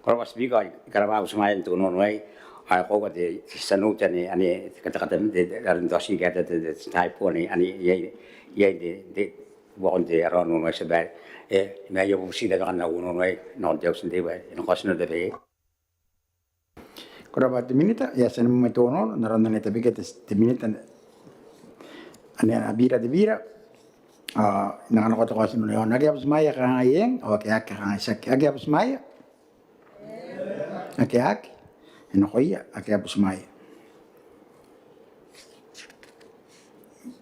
Ko rabwa Speaker, I karabwa butimwaean te onoono aei. Ao e koaua te, te tia note ane, ane katakata te, te, are n tao ti kaeta te, te, te typo ane, ane iai, iai te, te buakon te ara onoono aei, Tia Babaire. E, ma I a bubuti tabekan au onoono aei nakon te auti n tei bwa e na kaotinano tabeia. Ko rabwa te Minita. E a tia ni mwaiti te onoono n aron ane tabekia te, te Minita ane, ane a bira te bira. Ao I nang kanakoa te kaotinano iaon ake a butimwaea, kangai eng, ao ake a aki, kangai tiaki. Ake a butimwaea? Ake a aki? E nakoia ake a butimwaea.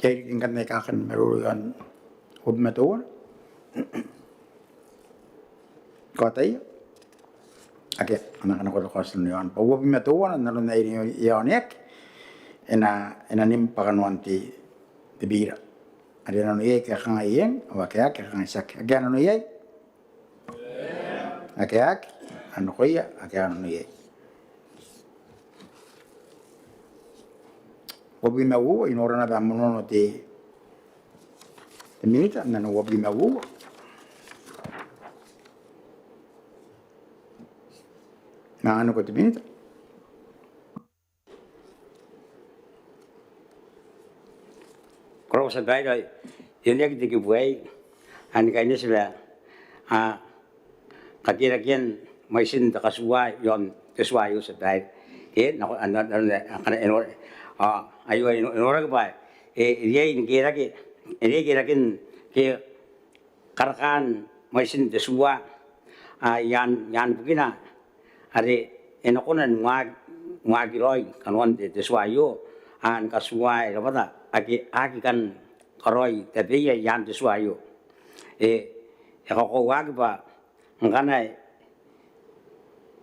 Iai riki ngkanne kaakan maroro i aon uabwi ma teuana? Ko ataia? Akea. I nang kanakoa te kaotinano iaon bwa uabwi ma teuana n aron ae e iaoneaki e na, e na nim bwa kanoan te, te bira. Are nano iai ake a kangai eng, ao ake a aki, kangai tiaki. Ake a nano iai? Ake a aki? E nakoia ake a nano iai. Uabwi ma uoua, I nora naba am onoono te, te Minita n ana uabwi ma uoua. Anganiko te Minita. Ko rabwa Tia Babaire, ao e oneaki te kibu aei ni kaineti bwa a, kakerakean mwaitin te katuaa i aon te tua aio, Tia Babaire. E, nako, a, na, na, na, a, kana, e nora, a, aio, e no, e noraki bwa e, e riai ni kerake, e riai keraken ke karakaan mwaitin te tua, a, i aan, i aan bukina are e na kona ni waaki, waaki raoi kanoan te, te tua aio, a, ni katuaae rabwata ake a aki kan karaoi tabeia i aan te tua aio. E, e kakoauaki bwa ngkana e,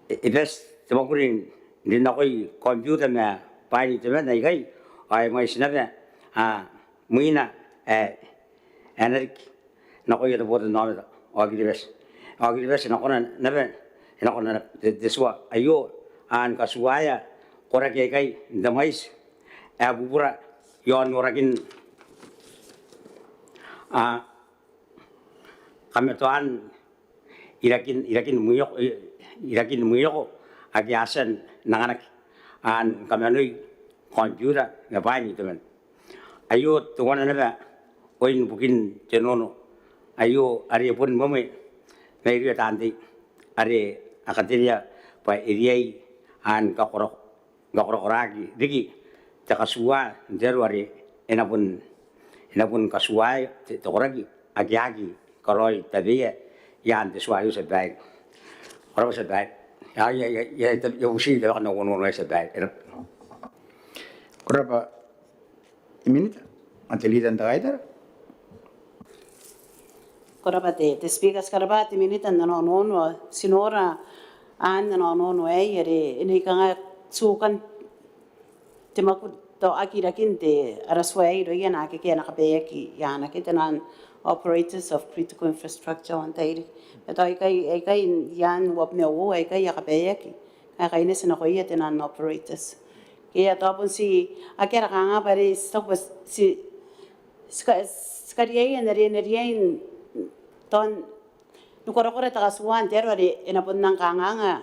e, e bati te mwakuri n rin nakoi computer ma bwaai ni temanna aikai, ao e mwaiti naba, a, mwina ae, ae na riki nakoia te botannaomata ao Kiribati. Ao Kiribati e na kona naba, e na kona naba te, te tua aio, a, ni katuaaea koraki aikai n te mwaiti ae bubura i aon norakin, a, kamatoaan irakin, irakin mwioko, irakin mwioko ake a tia n anganaki, a, ni kamanoi computer ma bwaai ni temanna. Aio teuana naba oin bukin te nono aio are e boni mwemwe mairouia taan tei are a katerea bwa e riai, a, ni kakorako, kakorakoraki riki te katuaa n te aro are e na bon, e na bon katuaaea te, te koraki ake a aki karaoi tabeia i aan te tua aio, Tia Babaire. Ko rabwa, Tia Babaire. Ia, ia, ia, ia, ia, I bubuti tabekan au onoono aei, Tia Babaire. Ko rabwa. Ko rabwa te Minita, ao te Leader n te Kaitara. Ko rabwa te, te Speaker, ti karabwa te Minita n ana onoono. Ti nora ana onoono aei are e na kanga tukan te mwakuri, tao aki irakin te ara tua aei irouia naake a na kabaeaki i aana ke te non-operators of critical infrastructure ao n tairiki. Ma tao aikai, aikai i aan uabwi ma uoua aikai a kabaeaki, a kaineti nakoia te non-operators. Ke a tao bon ti, akea ara kanga bwa are ti taku bwa ti, ti ka, ti kariaia n are e na riai n tao ni korakora te katuaa n te aro are e na bon nang kanganga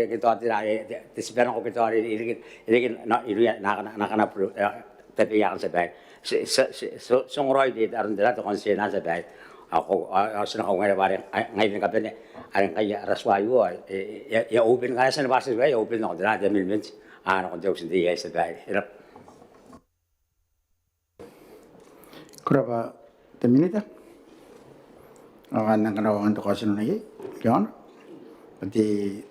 ke, ke tao tera, e, te, te tiba nako ke tao e, e reke, e reke, na, irouia, na, na, na, na, na, e, tabeia akanne tia babaire. Ti, ti, ti, ti, ti ongoraoi te, aron tera te concern anne tia babaire. Ao ko, ao, ao ti na kaungaira bwa are, a, ngaira ni kabane, are ngkai ara tua aio, e, e, e, e open, ngkana ti a ni bati tua aio, e open nakon tera te amendment. A, nakon te auti n tei aei tia babaire. E rabwa. Ko rabwa te Minita. Ao ngkana ko a nang kanakoa te kaotinano iai, ke ana, bwa te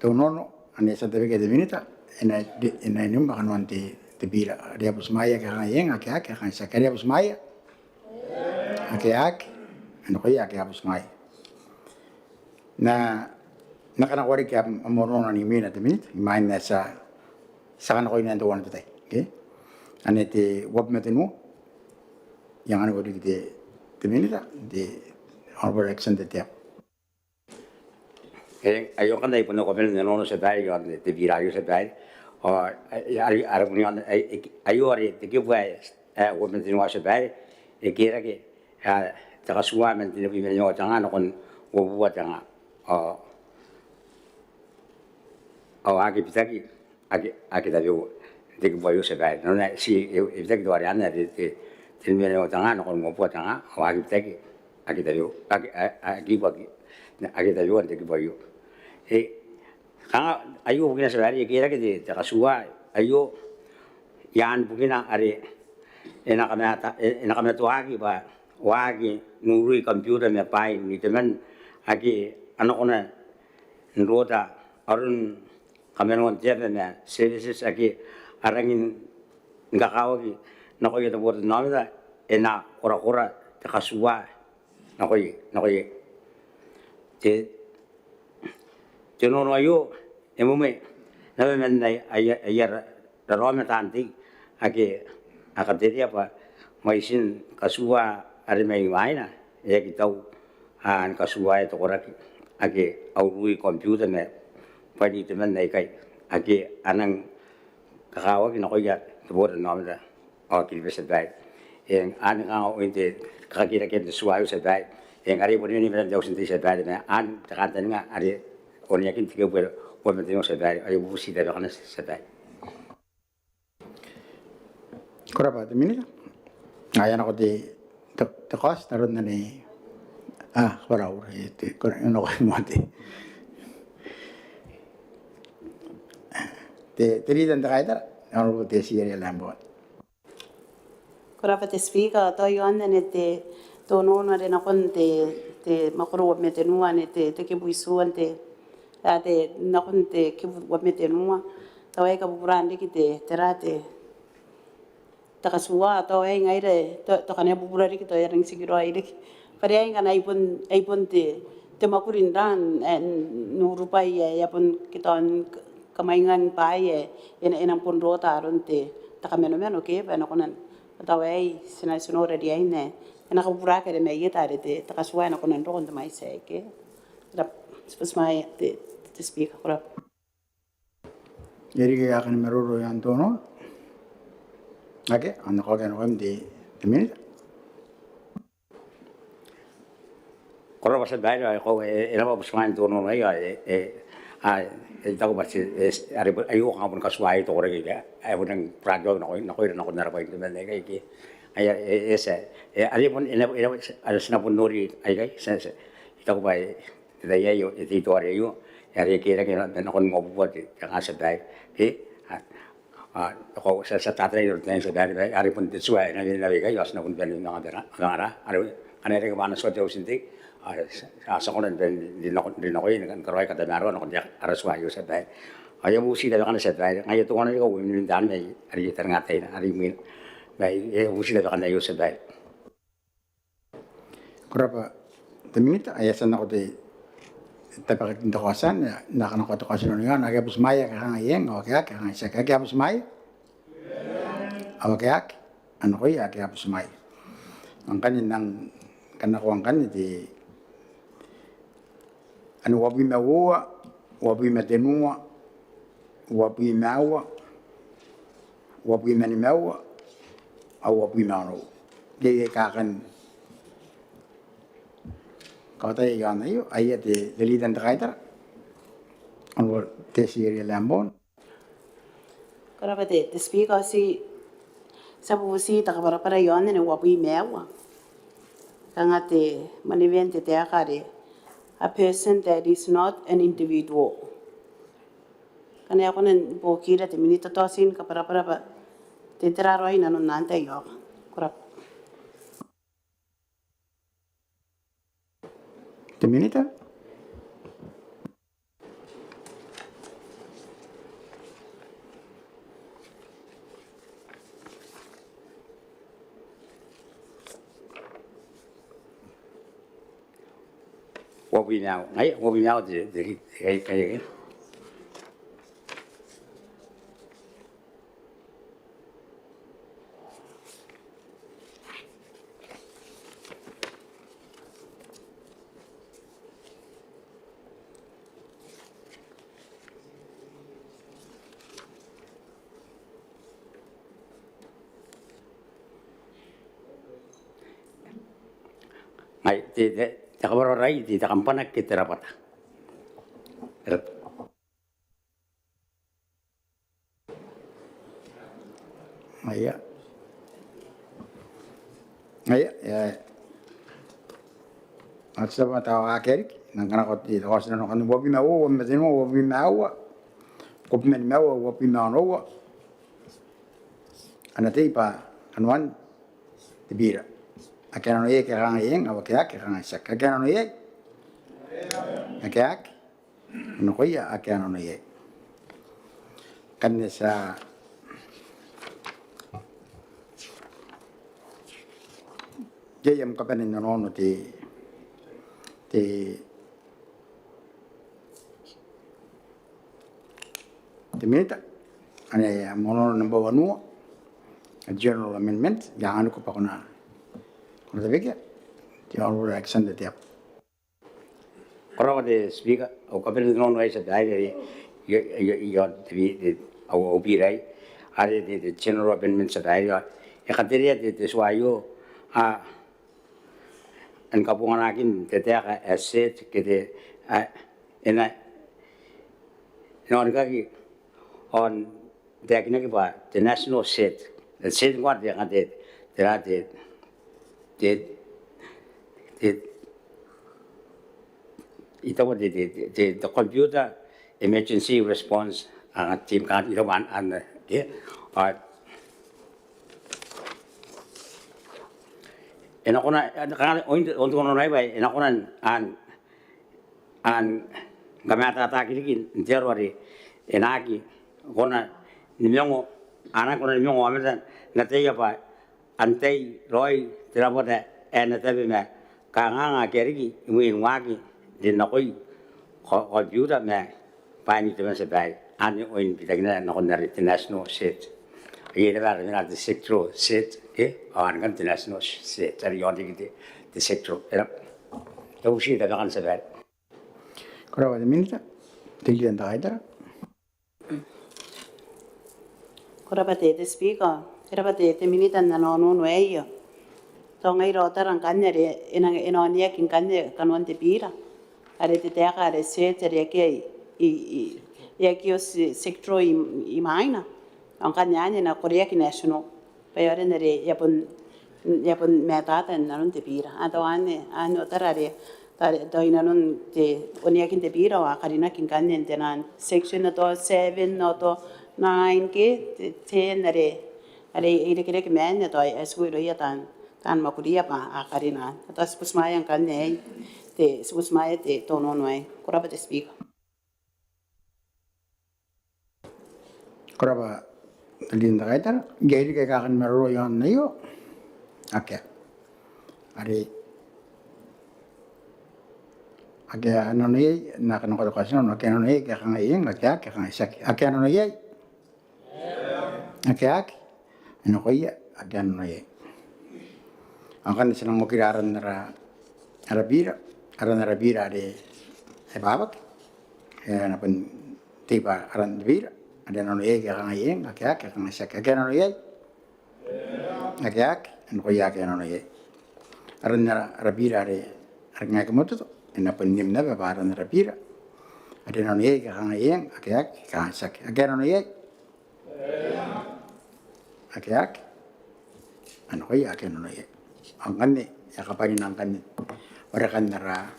onoono anne e a tia n tabekia te Minita, e na, e na nim bwa kanoan te, te bira. Are a butimwaea ake a kangai eng, ake aki, ake a kangai tiaki. Are a butimwaea ake aki, a nakoia ake a butimwaea. N na, n na kanakoa riki am, am onoono n imwina te Minita, imwain ae ti a, ti a kanakoa inanon teuana te tai. Okay? Anne te uabwi ma tenua. I anganiko riki te, te Minita, te Honourable Alexander Teabo. E, aio ngkanne ai bon au kabane n onoono tia babaire, iaon te, te bira aio tia babaire. Ao, a, a, a, are bon iaon, ai, ai, aio are te kibu ae, e, uabwi ma tenua tia babaire, e kerake, a, te katuaa man tenibwi ma nimaua te nga nakon uabubua te nga. Ao, ao a aki bitaki, ake, ake tabeua. te kibu aio, Tia Babaire. Nanona ti, e, e bitaki teuareana te, te, te nimabwi ma tenga nakon uabubua tenga, ao a aki bitaki, aki tabeua, aki, a, a, aki, aki, aki tabeua n te kibu aio. E, kanga aio bukina, Tia Babaire, e kerake te, te katuua aio, i aan bukina are e na kamata, e, e na kamatoaki bwa waaki n urui computer ma bwai n iteman ake a na kona n rota aron kamanoan te aba ma services ake a rangi ni kakawaki nakoia te botannaomata, e na korakora te katuua nakoia, nakoia. Te, te onoono aio e mwemwe naba man aia, aia, aia ra-, raraoma taan tei ake a katerea bwa mwaitin katuua are mai mwaina e aki tau, a, ni katuuaea te koraki ake a urui computer ma bwai n iteman aikai ake a nang kakawaki nakoia te botannaomata ao Kiribati, Tia Babaire. Eng, anne kanga oin te kakirakean te tua aio, Tia Babaire. Eng, are bon iai ni maran te auti n tei, Tia Babaire, ma anne te kantaninga are oneakin te kibu ae uabwi ma tenua, Tia Babaire. Aio bubuti tabeua, Tia Babaire. Ko rabwa te Minita. Ao e a nako te, te, te kaoti n aron anne. A, ko rabwa, e, te, ko, nako moa te, te, te Leader n te Kaitara, Honourable Tessie Eria Lambourne. Ko rabwa te Speaker, tao i aon anne te, te onoono are nakon te, te mwakoro uabwi ma tenua anne te, te kibu itiua n te, a, te, nakon te kibu uabwi ma tenua. Tao ae kabuburan riki te, tera te, te katuua, tao ae ngaira, tao, tao kanga e bubura riki, tao e a rangi n tikiraoi riki. Bwa are ai ngkana ai bon, ai bon te, te mwakuri n rang, e, n urubwai ae, e a bon kitaon kamwaingan bwaai ae e na, e nang bon rota aron te, te kamanomano ke, bwa e na kona n, tao ae ti na, ti noora riain ae e na kabuburaki are mai eta are te, te katuua e na kona n roko n te mwaiti aei ke. Ko rabwa, ti butimwaea te, te Speaker, ko rabwa. E riki ae kan maroro i aon te onoono? Akea, ao N na kaokia nakoim te, te Minita. Ko rabwa, Tia Babaire, ao e koaua, e, e rabwa butimwaean te onoono aei, ao e, e, a, e taku bwa ti, e, are bon, aio kanga bon katuua aei te koraki ae, ae bon rang burake nako, nakoira nakon ara bwai n temanna aikai ke. Aia, e, e, ti, e, are bon, e na, e na, are ti na bon nori aikai, ti, ti, I taku bwa, e, te tai aio, e, te itoari aio, e, are e kerake nakon uabubua te, te tenga, Tia Babaire. Ke, a, a, ko, ti a, ti a taetae n aron te tai, Tia Babaire, are bon te tua ae e na, e na, e na, e na, ao ti na bon bane n manga bera, manga ra, are, ngkana e reke bwa ana tua te auti n tei, a, ti a, ti a kona ni bane n rin nako, rin nakoia ni karaoi katamaroa nakon te, ara tua aio, Tia Babaire. Ao I a bubuti tabeua, Tia Babaire, ngaia teuana riki au ueminimini taani mai, are I taninga taina, are imwina. Ma I, I a bubuti tabeua aio, Tia Babaire. Ko rabwa te Minita, ao e a tia n nako te tabekaki n te kaoti anne, N na kanakoa te kaoti n aron aio, ake a butimwaea a kangai eng, ao ake a aki a kangai tiaki, ake a butimwaea. Ao ake a aki, a nakoia ake a butimwaea. Ao ngkanne N nang kanakoa ngkanne te, anne uabwi ma uoua, uabwi ma tenua, uabwi ma aua, uabwi ma nimaua, ao uabwi ma onoua. Iai aika a kan kaotia i aon aio, aia te, te Leader n te Kaitara, Honourable Tessie Eria Lambourne. Ko rabwa te, te Speaker, ti, ti a bubuti te kabwarabwara i aon anne uabwi ma aua. Kanga te, manewen te taeka are, a person that is not an individual. Ngkana e kona ni buokira te Minita, tao ti kabwarabwara bwa te, tera raoi nanon anne, te Speaker. Ko rabwa. Te Minita. Uabwi ma aua, ngaia, uabwi ma aua te, te, te, te, te, Ngaia, te, te, te kabwarabwara aei, te, te kambana ke te rabwata. Te rabwata. Aia. Aia, e. Ao ti a bwa tao akea riki, N nang kanakoa te, tao ti na nako n uabwi ma uoua, uabwi ma tenua, uabwi ma aua, uabwi ma nimaua, uabwi ma onoua. Ana tei bwa kanoan te bira. Ake a nano iai ke a kangai eng, ao ake aki, ke a kangai tiaki. Ake a nano iai? Ake aki. Nakoia ake a nano iai. Ngkanne ti a iai am kabanea n nanono te, te, te Minita. Anne am nanono nambwa wanua, a general amendment, I anganiko bwa ko na, ko na tabekia. Te Honourable Alexander Teabo. Ko rabwa te Speaker, au kabanea n nanono aei, Tia Babaire, are i, i, i, i aon te bi-, te, au, au bira aei, are te, te general amendment, Tia Babaire, e katerea te, te tua aio, a, ni kabonganakin te taeka ae set ke te, a, e na, e na onikaki aon taekinaki bwa te national set. Te set ngkoa te, te, te, te, te, I taku bwa te, te, te, te computer emergency response, a, team kan, I taku bwa anne, ke? A, e na kona, a, kanga, oin, oin te nano aei bwa e na kona n, a, n kamatata riki n te aro are e na aki kona ni manga, a na aki kona ni manga aomata n ataia bwa antai raoi te rabwata ae na tabe ma kanganga ake a riki imwin waaki rinakoi ko-, computer ma bwaai ni temanna, Tia Babaire. Anne oin bitakinna nakon are te national set. Iai naba are mena te sectoral set, ke? Ao anne ngkanne te national set. Are i aon riki te, te sectoral. E rabwa. E uti tabekan, Tia Babaire. Ko rabwa te Minita. Te Leader n te Kaitara. Ko rabwa te, te Speaker. E rabwa te, te Minita n ana nanono aei. Tao ngai ara otara ngkanne are e na, e na oneaki ngkanne kanoan te bira are te taeka are set are akea i, i, i, e akea se-, sectoral i, i mwaina. Ao ngkanne anne e na koreaki national. Bwa e aonga n are e a bon, e a bon matata n nanon te bira. Ao tao anne, anne otara are, tao, tao i nanon te oneakin te bira ao a karinaki ngkanne n te naan section tao seven, tao nine ke, te, ten are, are e irekereke ma anne tao e tiku irouia taan, taan mwakuria bwa a karina. Tao ti butimwaea ngkanne aei, te, ti butimwaea te, te nanono aei. Ko rabwa te Speaker. Ko rabwa te Leader n te Kaitara. Iai riki aika kan maroro i aon aio? Akea. Are ake a nano iai, N na kanakoa te kaotinano, ake a nano iai ke a kangai eng, ake aki, ke a kangai tiaki. Ake a nano iai? Ake aki. E nakoia ake a nano iai. Ao ngkanne ti nang okira aran ara, ara bira, aran ara bira are e bwabwaki. E na bon tei bwa aran te bira are a nano iai ke a kangai eng, ake aki, ke a kangai tiaki. Ake a nano iai? Ake aki. E nakoia ake a nano iai. Aran ara, ara bira are, are ngae ke mototo, e na bon nim naba bwa aran ara bira are a nano iai ke a kangai eng, ake aki, ke a kangai tiaki. Ake a nano iai? Ake aki. E nakoia ake a nano iai. Ao ngkanne e a kabwarina ngkanne warekan ara,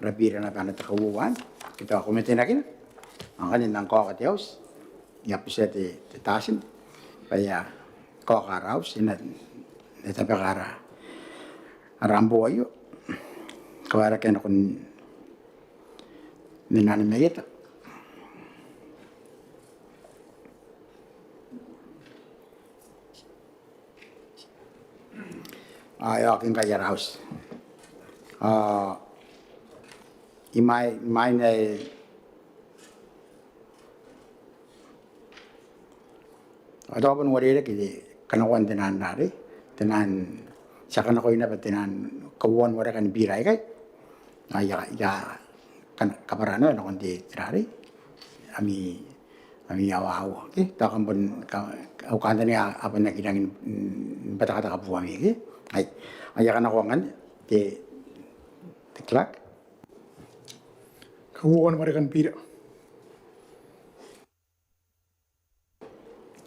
ara bira naba ana te kauoua anne ke tao kometenakina. Ao ngkanne N nang kaoka te auti, I a butia te, te tatin bwa e a kaoka ara auti, e na, e na tabeka ara, ara amboo aio. Kawaerakea nakon Minita ni Maieta. Ao e a oki ngkai ara auti. Ao imwain, imwain ae Ao tao bon uarereke kanakoan te naan rarei, te naan, ti a kanakoi naba te naan kauoua ni warekan bira aikai. Ao I a, I a kan kabwara naba nakon te, te rarei. Ami, ami aoa, aoa, ke? Tao kam bon, ka, au kantaninga a bon aki rangi ni, mm, batakataka buami, ke? Ai, ao I a kanakoa ngkanne te, te clerk. Kauoua ni warekan bira.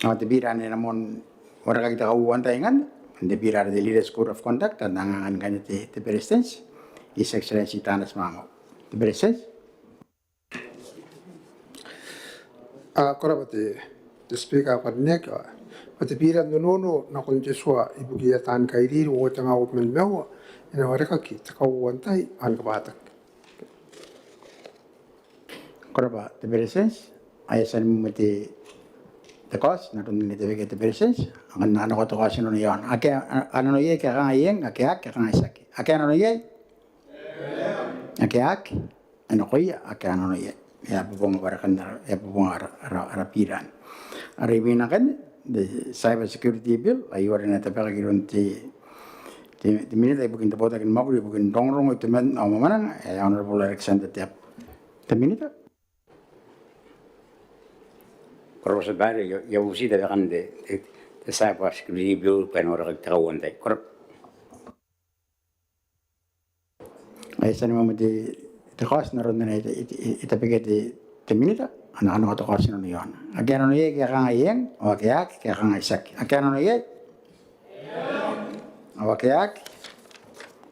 Ao te bira anne e na moan warekaki te kauoua n tai ngkanne, te bira are te Leaders' Code of Conduct, anne ngkanne te, te Beretitenti, His Excellency Taneti Maamau. Te Beretitenti. Ao ko rabwa te, te Speaker ae karineaki, ao te bira n onoono nakon te tua ibukiia taan kairiri uoua te nga uabwi ma nimaua e na warekaki te kauoua n tai ao ni kabwataki. Ko rabwa te Beretitenti, ao e a tia ni mwaiti te kaoti n aron are e tabekia te Beretitenti, ao ngkana a nako te kaoti n onoono iaona. Ake a, a nano iai ke a kangai eng, ake a aki ke a kangai tiaki. Ake a aki? Ake a aki? Ai nakoia ake a nano iai. E a bobonga warekan ara, e a bobonga ara, ara, ara bira. Are imwina ngkanne, te Cyber Security Bill, aio are e na tabekaki iroun te, te, te Minita ibukin te botaki ni mwakuri ibukin rongorongo, itoman ao mwamwananga, e, Honourable Alexander Teabo. Te Minita. Ko rabwa te Speaker, I a, I a bubuti tabekan te, te, te Cyber Security Bill bwa e na warekaki te kauoua n tai. Ko rabwa. Ao e a tia ni mwaiti te kaoti n aron are e, e, e tabekia te, te Minita, ao a na nako te kaoti n onoono iaona. Ake a nano iai ke a kangai eng, ao ake a aki ke a kangai tiaki. Ake a nano iai? Ao ake a aki?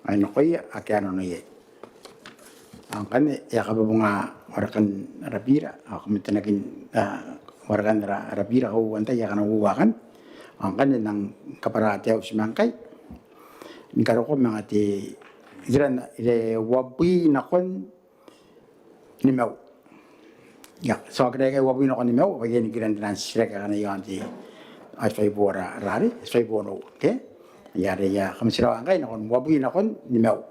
Ai nakoia ake a nano iai. Ao ngkanne e a kabobonga warekan ara bira, ao kamatanakin, a, warekan ara, ara bira kauoua n tai aika a na uoua akanne. Ao ngkanne N nang kabwara te auti ma ngkai ni karokoa manga te, iteran, te uabwi nakon nimaua. Ia, ti a okira ikai uabwi nakon nimaua, bwa iai nikiran taian titiraki akana iaon te, a, twenty-four ara, ara, are, twenty-four onoua, okay? Ia, are, ia, kam tirawa ngkai nakon uabwi nakon nimaua.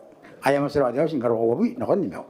Ai a motirawa te auti ni karokoa uabwi nakon nimaua.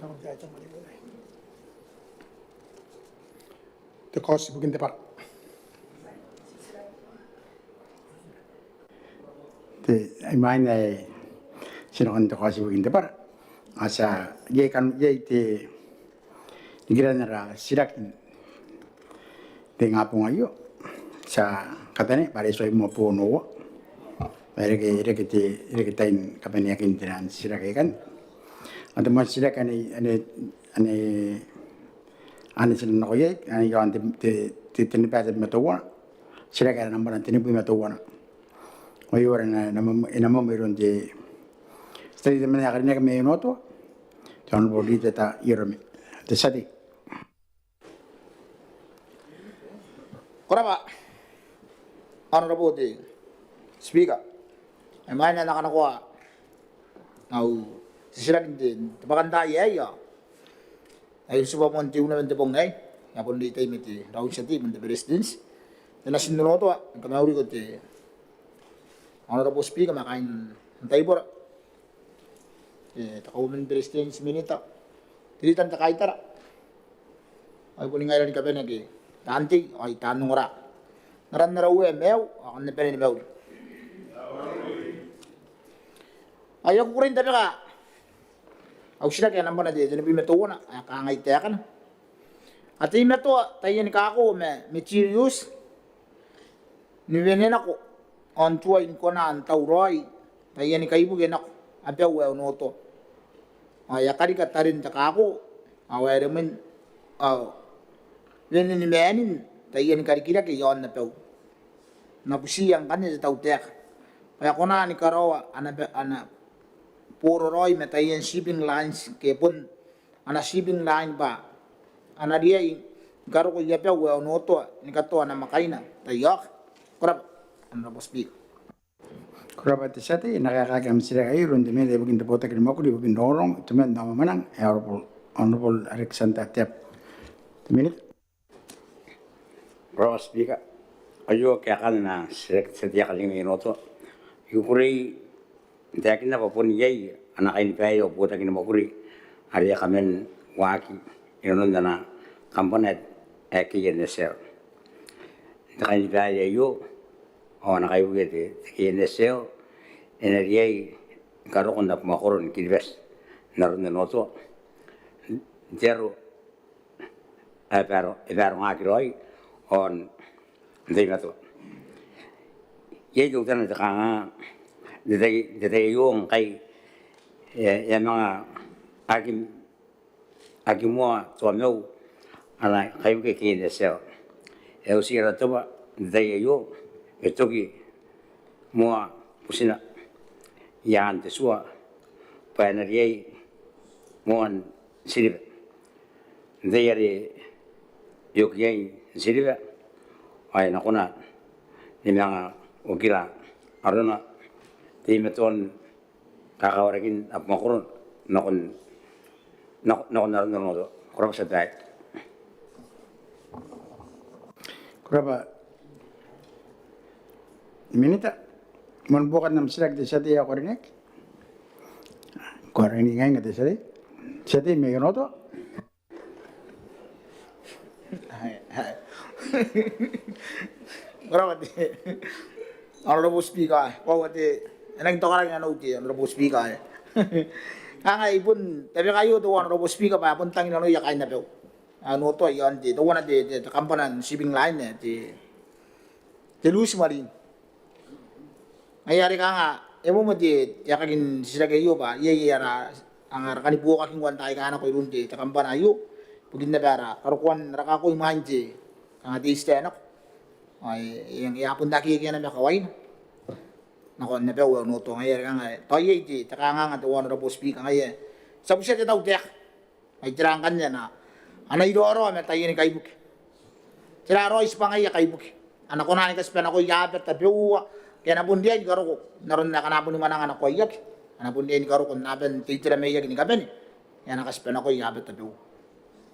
Te kaoti ibukin te bwara. Te, imwain ae ti nakon te kaoti ibukin te bwara, ao ti a, iai kan, iai te, nikiran ara titiraki n te ingabong aio, ti a katanea bwa are e tuai moa bono uoua. E reke, e reke te, e reke tain kabaneakin te nang titiraki aikai. Ao te moan titiraki anne, anne, anne, anne ti nang nako iai, anne iaon te, te, te, tenibwi ma teuana. Titiraki ae nambwana tenibwi ma teuana. Ao aio are e na, na, e na mwaimwai iroun te, te tia tei temanna ae karineaki mai Onotoa, te Honourable Riteta Iorome. Te tia tei. Ko rabwa, Honourable te Speaker. Imwain ae N na kanakoa au titiraki n te, te bwakantaai aei, ao ae I tibwa moan te unimwaane n te bong aei, I a bon reitai ma te raoi n tia tei man te Beretitenti, te natin Onotoa, ni kamauriko te Honourable Speaker ma kaain taibora, te, te Kauoman ni Beretitenti, Minita, te Leader n te kaitara, ao ai boni ngaira ni kabane ake taan tei ao ai taan ongora. N aran ara Uea ae maiu, ao kam na bane ni mauri. Ao I a kukurei n tabeka au titiraki ae nambwana te, tenibwi ma teuana, ae kangai taekana. A teimatoa taiani kako ma materials ni wene nako ao n tuai ni kona n tauraoi taiani kaibuke nako abau ae Onotoa. Ao e a karika taren te kako, ao ae rimwin, ao wene ni maanin taiani karikirake iaon abau. N na butiia ngkanne te tautaeka bwa e kona ni karaoa ana ba-, ana boraraoi ma taian shipping lines ke bon ana shipping line bwa a na riai ni karoko i abau ae Onotoa ni katoa namwakaina taiaoka. Ko rabwa, Honourable Speaker. Ko rabwa te tia tei. E na kaekaaki am titiraki aio iroun te Minita ibukin te Botaki ni Mwakuri ibukin Rongorongo, Itoman ao Mwamwananga, ae Honourable, Honourable Alexander Teabo. Te Minita. Ko rabwa Speaker. Aio kaekaan ana titiraki te tia tei ae karineaki mai Onotoa. I kukurei n taekinna bwa bon iai ana kainibaire au botaki ni mwakuri are e kaman waaki inanon ana kambana ae K N S L. N te kainibaire aio ao ana kaibuke te, te K N S L, e na riai ni karoko n abamwakoro ni Kiribati n aron Onotoa n te aro ae e baro-, e barongaki raoi ao n teimatoa. Iai teutana te kanganga n te tai, n te tai aio ngkai e, e a manga aki, aki moa Toamau ana kaibuke K N S L. E uti ara toma n te tai aio, e toki moa butina i aan te tua bwa e na riai moan tiriba. N te tai are e oki iai n tiriba ao e na kona ni manga okira arona teimatoan kakawarakin abamwakoro nakon, nakon, nakon aron Onotoa. Ko rabwa te tia babaire. Ko rabwa Minita. Moan buokan am titiraki te tia tei ae ko karineaki. Ko karineaki ngkai te tia tei. Tia tei mai Onotoa. Ko rabwa te Honourable Speaker, koaua te, e nangi tokaraki nanou te Honourable Speaker. Kanga I bon tabeka aio te Honourable Speaker bwa e bon tang inanoi kaain abau ae Onotoa iaon te, teuana te, te, te kambana n shipping line, te, te Lucy Marine. Ngaia are kanga e moamoa te, te aekakin titiraki aio bwa iai, iai ara, kanga ara kani buokaki ngkoa n taai aika nako iroun te, te kambana aio ibukin naba ara karokoan ara kako imwain te, kanga te Easter ae nako. Ao e, e, e a bon aki ekeana ma kawaina nakon abau ae Onotoa. Ngaia are kanga tao iai te, te kanganga te Honourable Speaker, ngaia ti a butiia te tautaeka mai tera ngkanne ana, ana iraorao ma taiani kaibuke. Tera raoi tibwangaia kaibuke? A na kona ni katiba nako i aaba tabeua ke a na bon riai ni karoko n aron ae ngkana a boni mwananga nako aia ake, a na bon riai ni karoko n aaba n te itera maiaki ni kabane, e a na katiba nako i aaba tabeua.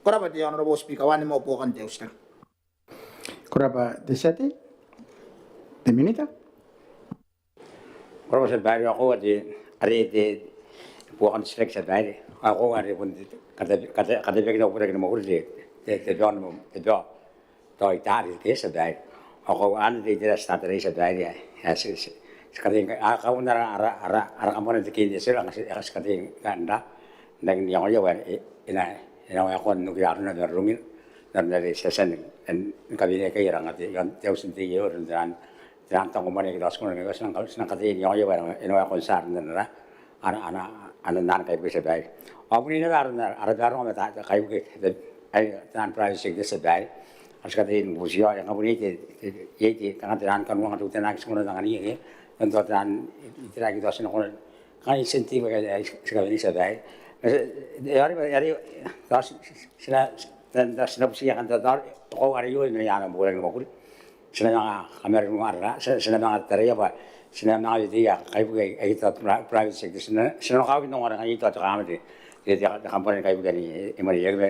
Ko rabwa te Honourable Speaker, ao anne moa buokan te titiraki. Ko rabwa te tia tei. Te Minita. Ko rabwa te tia babaire. Ao koaua te, are te, buokan titiraki tia babaire. Ao koaua are bon katabeakina bubura ke ni mwakuri te, te, te bong, te bong tao i taari ke tia babaire. Ao koaua anne te itera ti tatarei tia babaire ae ti, ti, ti kataia ngkai a kauna ara, ara, ara, ara kambana te K N S L, ti kataia ngkai n ra n rangi n iangoia bwa e na, e na waekoa n okira arona ma rongina n aron are ti a tia ni kawenea ikai ara ngati iaon te auti n tei aio, n te ran, te ran tangomwane ke tao ti kona ni ngaia bwa ti nang kataia n iangoia bwa e na waekoa n tia arona n ra ana, ana, ana, ana kaibuke tia babaire. Ao bon iai naba aron ara baronga ma ta, ta kaibuke, te, ai, taian private sector tia babaire. Ao ti kataia ni bubutiia, ao e nga bon iai te, te, iai te, kanga te ran kanuanga teutana ake ti kona n anganiia ke, n tao te ran itera ake tao ti na kona, kanga incentive ake ti kawenei tia babaire. Ma ti, e, are, are, tao ti, ti, ti na, ti na, ti na, ti na butiia kanga tao, tao, koaua are iai, e mena i aan am bubura ke ni mwakuri. Ti na manga kamarinua ara, ti na, ti na manga taraia bwa ti na manga weteia kaibuke aika tao pri-, private sector. Ti na, ti na nako n ongora ngkai tao te kanganga te, te, te, te kambana ni kaibuke anne e mwaneweaki ma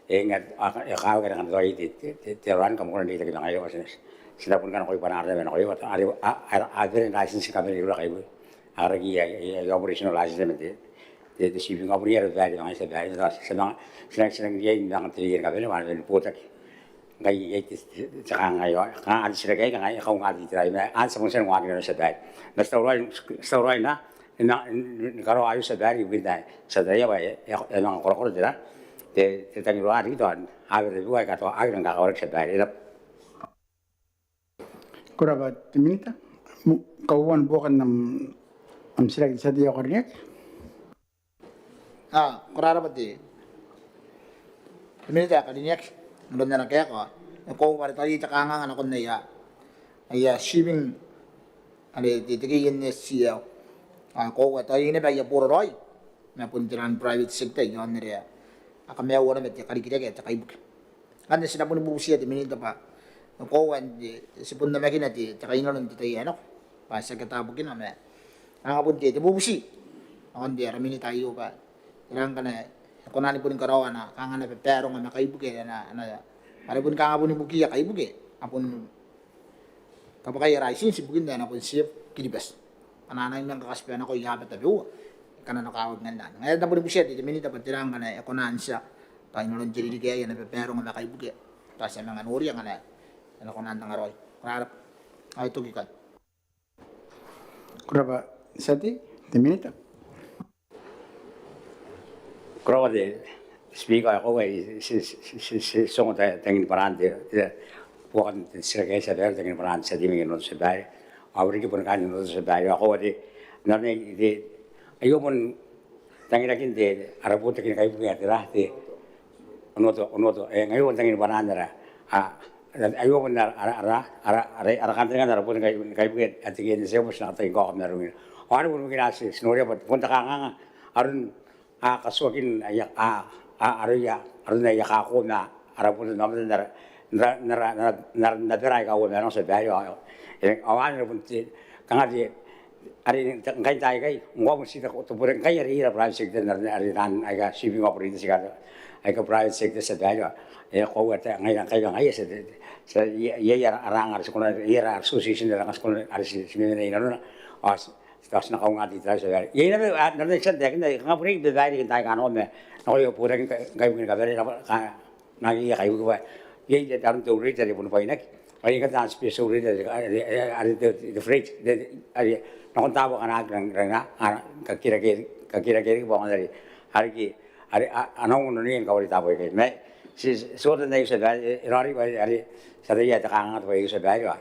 e nga, a, e kakawaki are ngkana tao iai te, te, te, te ran kamokona n reitaki ma ngaira bwa ti na, ti na bon kanakoa bwanaara ma nakoia are a, a, a bere n license ni kabanea iroura kaibuke. A karaki aia, aia, aia operational license man te, te, te shipping, ao bon iai ara babaire ma ngaia tia babaire, ti na, ti na, ti na, ti na iai n anga te reirei ni kabane bwa a na bane ni botaki. Ngkai iai te, te, te kanganga aio, kanga anne titiraki aika kanga e kaunga te itera aio ma anne ti a bon tia ni waaki nano tia babaire. Ma ti tauraoi, ti tauraoi n, n, n, ni karaoa aio tia babaire ibukin ae ti ataia bwa e, e, e a manga korakora te ra, te, te tangiroa riki tao a bane ni bua aika tao a aki rang kakawaraki tia babaire. E raba. Ko rabwa te Minita. Kauoua ni buokan am, am titiraki te tia tei ae ko karineaki. A, ko rabwa te, te Minita ae karineaki n aron ana kaeka. E koaua are tao iai te kanganga nakon aia, aia shipping are te, te K N S C L. A, koaua tao iai naba aia boraraoi ma bon te ran private sector iaon are a kamaiua naba te karikirake ae te kaibuke. Ngkanne ti na boni bubutia te Minita bwa e koaua n te, ti bon namakina te, te kainnano n te tai ae nako bwa ti aki ata bukina ma kanga bon te, te bubuti nakon te, ara Minita aio bwa tera ngkana e kona ni boni karaoa ana, kanga ana babaronga ma kaibuke, ana, ana, are boni kanga boni bukiia kaibuke a bon kabwakai ara license ibukin ae a na bon serve Kiribati. Ngkana a nang manga kakatiba nako i aaba tabeua e kananokawaki ngkanne. Ngaia ae N na boni butia te, te Minita bwa tera ngkana e kona n tia bwa inanon te ririki aei ana babaronga ma kaibuke bwa ti a manga noria ngkana e na kona n tangaraoi. Ko rabwa. Ao e toki ikai. Ko rabwa te tia tei, te Minita. Ko rabwa te Speaker, ao e koaua ae ti, ti, ti, ti, ti ongo tangin bwaraan te, te buokan te titiraki aei tia babaire, tangin bwaraan te tia tei mai Onotoa tia babaire. Ao riki boni kaain Onotoa tia babaire, ao e koaua te, n aron ae te, aio bon tangirakin te, ara botaki ni kaibuke ae te ra, te Onotoa, Onotoa, e, ngaia bon tangin bwaraan ara, a, aio bon ara, ara, ara kantaninga n ara botaki ni kaibuke ae te K N S L bwa ti na kataia ni kaoka ma rongina. Ao are bon rongina ti, ti noria bwa bon te kanganga aron, a, katuakin aia, a, a, aroia, aron aia kako ma ara botaki n aomata n ara, n ara, n ara, n ara, n ara, n ara bera aika uoman nako tia babaire. Ao, e, ao anne bon te, kanga te, are ngkai n taai aikai ngkoa bon ti te, te botaki ngkai are iai ara private sector n are, are taan aika shipping operators aika, aika private sector tia babaire. E koaua te, ngaira ngkai ngaia ti, ti, ti, iai, iai ara, ara anga are ti kona, iai ara association are ngkai ti kona, are ti, ti memena inanona. Ao ti, ti, ti na kaunga te itera tia babaire. Iai naba, a, n aron ae I tia n taekinna, kanga bon iai babaire n taai aika nako ma nakoia botaki ni kaibuke ni kabane, nako, ka, nakoia kaibuke bwa iai aron te rate are boni bwainaki. Ao iai ngkanne taan special rate are, are, are te, te freight, are nakon taabo akana aki rang, rang, a, kakirake, kakirake riki bwa ngkana are, are ke, are, a, a na ongo nanoia ni kawari taabo aikai. Ma ti, ti, ti ota n aio tia babaire, e, e raoiroi bwa are ti ataia ae te kanganga te bwai aio tia babaire, ao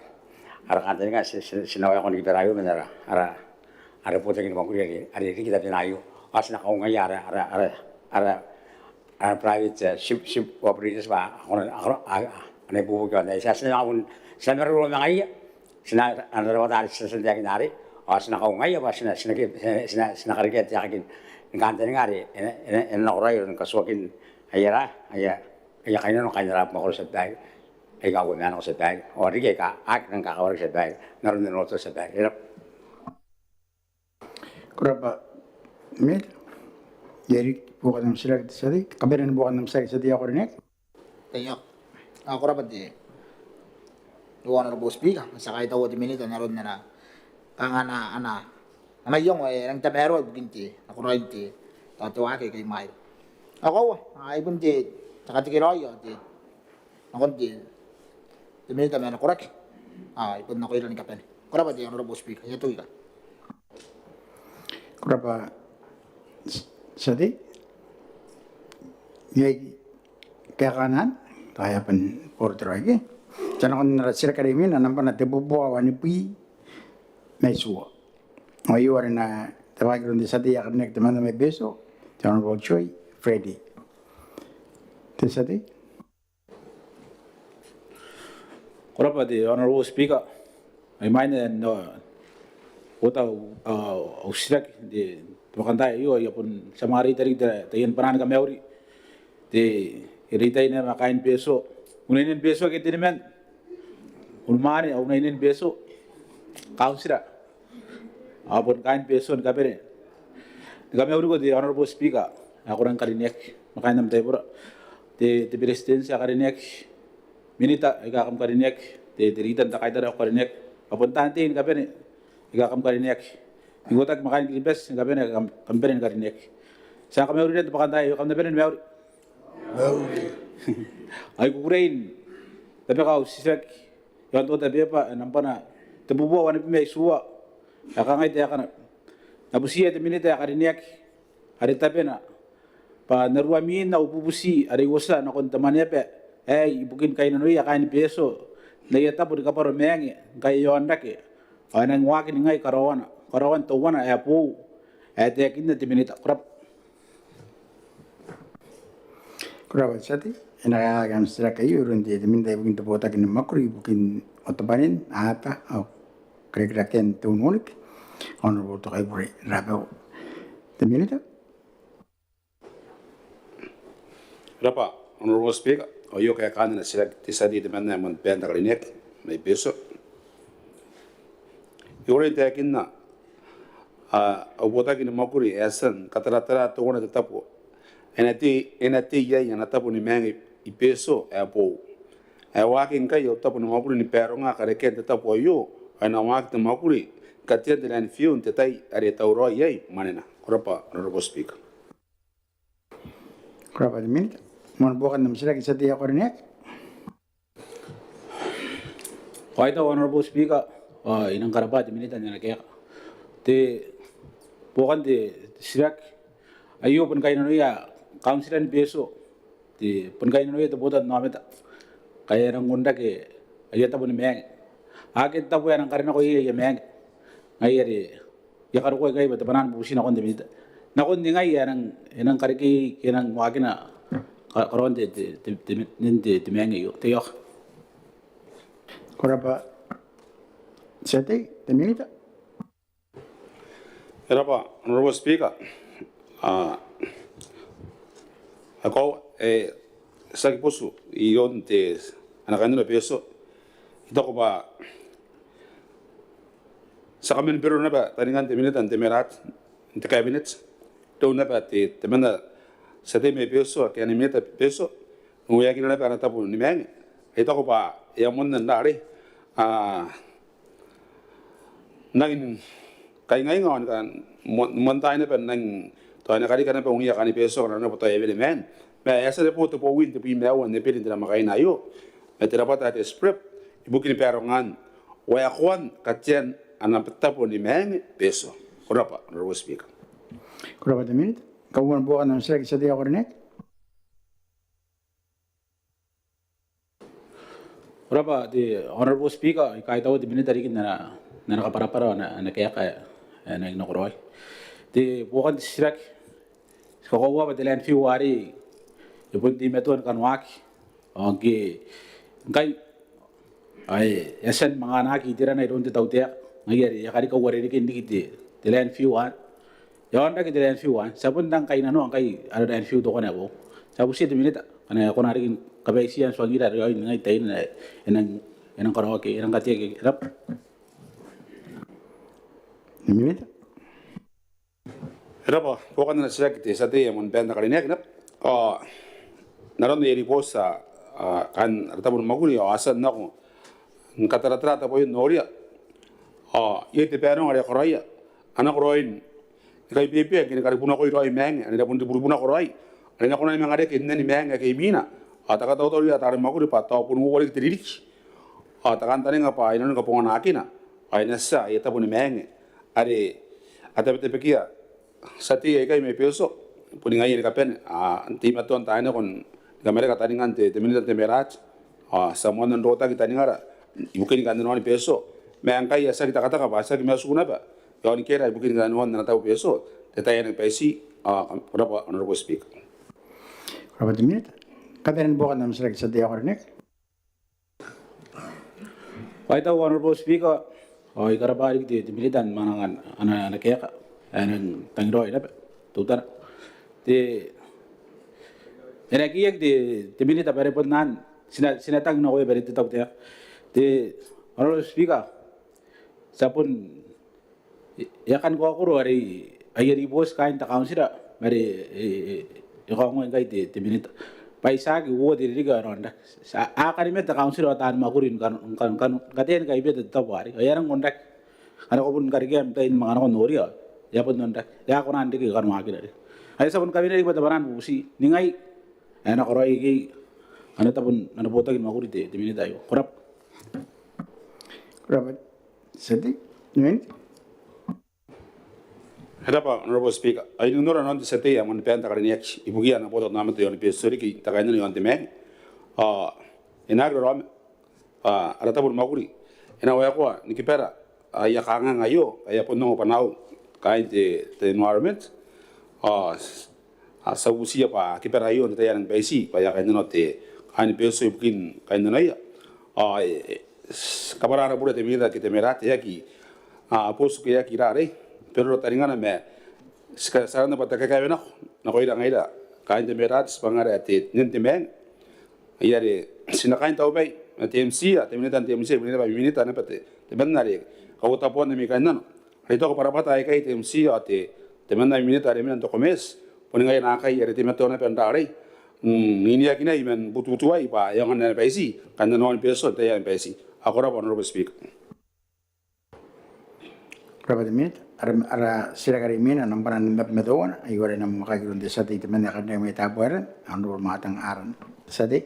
ara kantaninga ti, ti, ti na waekoa ni kabwarai aio man ara, ara, ara botaki ni mwakuri are, are riki tabena aio. Ao ti na kaungaia ara, ara, ara, ara, ara private, e, ship, ship operators bwa a kona, a kona, a, a, a na ibuobuoki aon aei. Ti a, ti na bon, ti na maroro ma ngaiia, ti na, ana rawata are ti a tia n taekinna arei, ao ti na kaungaia bwa ti na, ti na ke, ti na, ti na, ti na karekea te aeka ni kantaninga are e na, e na, e na nakoraoi aron katuakin aia ra, aia, aia kainnano kaain ara abamwakoro tia babaire aika uoman nako tia babaire, ao riki aika aki rang kakawaraki tia babaire n aron Onotoa tia babaire. E raba. Ko rabwa Minita. Iai riki buokan am titiraki te tia tei, kabanean buokan am titiraki te tia tei ae ko karineaki? Eng, ao ko rabwa te, te Honourable Speaker, ma ti a kaitaua te Minita n aron ana, kanga ana, ana, ana iango ae e rang tamaroa ibukin te, nakoraoin te, ao te waaki aika imwaira. Ao koaua, a, I bon te, te katekeraoi ao te, nakon te, te Minita ma ana koraki. A, I bon nakoira ni kabane. Ko rabwa te Honourable Speaker, I a toki ikai. Ko rabwa te tia tei. Iai kaekaana? Tao e a bon boro te raoi ke. Ti a nakon ara titiraki are imwina, nambana tebubua wanibwi ma itiua. Ao aio are e na tabekaki iroun te tia tei ae karineaki temanna mai Betio, te Honourable Joy Freddy. Te tia tei. Ko rabwa te Honourable Speaker. Ai imwain ae I a ota au, au, au titiraki n te, te bwakantaai aio, I a bon tia manga reita riki taian bwanaa ni kamauri te, e reitai naba ma kaain Betio, unainen Betio ke teniman, unimwane ao unainen Betio, kauntira ao bon kaain Betio ni kabane. Ni kamauriko te Honourable Speaker ae ko rang karineaki ma kaain am taibora, te, te Beretitenti ae karineaki, Minita aika kam karineaki, te, te rita n te kaitara ae ko karineaki, ao bon taan tei ni kabane aika kam karineaki, ikotaki ma kaain Kiribati ni kabane aika kam, kam bane ni karineaki. Ti a kamaurira n te bwakantaai aio, kam na bane ni mauri. Mauri. Ao I kukurei n tabeka au titiraki iaon te order paper ae nambana tebubua wanibwi ma itiua, ae kangai taekana: N na butiia te Minita ae karineaki are tabena bwa n aroaruamin au bubuti are I uotia nakon te mwaneaba aei ibukin kainnanoia kaain Betio n aia tabo ni kabwaro maange ngkai e aonrake ao e nang waaki ningai karaoana, karaoan teuana ae boou ae taekinna te Minita. Ko rabwa. Ko rabwa te tia tei. E na kaekaaki am titiraki aio iroun te, te Minita ibukin te botaki ni mwakuri ibukin otabwanin aba ao karikirakean te ununiki, Honourable Tokaibure Rabau. Te Minita. Ko rabwa Honourable Speaker. Ao aio kaekaan ana titiraki te tia tei temanna ae moan te bwakantaai ae karineaki mai Betio. I kukurei n taekinna, a, au botaki ni mwakuri e a tia ni kataratara teuana te tabo ae e na tei, e na tei iai ana tabo ni maange i Betio ae boou, ae waaki ngkai au tabo ni mwakuri ni baronga karekean te tabo aio, ao e na waaki te mwakuri ni katean te landfill n te tai are e tauraoi iai mwanena. Ko rabwa Honourable Speaker. Ko rabwa te Minita. Moan buokan am titiraki te tia tei ae ko karineaki. Ko a kaitau Honourable Speaker, ao I nang karabwa te Minita n ana kaeka. Te buokan te, te titiraki aio bon kainnanoia kauntira ni Betio, te bon kainnanoia te botannaomata ngkai e a nang onrake aia tabo ni maange. Akea te tabo ae e nang karinako iai aia maange. Ngaia are I a karokoa ikai bwa te bwanaa ni bubuti nakon te Minita nakon ningai ae e nang, e nang karekei, e nang waakina ka-, karaoan te, te, te, te, te, te maange aio. Te ioka. Ko rabwa te tia tei. Te Minita. Ko rabwa Honourable Speaker. A, ae koaua, e, tiaki botu iroun te, ana kainnano Betio. I taku bwa ti a kaman bero naba taningan te Minita n te Marae n te Cabinet, iroun naba te, temanna te tia tei mai Betio ake ana Minita Betio, n ueakina naba ana tabo ni maange. I taku bwa e a moanna n rarei, a, n rangi ni kaingainga ao ni kan moan, moantaai naba n rangi tao e na karika naba unia kaain Betio ngkana arona bwa tao e a wene maan. Ma e a tia naba te bowi n tebwi ma aua n Eberi n te namwakaina aio ma te rabwata ae te SPREP ibukin barongaan waekoan katean ana tabo ni maange Betio. Ko rabwa Honourable Speaker. Ko rabwa te Minita. Kauoman buokan am titiraki te tia tei ae ko karineaki. Ko rabwa te Honourable Speaker, I kaitaua te Minita riki n ana, n ana kabwarabwara ao ana, ana kaeka ae e nang nakoraoi. Te buokan te titiraki, ti kakoaua bwa te landfill arei e bon teimatoa ni kanoaki. Ao ngke ngkai ae e a tia ni manga anaaki iterana iroun te tautaeka, ngaia are e a karika uarereken riki te, te landfill anne. E aonrake te landfill anne, ti a bon rang kainnanoa ngkai ara landfill teuana ae boou. Ti a butiia te Minita ngkana e kona riki ni kabaitiia n tuangira raoi n ningai taina ae e nang, e nang karaoaki, e nang kateaki. Ko rabwa. Te Minita. Ko rabwa, buokan ana titiraki te tia tei ae moan te bwakantaai ae karineaki naba. Ao n aron aia ribooti, a, kaain ara tabo ni mwakuri ao a tia n nako ni kataratara tabo aio n noria. Ao iai te baronga are e karaoia, a nakoraoi n ni kaibebea ngke ni karibunakoi raoi maange, ane e a bon ribunako raoi, ane e na kona ni manga reke n aei maange ake imwina. Ao ti a katautauria taan mwakuri bwa tao bon uoua riki te ririki. Ao ti a kantaninga bwa e na nang kabonganakina ao e na tia aia tabo ni maange are a tabetabekia tia tei aikai mai Betio, boni ngaia ni kabane, a, n teimatoa n tainako ni kamareka taningan te, te Minita n te Meerati, a, ti a moanna n rotaki taningara ibukin kainnanoan Betio. Ma ngkai a tiaki takataka bwa a tiaki maiu naba iaoni kera ibukin kainnanoan ana tabo Betio n te tai ae nang baiti. A, ko rabwa Honourable Speaker. Ko rabwa te Minita. Kabanean buokan am titiraki tia tei ae karineaki. Ko a tau Honourable Speaker, ao I karabwa riki te, te Minita n mwanangan ana, ana kaeka ae e nang tangiraoi naba teutana. Te, e na kiaki te, te Minita bwa are bon nang ti na, ti na tang nakoia bwa are te tautaeka. Te Honourable Speaker, ti a bon E, e a kan kaokoro are aia ribooti kaain te kauntira ma are e, e, e kaongoa ngkai te, te Minita bwa e tiaki uoua te ririki ae e na onrake. Ti a, a kani mena te kauntira ao taan mwakuri ni kan, kan, kan, katea ni kaibeta te tabo arei. Ao e a nang onrake. Ngkana ko bon karekea am tai ni manga nako noria, e a bon onrake. E a kona n reke kanoakina arei. Are ti a bon kawenea riki bwa te bwanaa ni bubuti. Ningai ae e na karaoia ikekei ana tabo, ana botaki ni mwakuri te, te Minita aio. Ko rabwa. Ko rabwa. Tia tei, Minita. E rabwa Honourable Speaker. Ao I nora nanon te tia tei ae moan te bwai ae karineaki ibukia ana botanaomata iaon Betio riki n te kainnano iaon te maange. Ao e na aki raraoma bwa ara tabo ni mwakuri e na waekoa ni kibara aia kanganga aio ae a bon ongo bwanaau kaain te, te environment. Ao a, ti a bubutiia bwa kibara aio n te tai ae nang baiti bwa e a kainnanoa te kaain Betio ibukin kainnanoia. Ao e, e, kabwara ara bure te Minita ke te Meerati, e aki, a, botu ke e aki ira arei, beroro taningana ma ti ka, ti aranna bwa te kakaewenako nakoira ngaira kaain te Meerati, tibwangara ae te, nen te maange. Ai are ti na kaai n taubwai ma te MTIA, te Minita n te MTIA, Minita bwa Minita naba te, temanna are kauotaboan ami kainnano. Are I taku bwa rabwata aikai te MTIA ao te, temanna Minita are mena n te Commerce, boni ngaia naakai are teimatoa naba n rarei n iniakinai man butubutuai bwa e aonga n baiti kainnanoan Betio n te tai ae baiti. Ao ko rabwa Honourable Speaker. Ko rabwa te Minita. Ara, ara titiraki are imwina nambwa nimabwi ma teuana, aio are e na mwaaki iroun te tia tei temanna ae karineaki mai Tabuaeran, Honourable Matang Aaron. Tia tei.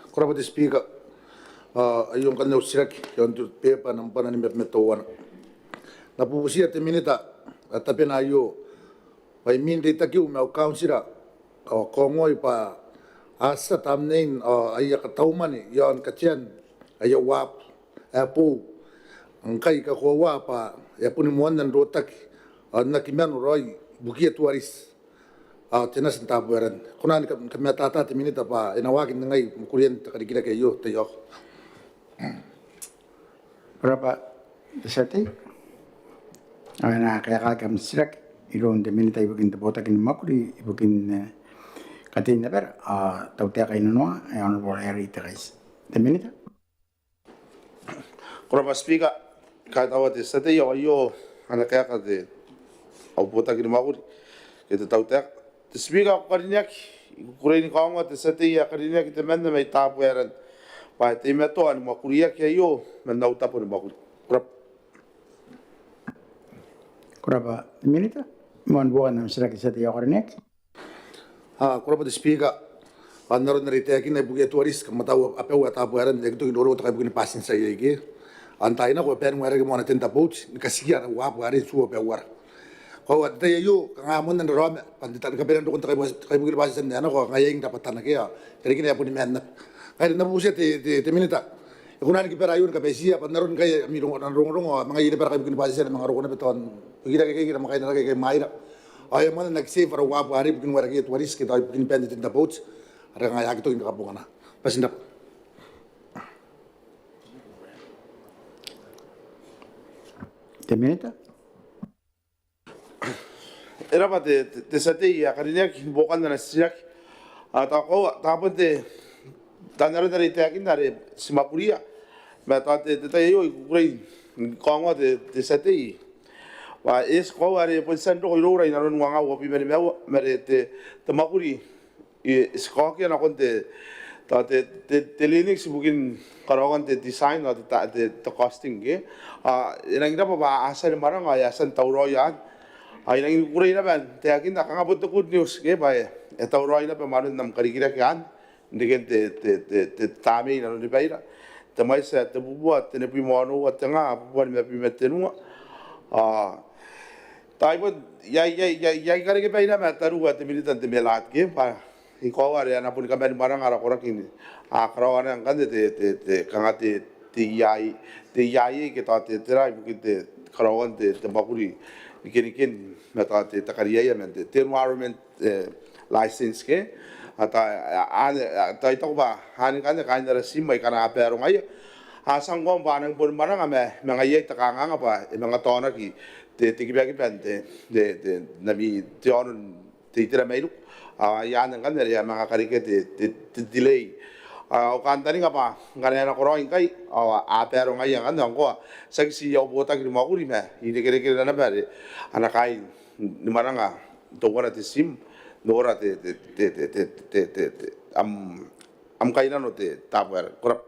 Ko rabwa te Speaker. A, aio ngkanne au titiraki iaon te beba nambwa nimabwi ma teuana. N na bubutia te Minita ae tabena aio bwa imwin reitakiu ma au kauntira ao kaongoai bwa a tia tamnein ao aia katau mwane iaon katean aia uabu ae boou. Ngkai I kakoaua bwa e a boni moanna n rotaki ao n aki mano raoi ibukiia tuariti ao te nati n Tabuaeran. E kona ni ka, ni kamatata te Minita bwa e na waaki n ningai mwakurian te karikirake aio? Te ioko. Ko rabwa te tia tei. Ao e na kaekaaki am titiraki iroun te Minita ibukin te botaki ni mwakuri ibukin, e, katein abara ao tautaeka inanoa, e, Honourable Harry Tekaiti. Te Minita. Ko rabwa Speaker. Kaitaua te tia tei, ao aio ana kaeka te, au botaki ni mwakuri ke te tautaeka. Te Speaker ae ko karineaki, I kukurei ni kaongoa te tia tei ae karineaki temanna mai Tabuaeran bwa e teimatoa ni mwakuriaki aio man au tabo ni mwakuri. Ko rabwa. Ko rabwa te Minita. Moan buokan am titiraki te tia tei ae karineaki. A, ko rabwa te Speaker. Ao n aron are I taekinna ibukiia tuariti, kamatau abau ae Tabuaeran e aki toki n roroko te kaibuke ni bwatintia aikai. Ao n taai nako e bae ni waerake moa ana tender boat ni katikia ana uabu arei n tua bwa e uara. Koaua te tai aio kanga e moanna n raraoma bwa n te tai ni kabanean rokon te kaibuke, kaibuke ni bwatintia n ae nako ao ngaia eng rabwatana ke ao te rikina e a boni maan naba. Ngaia are N na bubutia te, te, te Minita, e kona ni kibara aio ni kabaitiia bwa n aron ngkai ami rongo, rongorongo ao manga iai naba ara kaibuke ni bwatintia ae manga roko naba tao n rikirake aikai, namwakaina rake aikai imwaira. Ao e a moanna n aki save ara uabu arei ibukin waerakeia tuariti ke tao ibukin baen te tender boat are kanga e aki toki ni kabongana. Bati n rabwa. Te Minita. E rabwa te, te, te tia tei ae karineaki ni buokan ana titiraki. A, tao koaua, tao bon te, taan aron are I taekinna are ti mwakuria. Ma tao te, te tai aio I kukurei ni kaongoa te, te tia tei bwa e eti koaua are bon tia n roko iroura inanon uangaun uabwi ma nimaua, ma are te, te mwakuri e, ti kaokia nakon te, tao te, te, te Linux ibukin karaoan te design ao te, te, te costing ke. Ao e rangi n raba bwa a tia ni mwananga ao e a tia n tauraoi. Ao I rangi ni kukurei naba n taekinna kanga bon te good news ke bwa e, e tauraoi naba mwanen am karikirake anne n reken te, te, te, te tamnei inanon baira. Te mwaiti ae tebubua tenibwi ma onoua te nga, bubua nimabwi ma tenua. Ao tao I bon, I a, I a, I a, I a karekea baira ma tariu ae te Minita n te MELAD ke bwa I kaoa are a na boni kaman mwananga ara koraki ni, a karaoana ngkanne te, te, te, kanga te, te EIA, te EIA ke tao te, te ra ibukin te karaoan te, te mwakuri ni keniken ma tao te, te kariaia man te, te environment, e, license ke. Ao tao, a, a, tao I taku bwa anne ngkanne kaain ara team aika a na barongaia. A tia ngkoa bwa a nang boni mwananga ma, ma ngaia te kanganga bwa e manga taonaki te, te kibakiba n te, te, te, n ami, te aono n te itera mairouia. Ao ai anne ngkanne are a manga karekea te, te, te delay. Ao au kantaninga bwa ngkana e nakoraoi ngkai ao a barongaia ngkanne ao ngkoa tiaki tii au botaki ni mwakuri ma irekerekerana naba are ana kaai ni mwananga teuana te team n nora te, te, te, am, am kainnano te Tabuaeran. Ko rabwa.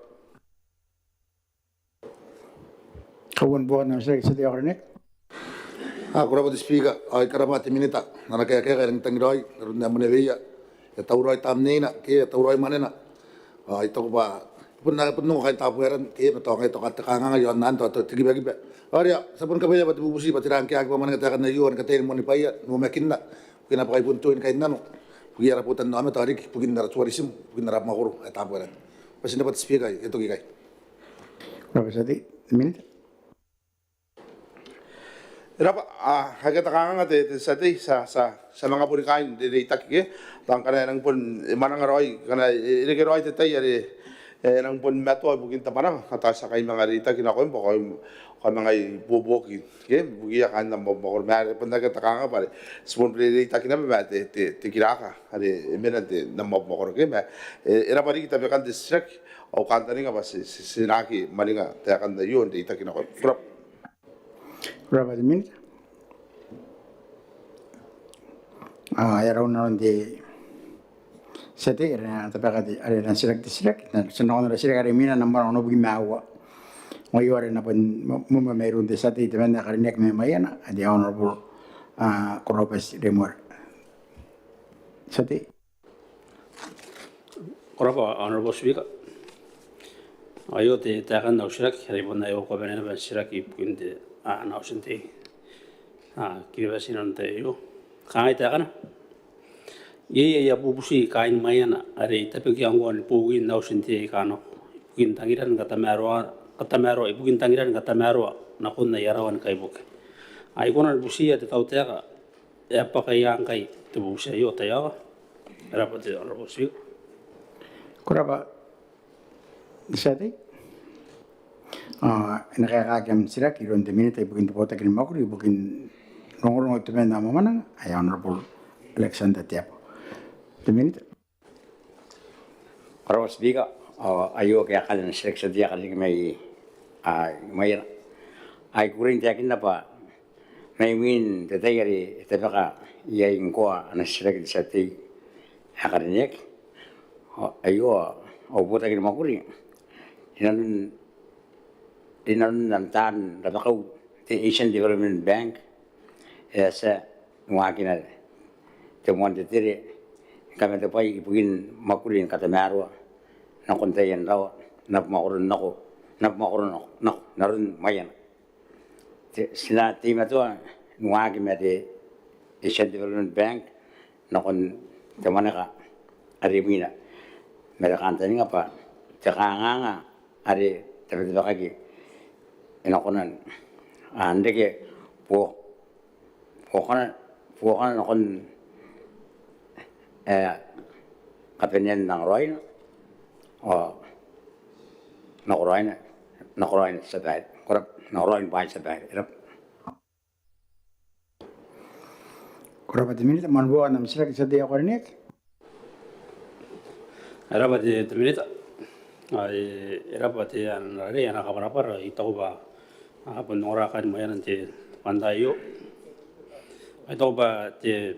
Kauoua ni buokan am titiraki te tia tei ae karineaki. A, ko rabwa te Speaker, ao I karabwa te Minita n ana kaeka ae e rangi n tangiraoi n aron ae e mwaneweia. E tauraoi tamneina ke e tauraoi mwanena. Ao I taku bwa bon nako, bon nako kaain Tabuaeran ke ma tao ngai tao te kanganga iaon anne tao te kibakiba. Ao are ti a boni kabaea bwa te bubuti bwa ti rangi n aki bwa mwanenga taekan aio ni kataia ni moanibwaia, ni uomakinna ibukin ara bwai bon tuoi ni kainnano ibukiia ara botannaomata ao riki ibukin ara tourism, ibukin ara mwakoro ae Tabuaeran. Bati n rabwa te Speaker, I a toki ikai. Ko rabwa te tia tei. Minita. E rabwa, a, akea te kanganga te, te tia tei, ti a, ti a, ti a manga boni kaai n reitaki ke. Tao ngkana e nang bon, e mwananga raoi, ngkana e, e reke raoi te tai are e nang boni matoa ibukin te mwananga, ao tao ti a kai manga reitaki nakoim bwa ko a manga ibuobuoki ke ibukiia kaain am mwakoro ma are bon akea te kanganga bwa are ti bon reitaki naba ma te, te, te kiraka are e mena n te, n am mwakoro ke ma, e, e rabwa riki tabekan te titiraki. Au kantaninga bwa ti, ti, ti na aki mwaninga taekan aio n reitaki nakoim. Ko rabwa. Ko rabwa te Minita. A, e a rau nanon te tia tei are e na tabeka te, are e na titiraki te titiraki. Ti na nakon ara titiraki are imwina nambwa onobwi ma aua. Ao aio are e na bon mwemwe mairoun te tia tei temanna ae karineaki mai Maiana, ae te Honourable, a, Korobati Remuera. Tia tei. Ko rabwa Honourable Speaker. Aio te, taekan au titiraki are I bon aio kabanea naba n titiraki ibukin te, a, ana auti n tei, a, Kiribati n te tai aio. Kangai taekana. Iai aia bubuti kaain Maiana are I tabekia ngkoa ni bookin auti n tei aika nako ibukin tangiran katamaroa, katamaroa, ibukin tangiran katamaroa nakon aia rawa ni kaibuke. Ao I kona ni butiia te tautaeka e a bwaka ia ngkai te bubuti aio? Taiaoka. E rabwa te Honourable Speaker. Ko rabwa te tia tei. A, e na kaekaaki am titiraki iroun te Minita ibukin te botaki ni mwakuri ibukin rongorongo temanna ae mwamwananga, ae Honourable Alexander Teabo. Te Minita. Ko rabwa Speaker, ao aio kaekaan ana titiraki te tia tei ae karineaki mai, a, Maiana. Ao I kukurei n taekinna bwa mai imwin te tai are e tabeka iai ngkoa ana titiraki te tia tei ae karineaki. Ao aio au botaki ni mwakuri inanon, inanon am taan rabakau te Asian Development Bank, e a tia ni waakina te moan tetere ni kamatebwai ibukin mwakuri ni katamaroa nakon taian rawa n abamwakoro nako, n abamwakoro nako, nako, n aron Maiana. Te, ti na teimatoa ni waaki ma te Asian Development Bank nakon te mwaneka are imwina ma te kantaninga bwa te kanganga are tabetabekaki e na kona n, a, n reke buo, buokana, buokana nakon, e, kabanean angaraoina ao nakoraoina, nakoraoin te tia babaire. Ko rabwa, nakoraoin bwaai te tia babaire. E rabwa. Ko rabwa te Minita. Moan buokan am titiraki te tia tei ae karineaki. E rabwa te, te Minita. Ao e, e rabwa te, ana rarei, ana kabwarabwara, I taku bwa a bon ongora kaain Maiana n te bwantai aio. Ao I taku bwa te,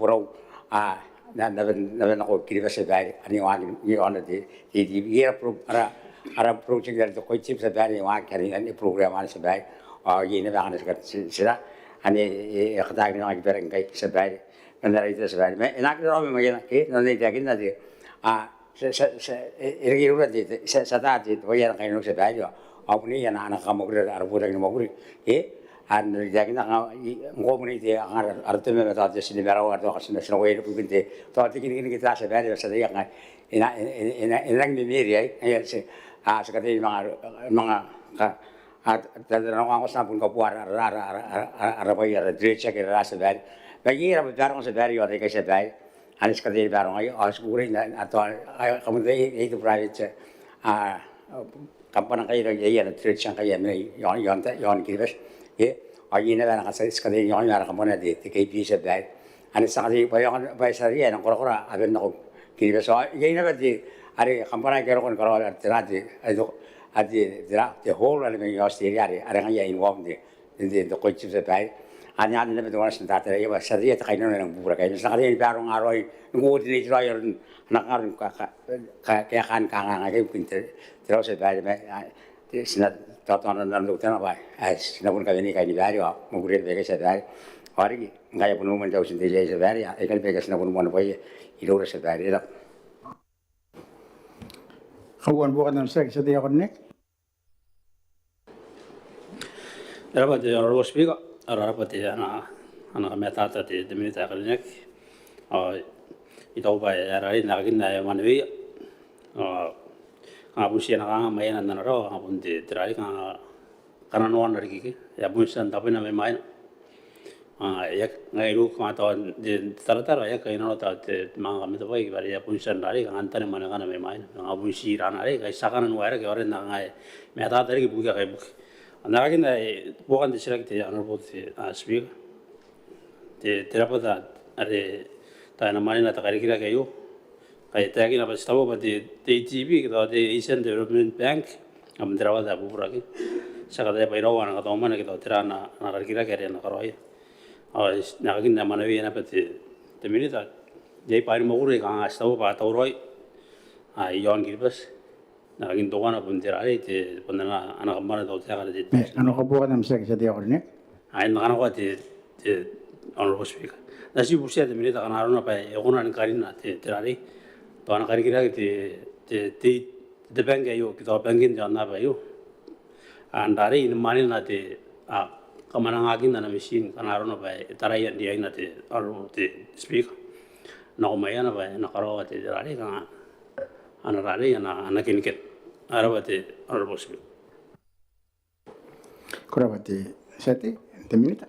borau, a, n na, n na, n na nako Kiribati tia babaire, anne e waaki iaon te, te, te, ara pro-, ara, ara project are te Koiti tia babaire, e waaki anne, anne program anne tia babaire. Ao iai naba akana ti ka-, ti-, tera, anne e, e, e kataaki naba ngkai tia babaire. N na reita tia babaire. Ma e na aki raraoma mai iai, e, n na reita kinna te, a, Ti a, ti a, ti a, e, e reke iroura te, te, ti a, ti a ata te, te bwai ae rang kainnanoaki tia babaire, ao bon iai ana, ana kamwakuri ara botaki ni mwakuri, e, a na ritakinna kanga, i, ngkoa bon iai te, ara, ara toma ma tao te tinimarawa, ara tao katina, ti na uaia ibukin te, tao te kinikini ke tera tia babaire, ma ti ataia kanga e na, e na, e na, e na rangi ni memeri aei, e, ti, a, ti kataia ni manga, manga, ka, a, ta, ta, nako ngkoa ti na bon kabooa ara, ara, ara bwai, ara dredge ke tera tia babaire. Ma iai ara babaire, tia babaire, ao te kai tia babaire. Anne ti kataia ni barongaia, ao ti kukurei n, n, a tao, a, kam ataia, iai te private, a, kambana ngkai, iai, iai ana dredge ngkai ae mena i, iaon, iaon, iaon Kiribati. E, ao iai naba ana kataia, ti kataia n iangoia ma ara kambana te, te K P A tia babaire. Anne ti a kataia, bwa iaon, bwa e tia riai, e nang korakora aban nako Kiribati. Ao iai naba te, are kambana aika a roko ni karaoa, are tera te, are te, are te, tera, te hole, are mai Australia, are, are ngaia ae involve n te, n te, n te Koiti tia babaire. Anne, anne naba teuana ti na tataraia bwa ti ataia te kainnano ae nang bubura ikai. Ma ti na kataia ni baronga raoi, ni coordinate raoi aron, ana kangaro ni ka, ka, ka, kaekaan kanganga ikai ibukin te, te rau tia babaire. Ma, a, te, ti na taotaona n nanon teutana bwa, a, ti na bon kawenei kainibaire, ao mwakuria naba ikai tia babaire. Ao riki, ngkai a bon moan te auti n te tai aei tia babaire, a, aikai naba ikai ti na bon moana bwaia iroura tia babaire. E raba. Kauoua ni buokan am titiraki, tia tei ae karineaki. E raba te Honourable Speaker, ao e raba te ana, ana kamatata te, te minita ae karineaki. Ao I taku bwa e a raoiroi n aekakin ae e mwanewea. Ao kanga bon ti ana kanga mai ana, ana rao, kanga bon te, te rarei kanga kananoana riki ke. E a bon tia n tabena mai mwaina. A, e aki, ngai irou kanga tao n te, te taratara, e aki kainnanoa tao te, te manga kamatebwai, bwa are e a bon tia n rarei kanga n tane mwanangana mai mwaina. Kanga bon ti rana arei, kai ti a kananoa ae rake, ao are n na kangai, ma e a tata riki ibukia kaibuke. N aekakin ae buokan te titiraki te Honourable te, a, Speaker. Te, te rabwata are tao e na mwanena te karikirake aio. Kai e taekinna bwa ti taua bwa te, te A D B, ke tao te Asian Development Bank, a bon te rabwata ae bubura ke. Ti a kataia bwa iraua ana katau mwane ke tao tera ana, ana karikirake are a na karaoia. Ao n aekakin ae mwanewea naba te, te minita, iai bwaai ni mwakuri aika kanga ti taua bwa a tauraoi, a, iaon Kiribati. N aekakin teuana bon te rarei, te, bon ana, ana kambana te tautaeka are te, te, a na kabuokan am titiraki, tia tei ae karineaki. Ai, N na kanakoa te, te Honourable Speaker. N na ti butia te minita ngkana arona bwa e kona ni karina te, te rarei. Tao ana karikirake te, te, te, te bank aio, ke tao bangkin te aonnaba aio. N rarei ni mwanena te, a, kamwanangakin ana mitiin ngkana arona bwa e taraia n riaina te, Honourable te Speaker. Nako maiana bwa e na karaoa te, te rarei kanga ana rarei ana, ana kenikeni. E raba te Honourable Speaker. Ko rabwa te tia tei, te minita.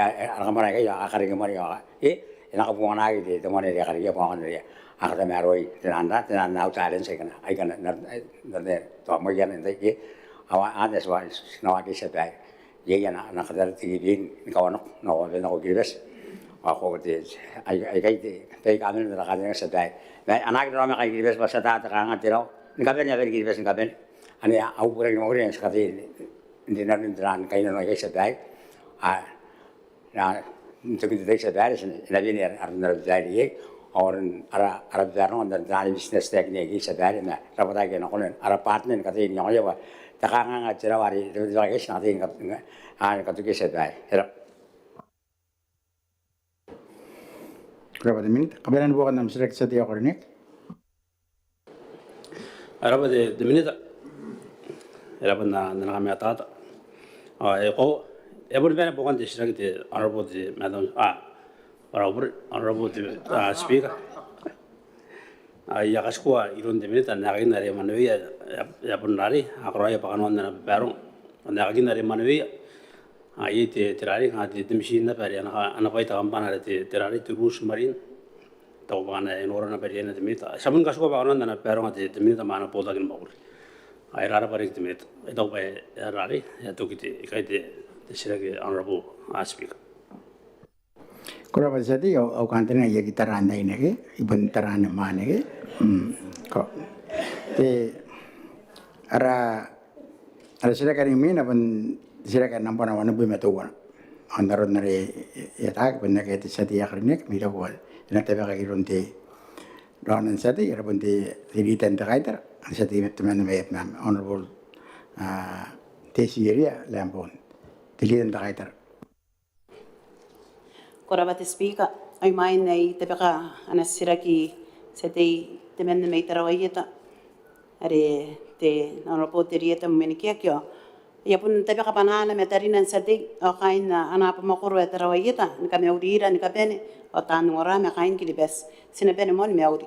ara kamwaraea ikai a kareke mwane ao e na kabonganaki te mwane are a karekea bwa aonga n are a katamaroai te naan ra, te naan au talents aikana, aikana n aron ae tao maiana n tai ke. Ao anne ti na waaki, tia babaire. Iai ana katara te kiibu ni kawanako nako Kiribati. Ao ko te, aikai te, te kamanena n ara katenga, tia babaire. Ma a na aki raraoma kaain Kiribati bwa ti ata te kanganga te rawa ni kabane, a bane Kiribati ni kabane. Anne au bure ni mwakuri ae ti kataia n te nano n te ran kainnano aikai, tia babaire. A na n tokin te tai, tia babaire, ti na bane aron ara babaire iai ao aron ara babaire n aron te ran ni business taekina ikai, tia babaire, ma rabwataki nakon ara partner ni kataia n iangoia bwa te kanganga te rawa are te bwai ae ti na kataia ni katokia, tia babaire. Ko rabwa. Ko rabwa te Minita. Kabanean buokan am titiraki tia tei ae karineaki. Ko rabwa te, te Minita. Ko rabwa n ana, n ana kamatata. Ao e koaua, e a boni bane buokan te titiraki te Honourable te Madam, a, Honourable, Honourable te, a, Speaker. A, I a katikua iroun te Minita n aekakin are e mwanewea, e a, e a bon rarei, a karaoia bwa kanoan ana babaire n aekakin are e mwanewea. A, iai te, te rarei, kanga te, te mitin naba are a na, a na bwai te kambana are te, te rarei, te Rouge Marine. Tao bwa kanga e nora naba riaina te Minita. Ti a bon katikua bwa kanoan ana babaire te, te Minita ma ana botaki ni mwakuri. A, e raraba riki te Minita. E tau bwa e a rarei, e a toki te, ikai te, te titiraki, Honourable, a, Speaker. Ko rabwa te tia tei, au, au kantaninga I aki tara n aine ke, I bon tara ni mwaane ke. Mm, ko. Te, ara, ara titiraki are imwina bon te titiraki ae nambwa wanibwi ma teuana. Ao n aron are e, e ataaki bon akea te tia tei ae karineaki, ma I taku bwa e na tabekaki iroun te, raona n tia tei, are bon te, te Leader n te Kaitara, te tia tei temanna mai Abemama, Honourable, a, Tessie Eria Lambourne, te Leader n te Kaitara. Ko rabwa te Speaker, ao imwain ae I tabeka ana titiraki te tia tei temanna mai Tarawa Ieta, are te Honourable te Rieta Mwemwenikeaki, ao I a bon tabeka bwanaana ma tarina n tia tei ao kaain ana abamwakoro ae Tarawa Ieta ni kamaurira ni kabane ao taan ongora ma kaain Kiribati. Ti na bane moa ni mauri.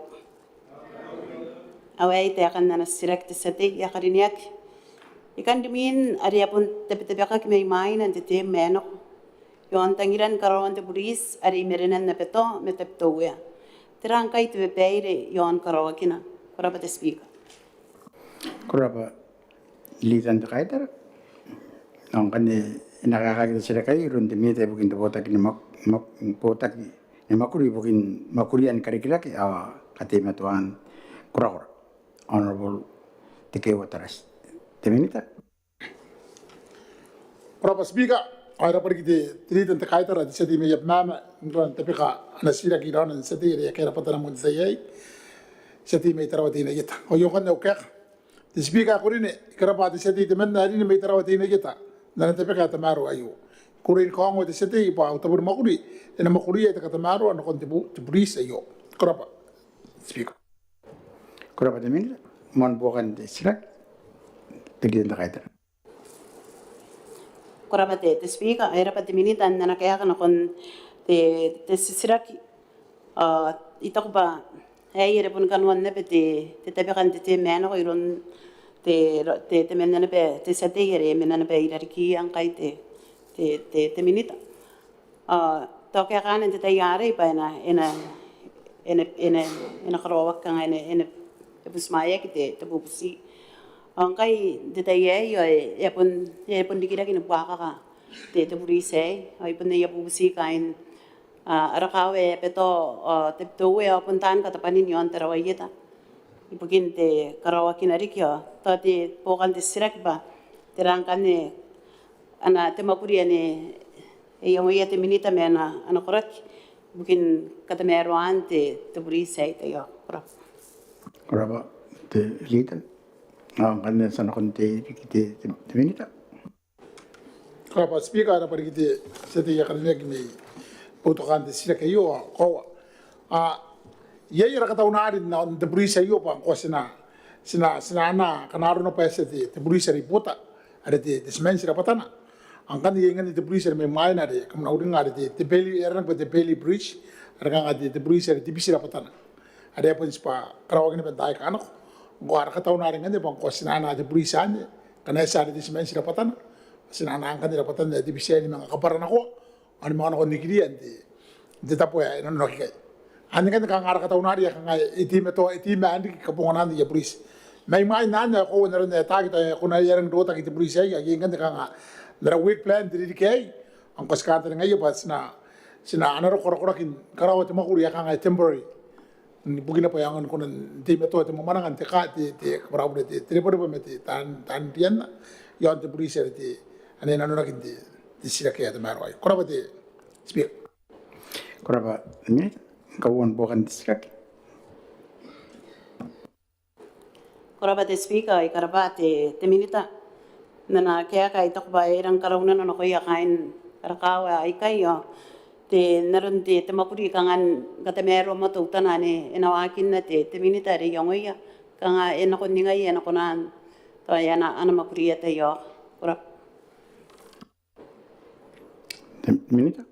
Ao aei taekan ana titiraki te tia tei ae karineaki. I kan rimwin are e a bon tabetabekaki mai mwaina n te term ae nako iaon tangiran karaoan te buriti are i marenan Abatao ma Tabiteuea. Tera ngkai te babaire iaon karaoakina? Ko rabwa te Speaker. Ko rabwa Leader n te Kaitara. Ao ngkanne e na kaekaaki te titiraki iroun te Minita ibukin te botaki ni mwak-, mwak-, botaki ni mwakuri ibukin mwakurian karikirake ao kateimatoan korakora, Honourable Tekeeua Tarati. Te Minita. Ko rabwa Speaker, ao e rabwa riki te, te Leader n te Kaitara, te tia tei mai Abemama, n aron tabeka ana titiraki raona n tia tei are e a kairabwatana moan te tai aei, te tia tei mai Tarawa Teinainano Ieta. Ao I a kan au kaeka. Te Speaker ae karineaki, I karabwa te tia tei temanna ae rine mai Tarawa Teinainano Ieta n ana tabeka ae tamaroa aio. I kukurei ni kaongoa te tia tei bwa au tabo ni mwakuri e na mwakuria te katamaroa nakon te bu-, te buriti aio. Ko rabwa Speaker. Ko rabwa te Minita. Moan buokan te titiraki, te Leader n te Kaitara. Ko rabwa te, te Speaker, e rabwa te Minita n ana kaeka nakon te, te titiraki. Ao I taku bwa aei are bon kanoan naba te, te tabeka n te term ae nako iroun te, te, temanna naba te tia tei are e mena naba i rarikiia ngkai te, te, te, te Minita. Ao tao kaekaana n te tai arei bwa e na, e na, e na, e na, e na karaoaki kanga e na, e na, e butimwaeaki te, te bubuti. Ao ngkai n te tai aei ao e, e a bon, e a bon rikirake ni buakaka te, te buriti aei, ao I bon aia bubuti kaain, a, ara kaawa ae Betio, ao Tabiteuea, ao bon taan katabwanin iaon Tarawa Ieta ibukin te karaoakina riki, ao tao te buokan te titiraki bwa tera ngkanne ana, te mwakuri ane e iangoia te Minita ma ana, ana koraki ibukin katamaroaan te, te buriti aei. Taiaoka. Ko rabwa. Ko rabwa te Leader. Ao ngkanne ti a nakon te, te, te, te Minita. Ko rabwa Speaker, ao ko rabwa riki te tia tei ae karineaki mai boutokaan te titiraki aio. Ao koaua, a, iai ara kataunari n te buriti aio bwa ngkoa ti na, ti na, ti na anaa, kanga arona bwa e tia te, te buriti are i Buota are te, te timanti rabwatana. Ao ngkanne iai ngkanne te buriti are mai mwaina are kam na uringa are te, te Bailey, e aranaki bwa te Bailey Bridge, are kanga te, te buriti are te biti rabwatana, are e a bon tibwa karaoaki naba n taai aika nako. Ngkoa ara kataunari ngkanne bwa ngkoa ti na anaa te buriti anne, ngkana e tia are te timanti rabwatana, ti na anaa ngkanne rabwatan te biti aei ni manga kabwaranakoa ao ni manga nako n nikiriia n te, n te tabo ae nanonaki ikai. Anne ngkanne kanga ara kataunari ae kanga e teimatoa, e teimaan riki kabonganaan aia buriti. Mai mwain anne ao koaua n aron ae ataaki tao e kona, e a rangi n rotaki te buriti aei, ao iai ngkanne kanga n ara work plan te ririki aei. Ao ngkoa ti kantaningaia bwa ti na, ti na anaa ara korakoraki ni karaoa te mwakuri ae kanga e temporary, ibukina bwa e aonga ni kona n teimatoa te mwamwananga n te kaa, te, te kabwarabure, te, te rebwerebwe ma te taan, taan rianna iaon te buriti are te, ane nanonaki n te, te titiraki ae tamaroa aei. Ko rabwa te Speaker. Ko rabwa te Minita. Kauoua ni buokan te titiraki. Ko rabwa te Speaker, I karabwa te, te Minita n ana kaeka ae I taku bwa e rang karaunano nakoia kaain ara kaawa aikai, ao te, n aron te, te mwakuri kanga ni katamaroa moa teutana ane e na waakinna te, te Minita are I iangoia, kanga e nakon ningai ae e na kona n, tao e na, ana mwakuria. Taiaoka. Ko rabwa. Te Minita.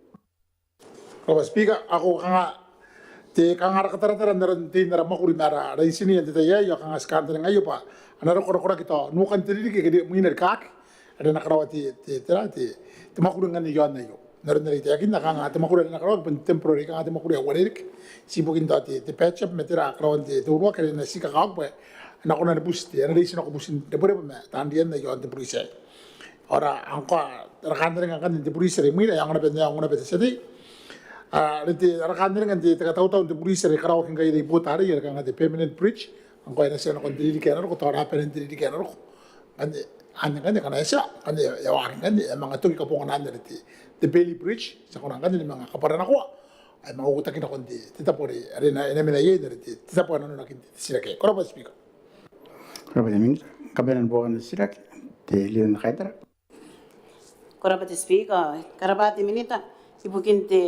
Ko rabwa Speaker, ao kanga te, kanga ara kataratara n aron tein ara mwakuri ma ara, ara intinia n te tai aei, ao kanga ti kantaningaia bwa a na roko, rokoraki tao nukan te ririki ake ri, mwina rikaaki are e na karaoa te, te, tera, te, te mwakuri ngkanne iaon aio. N aron are I taekinna, kanga te mwakuri are e na karaoaki bon temporary, kanga te mwakuri ae uarereke, ti ibukin tao te, te patch up ma tera, karaoan te, te uruaki are e na tii kakawaki bwa e na kona ni buti te, e na reitinako butin rebwerebwe ma taan rianna iaon te buriti aei. Ao ngkoa ara kantaninga ngkanne n te buriti are imwina, e aonga naba, e aonga naba te tia tei, a, are te, ara kantaninga n te, te katautau n te buriti are karaoaki ngkai are i Buota arei, are kanga te permanent bridge. Ngkoa e na tia nakon te ririki ae na roko, tao ara bane n te ririki ae na roko. Ngkanne, anne ngkanne ngkana e tia, ngkanne e a waaki ngkanne, e a manga toki kabonganaan are te, te Bailey Bridge, ti a kona ngkanne ni manga kabwaranakoa, e a manga uotaki nakon te, te tabo are, are e na, e na mena iai are te, te tabo ae nanonaki n te, te titiraki aei. Ko rabwa Speaker. Ko rabwa te Minita. Kabanean buokan te titiraki, te Leader n ana kaitara. Ko rabwa te Speaker, ko rabwa te Minita ibukin te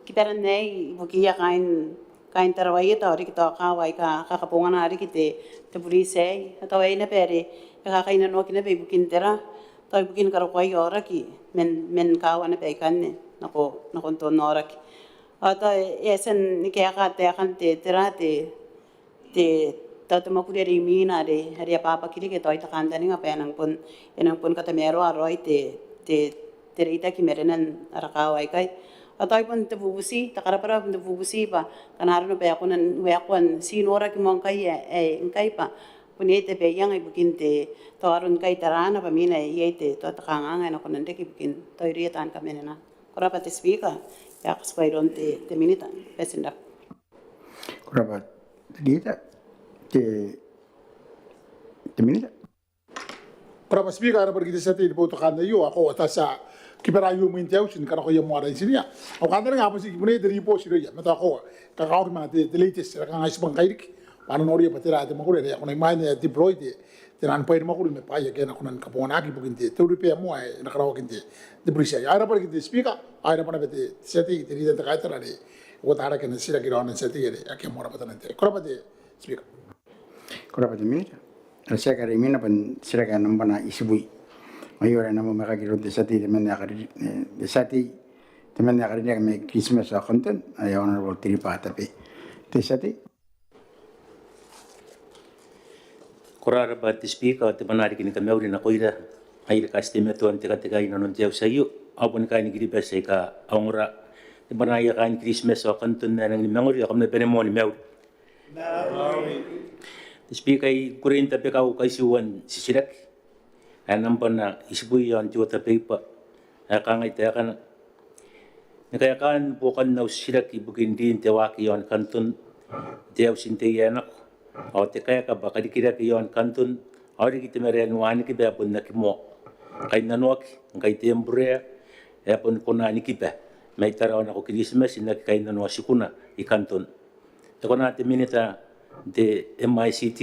kibaran aei ibukiia kaain, kaain Tarawa Ieta ao riki tao kaawa aika a kakabongana riki te, te buriti aei. Ao tao aei naba are e kakainnanoaki naba ibukin tera, tao ibukin karokoaia aoraki man, man kaawa naba aikanne nako, nakon te onnaoraki. Ao tao e a tia ni kaeka taekan te, tera, te, te, tao te mwakuri are imwina are, are e a bwabwaki riki, tao I taku kantaninga bwa e nang bon, e nang bon katamaroa raoi te, te, te reitaki marenan ara kaawa aikai. Ao tao bon te bubuti, te karabwarabwa, bon te bubuti bwa kanga arona bwa e kona n waekoa n tii noraki moa ngkai ae, ae ngkai bwa bon iai te baianga ibukin te, tao aron kaitaraana bwa imwina ae iai te, tao te kanganga ae e na kona n reke ibukin tao irouia taan kamanena. Ko rabwa te Speaker, e a katikua iroun te, te Minita, bati n rabwa. Ko rabwa te Leader, te, te Minita. Ko rabwa Speaker, e rabwa riki te tia tei ni boutokaan aio, ao koaua tao ti a kibara aio imwin te auti ni kanakoia moa ara intinia. Ao kantaninga bwa ti kibuna te ribooti irouia, ma tao koaua e kakawaki ma te, te latest, are kanga I tibwa ngkai riki bwa a na noria bwa tera te mwakuri are e a kona imwain ae e deploy te, te nano ni bwai ni mwakuri ma bwaai ake a na kona ni kabonganaaki ibukin te, te repair moa ae e na karaoaki n te, te buriti aei. Ao e rabwa riki te Speaker, ao e rabwa naba te tia tei, te Leader n te kaitara are e uotarake ana titiraki iroun ana tia tei are akea moa rabwatana n te, ko rabwa te Speaker. Ko rabwa te Minita. Ara titiraki are imwina bon titiraki ae nambana itibwi. Ao aio are e na mwamwaekaki iroun te tia tei temanna ae kari, e, te tia tei temanna ae karineaki mai Kiritimati ao Kanton, ae Honourable Tiriba Tabe. Te tia tei. Ko rabwa te Speaker, ao te bwanaa riki ni kamauri nakoira aika ti teimatoa n tekateka inanon te auti aio, ao boni kaain Kiribati aika a ongora. Te bwanaa aia kaain Kiritimati ao Kanton ae nangi ni mangori, ao kam na bane moa ni mauri. Te Speaker, I kukurei n tabeka au kaitiuan titiraki ae nambana itibwi iaon te order paper ae kangai taekana: Ni kaekaan buokan au titiraki ibukin rin te waaki iaon kanton, te auti n tei ae nako, ao te kaeka bwa karikirake iaon kanton ao riki te marae ni wanikiba ae bon aki moa kainnanoaki, ngkai te embraer ae boni kona ni kiba mai Tarawa nako Kiritimati n aki kainnanoa tikuna i kanton. E kona te Minita n te MICT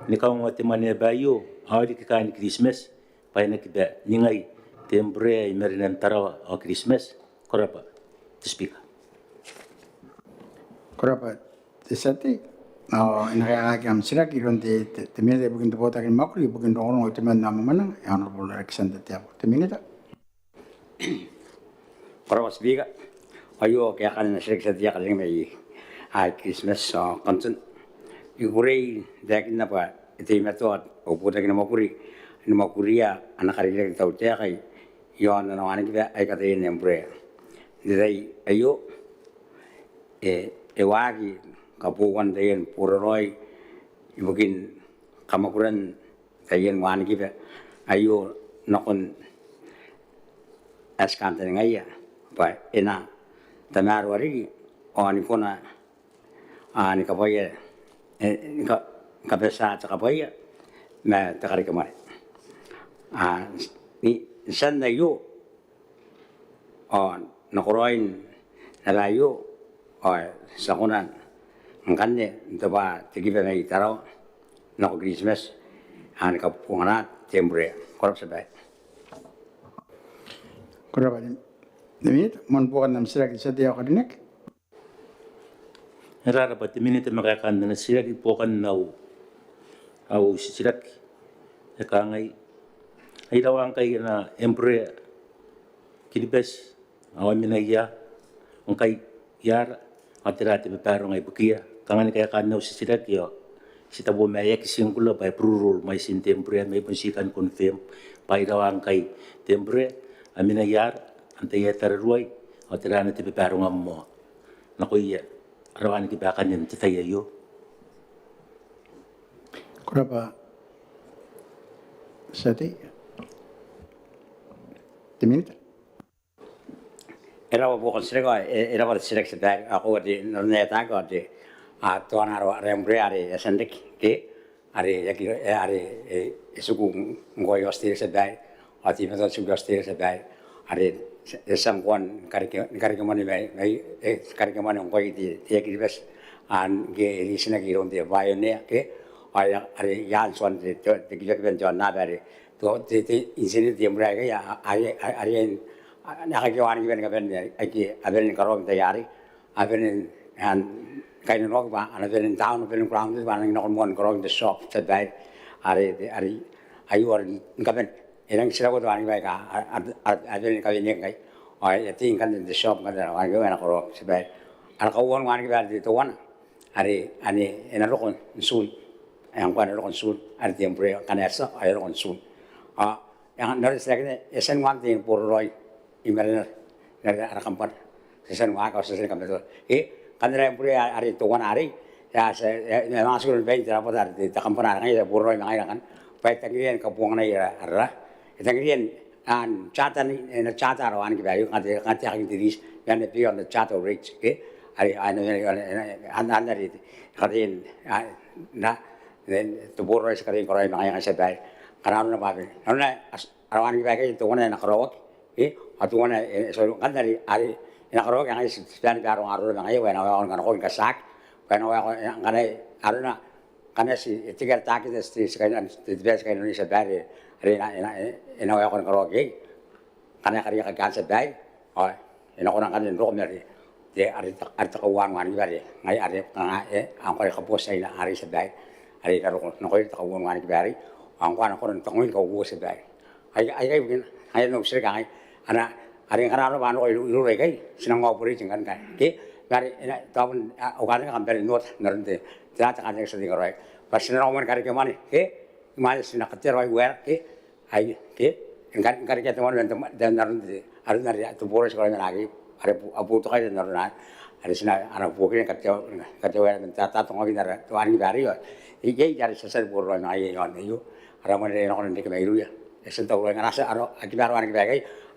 ni kaongoa te mwaneaba aio ao riki kaain Kiritimati bwa e na kiba ningai te embraer i marenan Tarawa ao Kiritimati? Ko rabwa te Speaker. Ko rabwa te tia tei. Ao e na kaekaaki am titiraki iroun te, te, te Minita ibukin te botaki ni mwakuri ibukin rongorongo, itoman ao mwamwananga, e Honourable Alexander Teabo. Te Minita. Ko rabwa Speaker. Aio kaekaan ana titiraki te tia tei ae karineaki mai Kiritimati ao kanton. I kukurei n taekinna bwa e teimatoa au botaki ni mwakuri ni mwakuria ana karikirake te tautaeka iaon ana wanikiba aika taian embraer. N te tai aio e, e waaki kabouan taian boraraoi ibukin kamwakuran taian wanikiba aio nakon ae ti kantaningaia bwa e na tamaroa riki ao ni kona, a, ni kabwaia, e, ni ka, kabatia te kabwaia ma te karekemwane. A, n, n tian aio ao nakoraoin naba aio ao ti a kona ngkanne n tobwa te kiba mai Tarawa nako Kiritimati, a, ni kabongana te embraer. Ko rabwa te tia babaire. Ko rabwa te Minita. Moan buokan am titiraki te tia tei ae karineaki. E rarabwa te Minita ma kaekaan ana titiraki. Buokan au, au titiraki e kangai: A irawa ngkai ana embraer Kiribati ao a mena ia, ngkai iara, ao tera te babaronga ibukiia? Kanga ni kaekaan au titiraki ao ti tabo ma e aki singular bwa e plural mwaitin te embraer, ma I bon ti kan confirm bwa a irawa ngkai te embraer, a mena iara, antai ae tararuai, ao tera te babaronga moa nakoia ara wanikiba akanne n te tai aio? Ko rabwa te tia tei. Te Minita. E raba buokan titiraki, e, e raba te titiraki te tia babaire. Ao koaua te, n aron ae e taku ao te, a, teuana ara, ara embraer are e a tia n reke, ke, are e aki, e, are e, e tiku ngkoa i Australia te tia babaire. Ao teimatoa n tiku i Australia te tia babaire. Are e a tia ngkoa ni kareke, ni karekemwane mai, mai, e, karekemwane ngkoa i te, te Air Kiribati. Ao ngke e ritinaki iroun te Pioneer, ke, ao are i aan tuan te, te, te kibakiba n te aonnaba are te, te, te intin te embraer aikai, a, a, a, are, a, a, a kainnanoaki bwa a na bane n karaoaki n te tai arei, a bane n, a, kainnanoaki bwa a na bane n down, a bane n ground, bwa a na nako moa ni karaoaki n te shop te tia babaire. Are, are aio are ni kabane, e rangi n titiraua te wanikiba aika a, a, a, a bane ni kawenea ngkai. Ao e a tei ngkanne n te shop ngkanne ara wanikiba ae e na karaoaki te tia babaire. Ara kauoua n wanikiba are te teuana are, are e na roko n June. E a ngkoa e na roko n June, are te embraer ngkana e a tia ao e a roko n June. Ao e a, n aron titiraki anne, e a tia n waaki te boraraoi i marenara, ara, ara kambana. Ti a tia n waaki ao ti a tia ni kamatoa. E, ngkana ara embraer are teuana arei, e a tia, e a, e a manga tiku ni bain te rabwata are te, te kambana are ngaia e a boraraoi ma ngaira ngkanne bwa e tangiria ni kabonganai ara, ara, e tangiria n, a, n charter ni, e na charter ara wanikiba aio, kanga te, kanga te aeka n te lease, e a na pay on the charter rate, ke, are, a, e na, e na, e na, e na, e na, e na, e na, e na, e na, e na, te boraraoi ti karaoia ma ngaia ngkai te tia babaire. Ngkana arona bwa bene, arona, a, ara wanikiba aikai teuana e na karaoaki, e, ao teuana, e, sorry, ngkanne are, are e na karaoaki, ngaia ti, ti bane ni baronga arora ma ngaia bwa e na waekoa ni kanakoaki ni katiaki, bwa e na waekoa, e, ngkana arona, ngkana ti, e, tiki ara target, ti, ti kainnanoa, ti, ti bane ni kainnanoa te tia babaire, are e na, e na, e na waekoa ni karaoaki iai. Ngkana e kariaiakaki te tia babaire, ao e na kona ngkanne n roko ma are te, are te, are te kauoua ni wanikiba are, ngaia are, kanga, e, a ngkoa are kabootiaina arei te tia babaire. Are e na roko nakoira te kauoua ni wanikiba arei, ao ngkoa a na kona n taku ngkoa te kauoua te tia babaire. Ai, ai, ai, bukina, ai, n au titiraki kangai, ana, are ngkana arona bwa a na roko iroura ikai, ti nang operate ngkanne ngkai, ke, ma are, e na, tao bon, a, au kantaninga kam bane n ota n aron te, te, te kantaninga te tia tei ae karineaki. Bwa ti na nako moa ni karekemwane, ke, imwain ae ti na katea raoi uaera, ke, ai, ke, ngkana, ngkana e a tia te mwane man te, te, n aron te, aron are te boraraoi ti karaoi ma ngkai, are a boutokaira n aron are, are ti na, a na buokira ni katea, katea uaera man te, te, te, te wanikiba arei, ao iai, iai are ti a tia ni boraraoi ma ngaia iaon aio, ara mwane are e na kona n reke mairouia. E a tia n tauraoi ngkana a tia, a na, a kiba ara wanikiba aikai,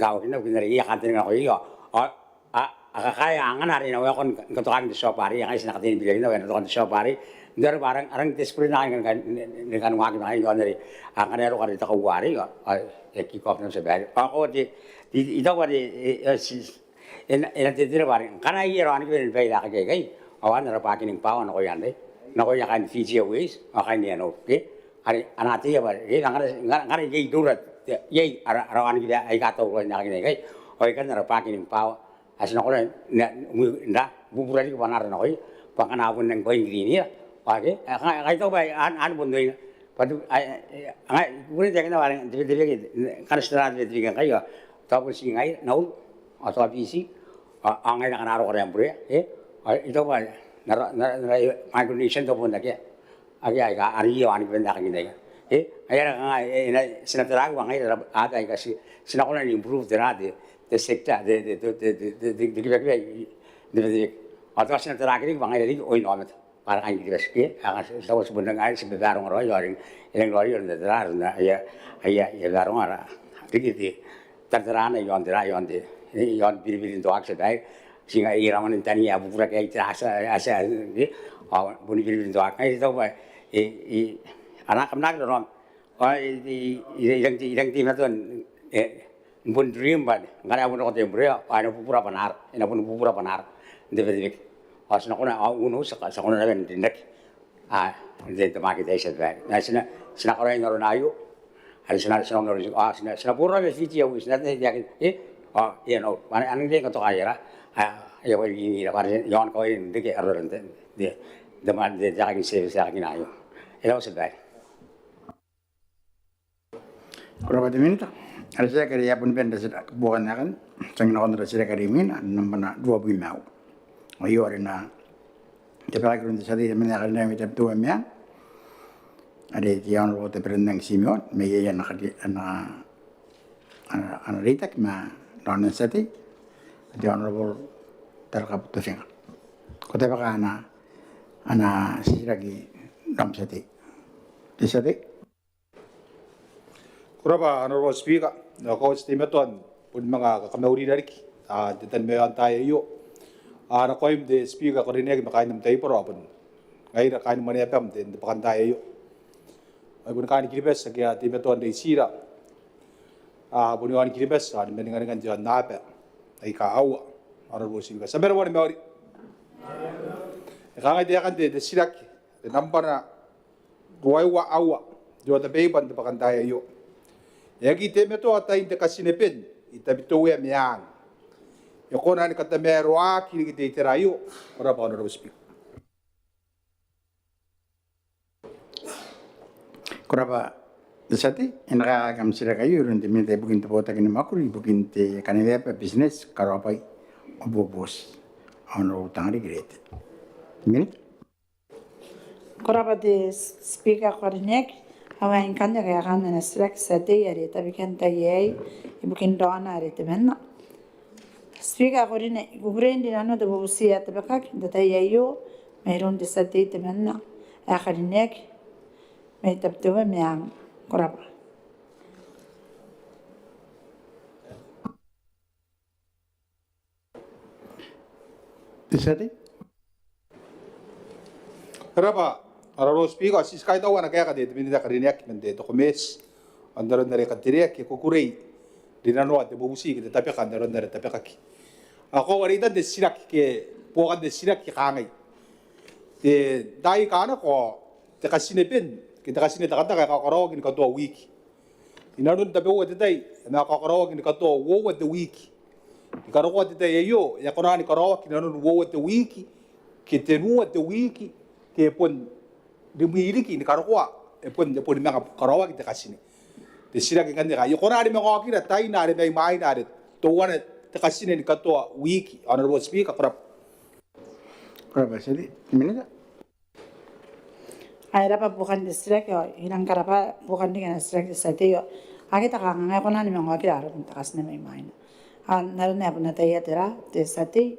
kawakinna ibukin are iai kantaninga nakoia ao a kakaea angana are e na waekoa ni katokaki n te tiaoba arei. Ngai ti na kataia ni biriakinna bwa e na toka n te tiaoba arei n aron bwa a rang desperate naba ni kani waaki ma ngaia are ngkana e roko are te kauoua arei ao e kick off naba, tia babaire. Ao I taku bwa are e na teretere bwa are ngkana iai ara wanikiba ni baira aikai ao anne ara bargaining power nakoia anne, nakoia kaain Fiji Airways ao kaain Air Nord, ke? Are a na ataia bwa are ngkana iai iroura, iai ara wanikiba aika tauraoi n aekakin aikai ao ikanne ara bargaining power ae ti na kona n bubura riki bwanaara nakoia bwa ngkana a bon rangi ni bwai n kirinira ao ke, ae I taku bwa anne bon oina bwa ngai I kukurei n taekinna bwa are n te Betebeke, ngkana ti tara n te Betebeke ngkai ao tao bon ti ngaira Nauru ao tao Biti ao ngaira ngkana a roko ara Embraer, ke? Ao I taku bwa n ara Micronesian tao bon akea, akea aika a riai wanikiban aekakin aikai. Ngaia are kanga e na, ti na taraaki bwa ngaira aba aika ti na kona n improve te ra te sector, te kibakiba n te Betebeke ao tao ti na taraaki riki bwa ngaira riki oin aomata bwa ara kaain Kiribati, ke? Ao ti bon rangi ni babaronga raoi ao e rangi n raoiroi ara tara, aia baronga riki te taratara iaon te ra, iaon te, iaon biribirin te waaki, tia babaire. Ti ngaira mwanen tania ae bubura ke ai tera, tia, tia, ke? Ao boni biribirin te waaki. Ngai I taku bwa e, e, a na kamwanaki raoi ao I rangi n teimatoa ni bon dream bwa ngkana e a bon roko te Embraer ao e na bubura bwanaara, e na boni bubura bwanaara n te Betebeke ao ti na kona, ao who knows, ti a kona naba n rin rake n te market aei, tia babaire. Ma ti na karaoia n arona aio are ti na, ti na boraoi ma Fiji Airways, ti na taekinna, e, ao e a nang riai ni katoka aia ra, aia bwai n rinira bwa are iaon kawai n reke arora n te, n te, n te aekakin service aekakina aio. E raba, tia babaire. Ko rabwa te Minita. Are tiaki are e a bon bane ara titiraki, buokan aekan, ti a nako n ara titiraki are imwina, nambwa ruabwi ma aua. Aio are e na tabekaki iroun te tia tei temanna ae karineaki mai Tabiteuea Meang, are te Honourable Tabiranang Timeon, ma iai ana, ana reitaki ma raona n tia tei, te Honourable Tarakabu Tofinga. Ko tabeka ana, ana titiraki raom, tia tei. Te tia tei. Ko rabwa Honourable Speaker, ao ko a tia n teimatoa ni bon manga kakamaurira riki te tanimaeao n taai aio nakoim te Speaker ae ko rineaki ma kaain am taibora ao bon ngaira kaain Mwaneaba n te bwakantaai aio. Ao bon kaain Kiribati ake a teimatoa n reitira, ao bon aon Kiribati ao ni maninganingan te aonnaba aika aua. Honourable Speaker, ti a mena moa ni mauri. E kangai taekan te titiraki, te nambwa ruaiwa aua, te order paper n te bwakantaai aio. E aki teimatoa tain te katineben i Tabiteuea Meang. E kona ni katamaroaki riki te itera aio? Ko rabwa Honourable Speaker. Ko rabwa te tia tei. E na kaekaaki am titiraki aio iroun te Minita ibukin te Botaki ni Mwakuri ibukin te Kaneweaba, Bitineti, Karaobwai ao Boboti, Honourable Tangariki Reete. Minita. Ko rabwa te Speaker ae ko rineaki. Ao ai ngkanne kaekaan ana titiraki te tia tei are e tabekia n tai aei ibukin raona are temanna. Speaker ae ko rineaki, I kukurei n rinanoa te bubuti ae tabekaki n te tai aio mairoun te tia tei temanna ae karineaki mai Tabiteuea Meang. Ko rabwa. Te tia tei. Ko rabwa Honourable Speaker. Ti kaitaua ana kaeka te Minita ae karineaki man te Commerce ao n aron are e katereaki, e kukurei n rinanoa te bubuti ke te tabeka n aron are e tabekaki. Ao koaua reitan te titiraki ke buokan te titiraki e kangai: te tai aika nako ao te katineben ke te katinetakataka e kakaraoaki ni katoa wiki. Inanon tabeua te tai e na kakaraoaki ni katoa uoua te wiki. Ni karokoa te tai aio e a kona ni karaoaki inanon uoua te wiki ke tenua te wiki ke bon rimwi riki ni karokoa e bon, e boni manga karaoaki te katine. Te titiraki ngkanne, e kona ni manga okira taina are mai mwaina are teuana te katine ni katoa wiki? Honourable Speaker, ko rabwa. Ko rabwa te Minita. Ae e rabwa buokan te titiraki ao I nang karabwa buokan riki ana titiraki te tia tei. Ao akea te kanganga, e kona ni manga okira aron te katine mai mwaina. Ao n aron ae e bon ataia tera te tia tei,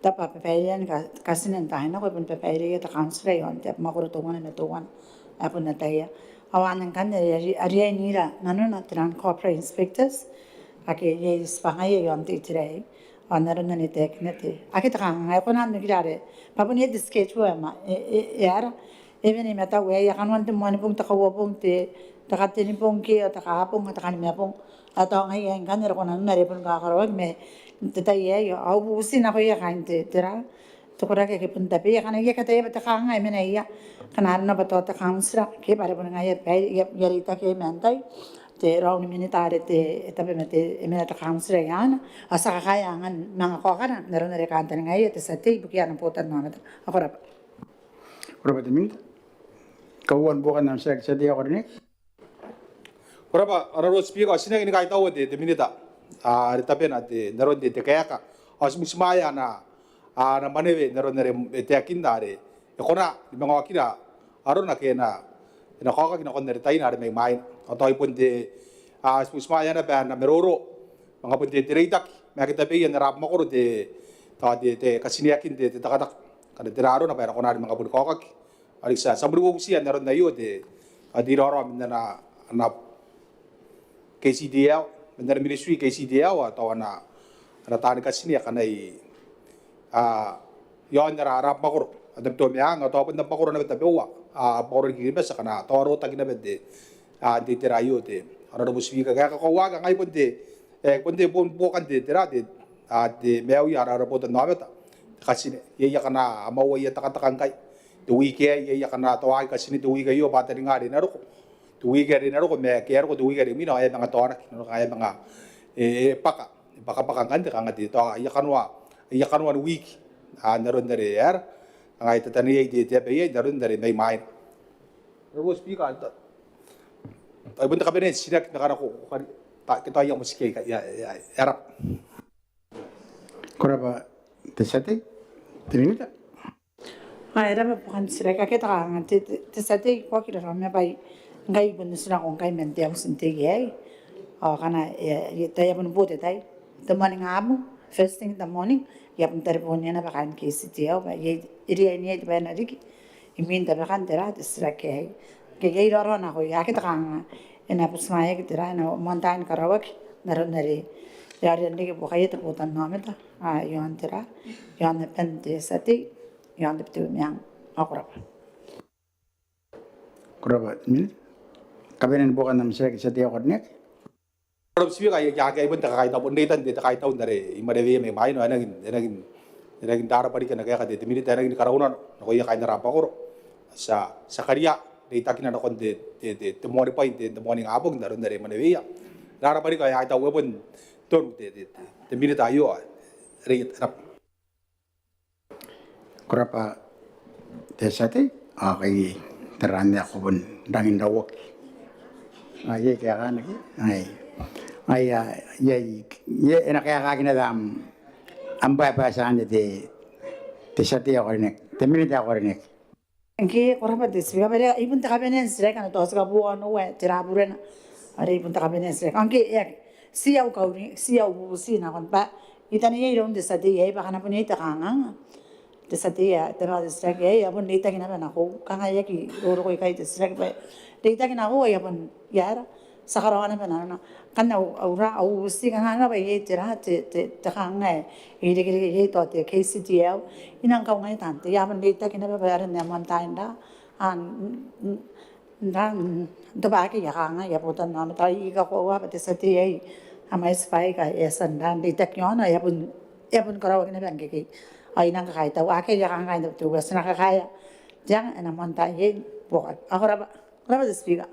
tao bwa babairean katine n taai nako e bon babaireia te kauntira iaon te abamwakoro teuana ma teuana ae e bon ataia. Ao anne ngkanne are e riai n ira nanona tera, corporate inspectors ake iai tibwangaia iaon te itera aei. Ao n aron ae e taekinna te, akea te kanganga, e kona n okira are bwa bon iai te schedule ae e, e, e aera, e wene i matau aei, ae kanoan te Moanibong, te Kauabong, te, te Katenibong ke ao te Kaabong, te Kanimabong. Ao tao ngaia ngkanne are ko nanona are e boni kakaraoaki ma n te tai aei. Ao I bubuti nakoia kaain te, tera, te koraki ake bon tabeia, ngkana I aki ataia bwa te kanganga e mena ia, ngkana arona bwa tao te kauntira ke bwa are boni ngaia baire, I a, I a reitaki iai man tai te raou ni minita are te, e tabe ma te, e mena te kauntira iai. Ao ti a kakaea angan manga kaokana n aron are e kantaningaia te tia tei ibukia ana botannaomata. Ao ko rabwa. Ko rabwa te Minita. Kauoua ni buokan am titiraki te tia tei ae ko rineaki. Ko rabwa Honourable Speaker, ao ti na aki ni kaitaua te, te Minita are tabena te, n aron te, te kaeka ao ti butimwaea ana, ana mwanewe n aron are e taekinna are e kona ni manga okira arona ke e na, e na kaokaki nakon are taina are mai mwaina. Ao tao I bon te, a, ti butimwaea naba ana maroro manga bon te, te reitaki ma ake tabeia n ara abamwakoro te, tao te, te katineakin te, te takataka, ngkana tera arona bwa e na kona ni manga boni kaokaki. Ao riki ti a, ti a boni bubutia n aron aio te, a, te iraorao man ana, ana KCDL, man ana ministry KCDL, ao tao ana, ana taani katine akana i, a, iaon ara, ara abamwakoro. A Tabiteuea Meang, ao tao bon abamwakoro naba tabeua, a, abamwakoro ni Kiribati akana tao a rotaki naba n te, a, n te itera aio te Honourable Speaker. Kaeka, kakoauaa, ngai bon te, e, bon te, bon buokan te, tera te, a, te maiuia ara, ara botannaomata te katine. Iai akana a mauaia takataka ngkai te wiki aei, iai akana tao a aki katine te wiki aio bwa a taninga are e na roko te wiki are e na roko ma ke e a roko te wiki are imwina ao e a manga taonaki, e na roko, e a manga, e, e bwaka, e bwakabwaka ngkanne kanga te, tao aia kanoa, aia kanoa ni wiki, a, n aron are e aera, kanga e tataneiai te, te aba iai n aron are mai mwaina. Honourable Speaker, tao, tao I bon te kabanea n titiraki ma ngkana ko, ko kari, tao, ke tao I a motikia ikai, ia, ia, e rabwa. Ko rabwa te tia tei. Te Minita. Ae e rabwa buokan te titiraki. Akea te kanganga te, te, te tia tei, ko aki raraoma bwa ngkai I bon otinako ngkai man te auti n tei aei. Ao ngkana e, e, tao I a boni bo te tai, te moaningabong, first thing in the morning, I a bon tarebonia naba kaain KCDL bwa iai, e riai n iai te bwai ae na riki imwin tabekan tera te titiraki aei. Ke iai raoraona nakoia. Akea te kanganga, e na butimwaeaki tera, e na moan tai ni karaoaki n aron are e a riai n reke buokaia te botannaomata, a, iaon tera, iaon aban te tia tei, iaon Tabiteuea Meang. Ao ko rabwa. Ko rabwa te Minita. Kabanea ni buokan am titiraki te tia tei ae ko rineaki. Ko rabwa te Speaker, ai, ai, ai bon te kakaitau, bon reitan te, te kaitau n are I mwaneweia mai mwaina ao e nangi, e nangi, e nangi rarabwa riki ana kaeka te, te Minita, e nangi ni karaunano nakoia kaain ara abamwakoro. Ti a, ti a karia reitakina nakon te, te, te, te moanibwai n te, te moaningabong n aron are I mwaneweia. Rarabwa riki ao e a kaitau, e bon tonu te, te, te, te Minita aio. Are e rabwa. Ko rabwa te tia tei, ao kai tera anne ae ko bon rangi n rauaki. Ao iai kaekaan ake, ai, ai, a, iai, iai, e na kaekaaki naba am, am bwaebwaeti anne te, te tia tei ae ko rineaki, te Minita ae ko rineaki. Ngke, ko rabwa te Speaker, bwa are I bon te kabanea n titiraki, ana tao ti kabooa onoua, tera burena. Are I bon te kabanea n titiraki. Ao ngke, e aki, ti au kauri, ti au bubuti nakon bwa I taneiai iroun te tia tei aei bwa ngkana bon iai te kanganga, te tia tei ae e tabe te titiraki aei, e a bon reitaki naba nakoiu. Kanga e aki roroko ikai te titiraki bwa e reitaki nakoiu, e a bon, e aera, ti a karaoa naba nanona. Ngkanne au, au ra, au bubuti kanga naba iai tera te, te, te kanganga ae e irekereke iai tao te KCDL. I nang kaungaia taan tei, e a bon reitaki naba bwa aron ae moan tai n ra, a, n, n, n ra, n, n tobwa ake aia kanganga aia botannaomata. I kakoaua bwa te tia tei aei a mwaiti bwaai aika e a tia n ra n reitaki iaona, e a bon, e a bon karaoaki naba ngkekei. Ao I nang kakaitau, akea aia kanganga n Tabiteuea, ti na kakaea. Tiang, e na moan tai iai buokaki. Ao ko rabwa, ko rabwa te Speaker.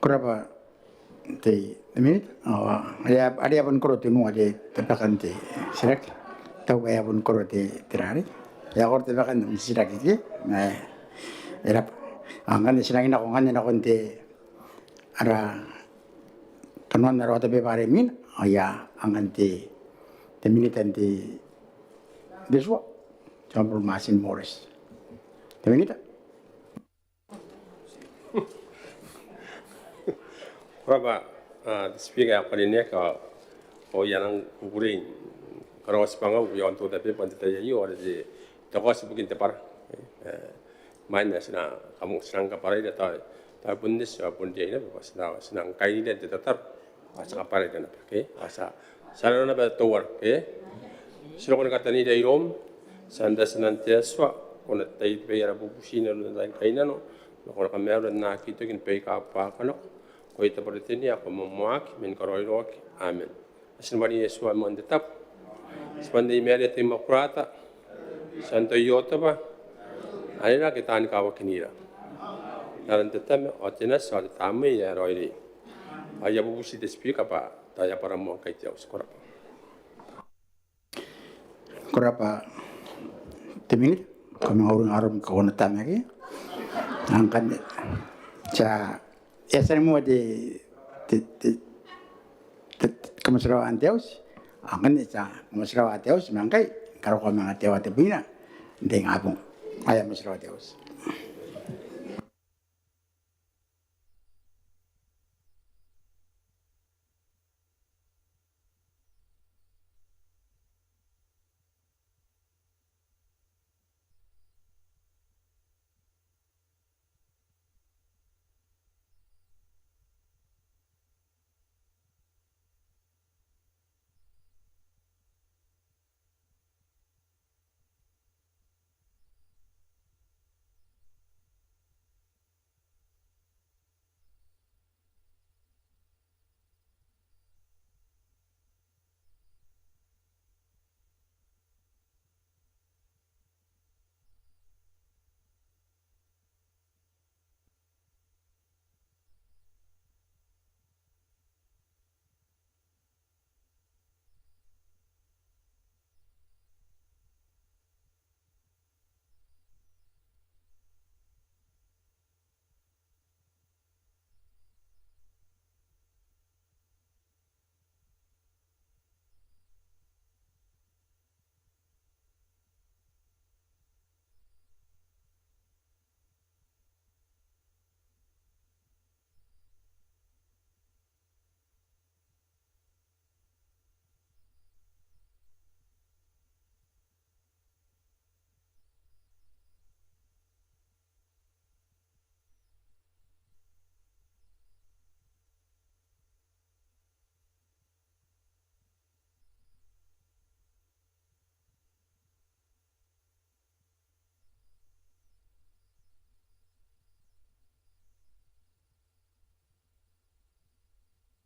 Ko rabwa te, te Minita. Ao are, are e a bon koro tenua te, te bwakan te titiraki. Tau bwa e a bon koro te, te rari. E a koro te bwai ae kam titiraki ke? E raba. Ao ngkanne ti nang nako ngkanne nakon te, ara kanoan ara Order Paper are imwina, ao ngkanne te, te Minita n te, te tua, te Honourable Martin Morris. Te Minita. Ko rabwa, a, te Speaker ae karineaki, ao I a nang kukurei ni karaoa tibwangau iaon te Order Paper n te tai aio, are te, te kaoti ibukin te bwara. E, imwain ae ti na, kam, ti nang kabwaraira tao, tao bon eti, ao bon riai naba bwa ti na, ti nang kainira n te tataro. Ao ti a kabwaraira naba, ke? Ao ti a, ti a roro naba teuana, ke? Ti roko ni kataneirai iroum, Tian te Atua, ko na tei bwa ara bubuti n aron te kainnano, ma ko na kamaiuira n aki toki ni baika a bwaka nako. Ko ita bwa te tia kamoamoaki, ma ni karaoiroaki. Amen. Natin abaia Iesu ae moan te tabu. Tiban Nei Maria te Imakulata. Tian te Iotoba. Anera ke taani kawakinira. N aran te Tama, ao te Nati, ao te Tamnei ae Raoiroi. Ao I a bubuti te Speaker bwa tao e a bwara moa ngkai te auti. Ko rabwa. Ko rabwa te Minita, ko manga uringa arom ngkai ko na tamnei. Ao ngkanne ti a, e a tia ni moa te, te, te, te, te kamotirawa n te auti. Ao ngkanne ti a kamotirawa te auti, ma ngkai karokoa manga te aoa tebwina n te ingabong. Ao e a motirawa te auti.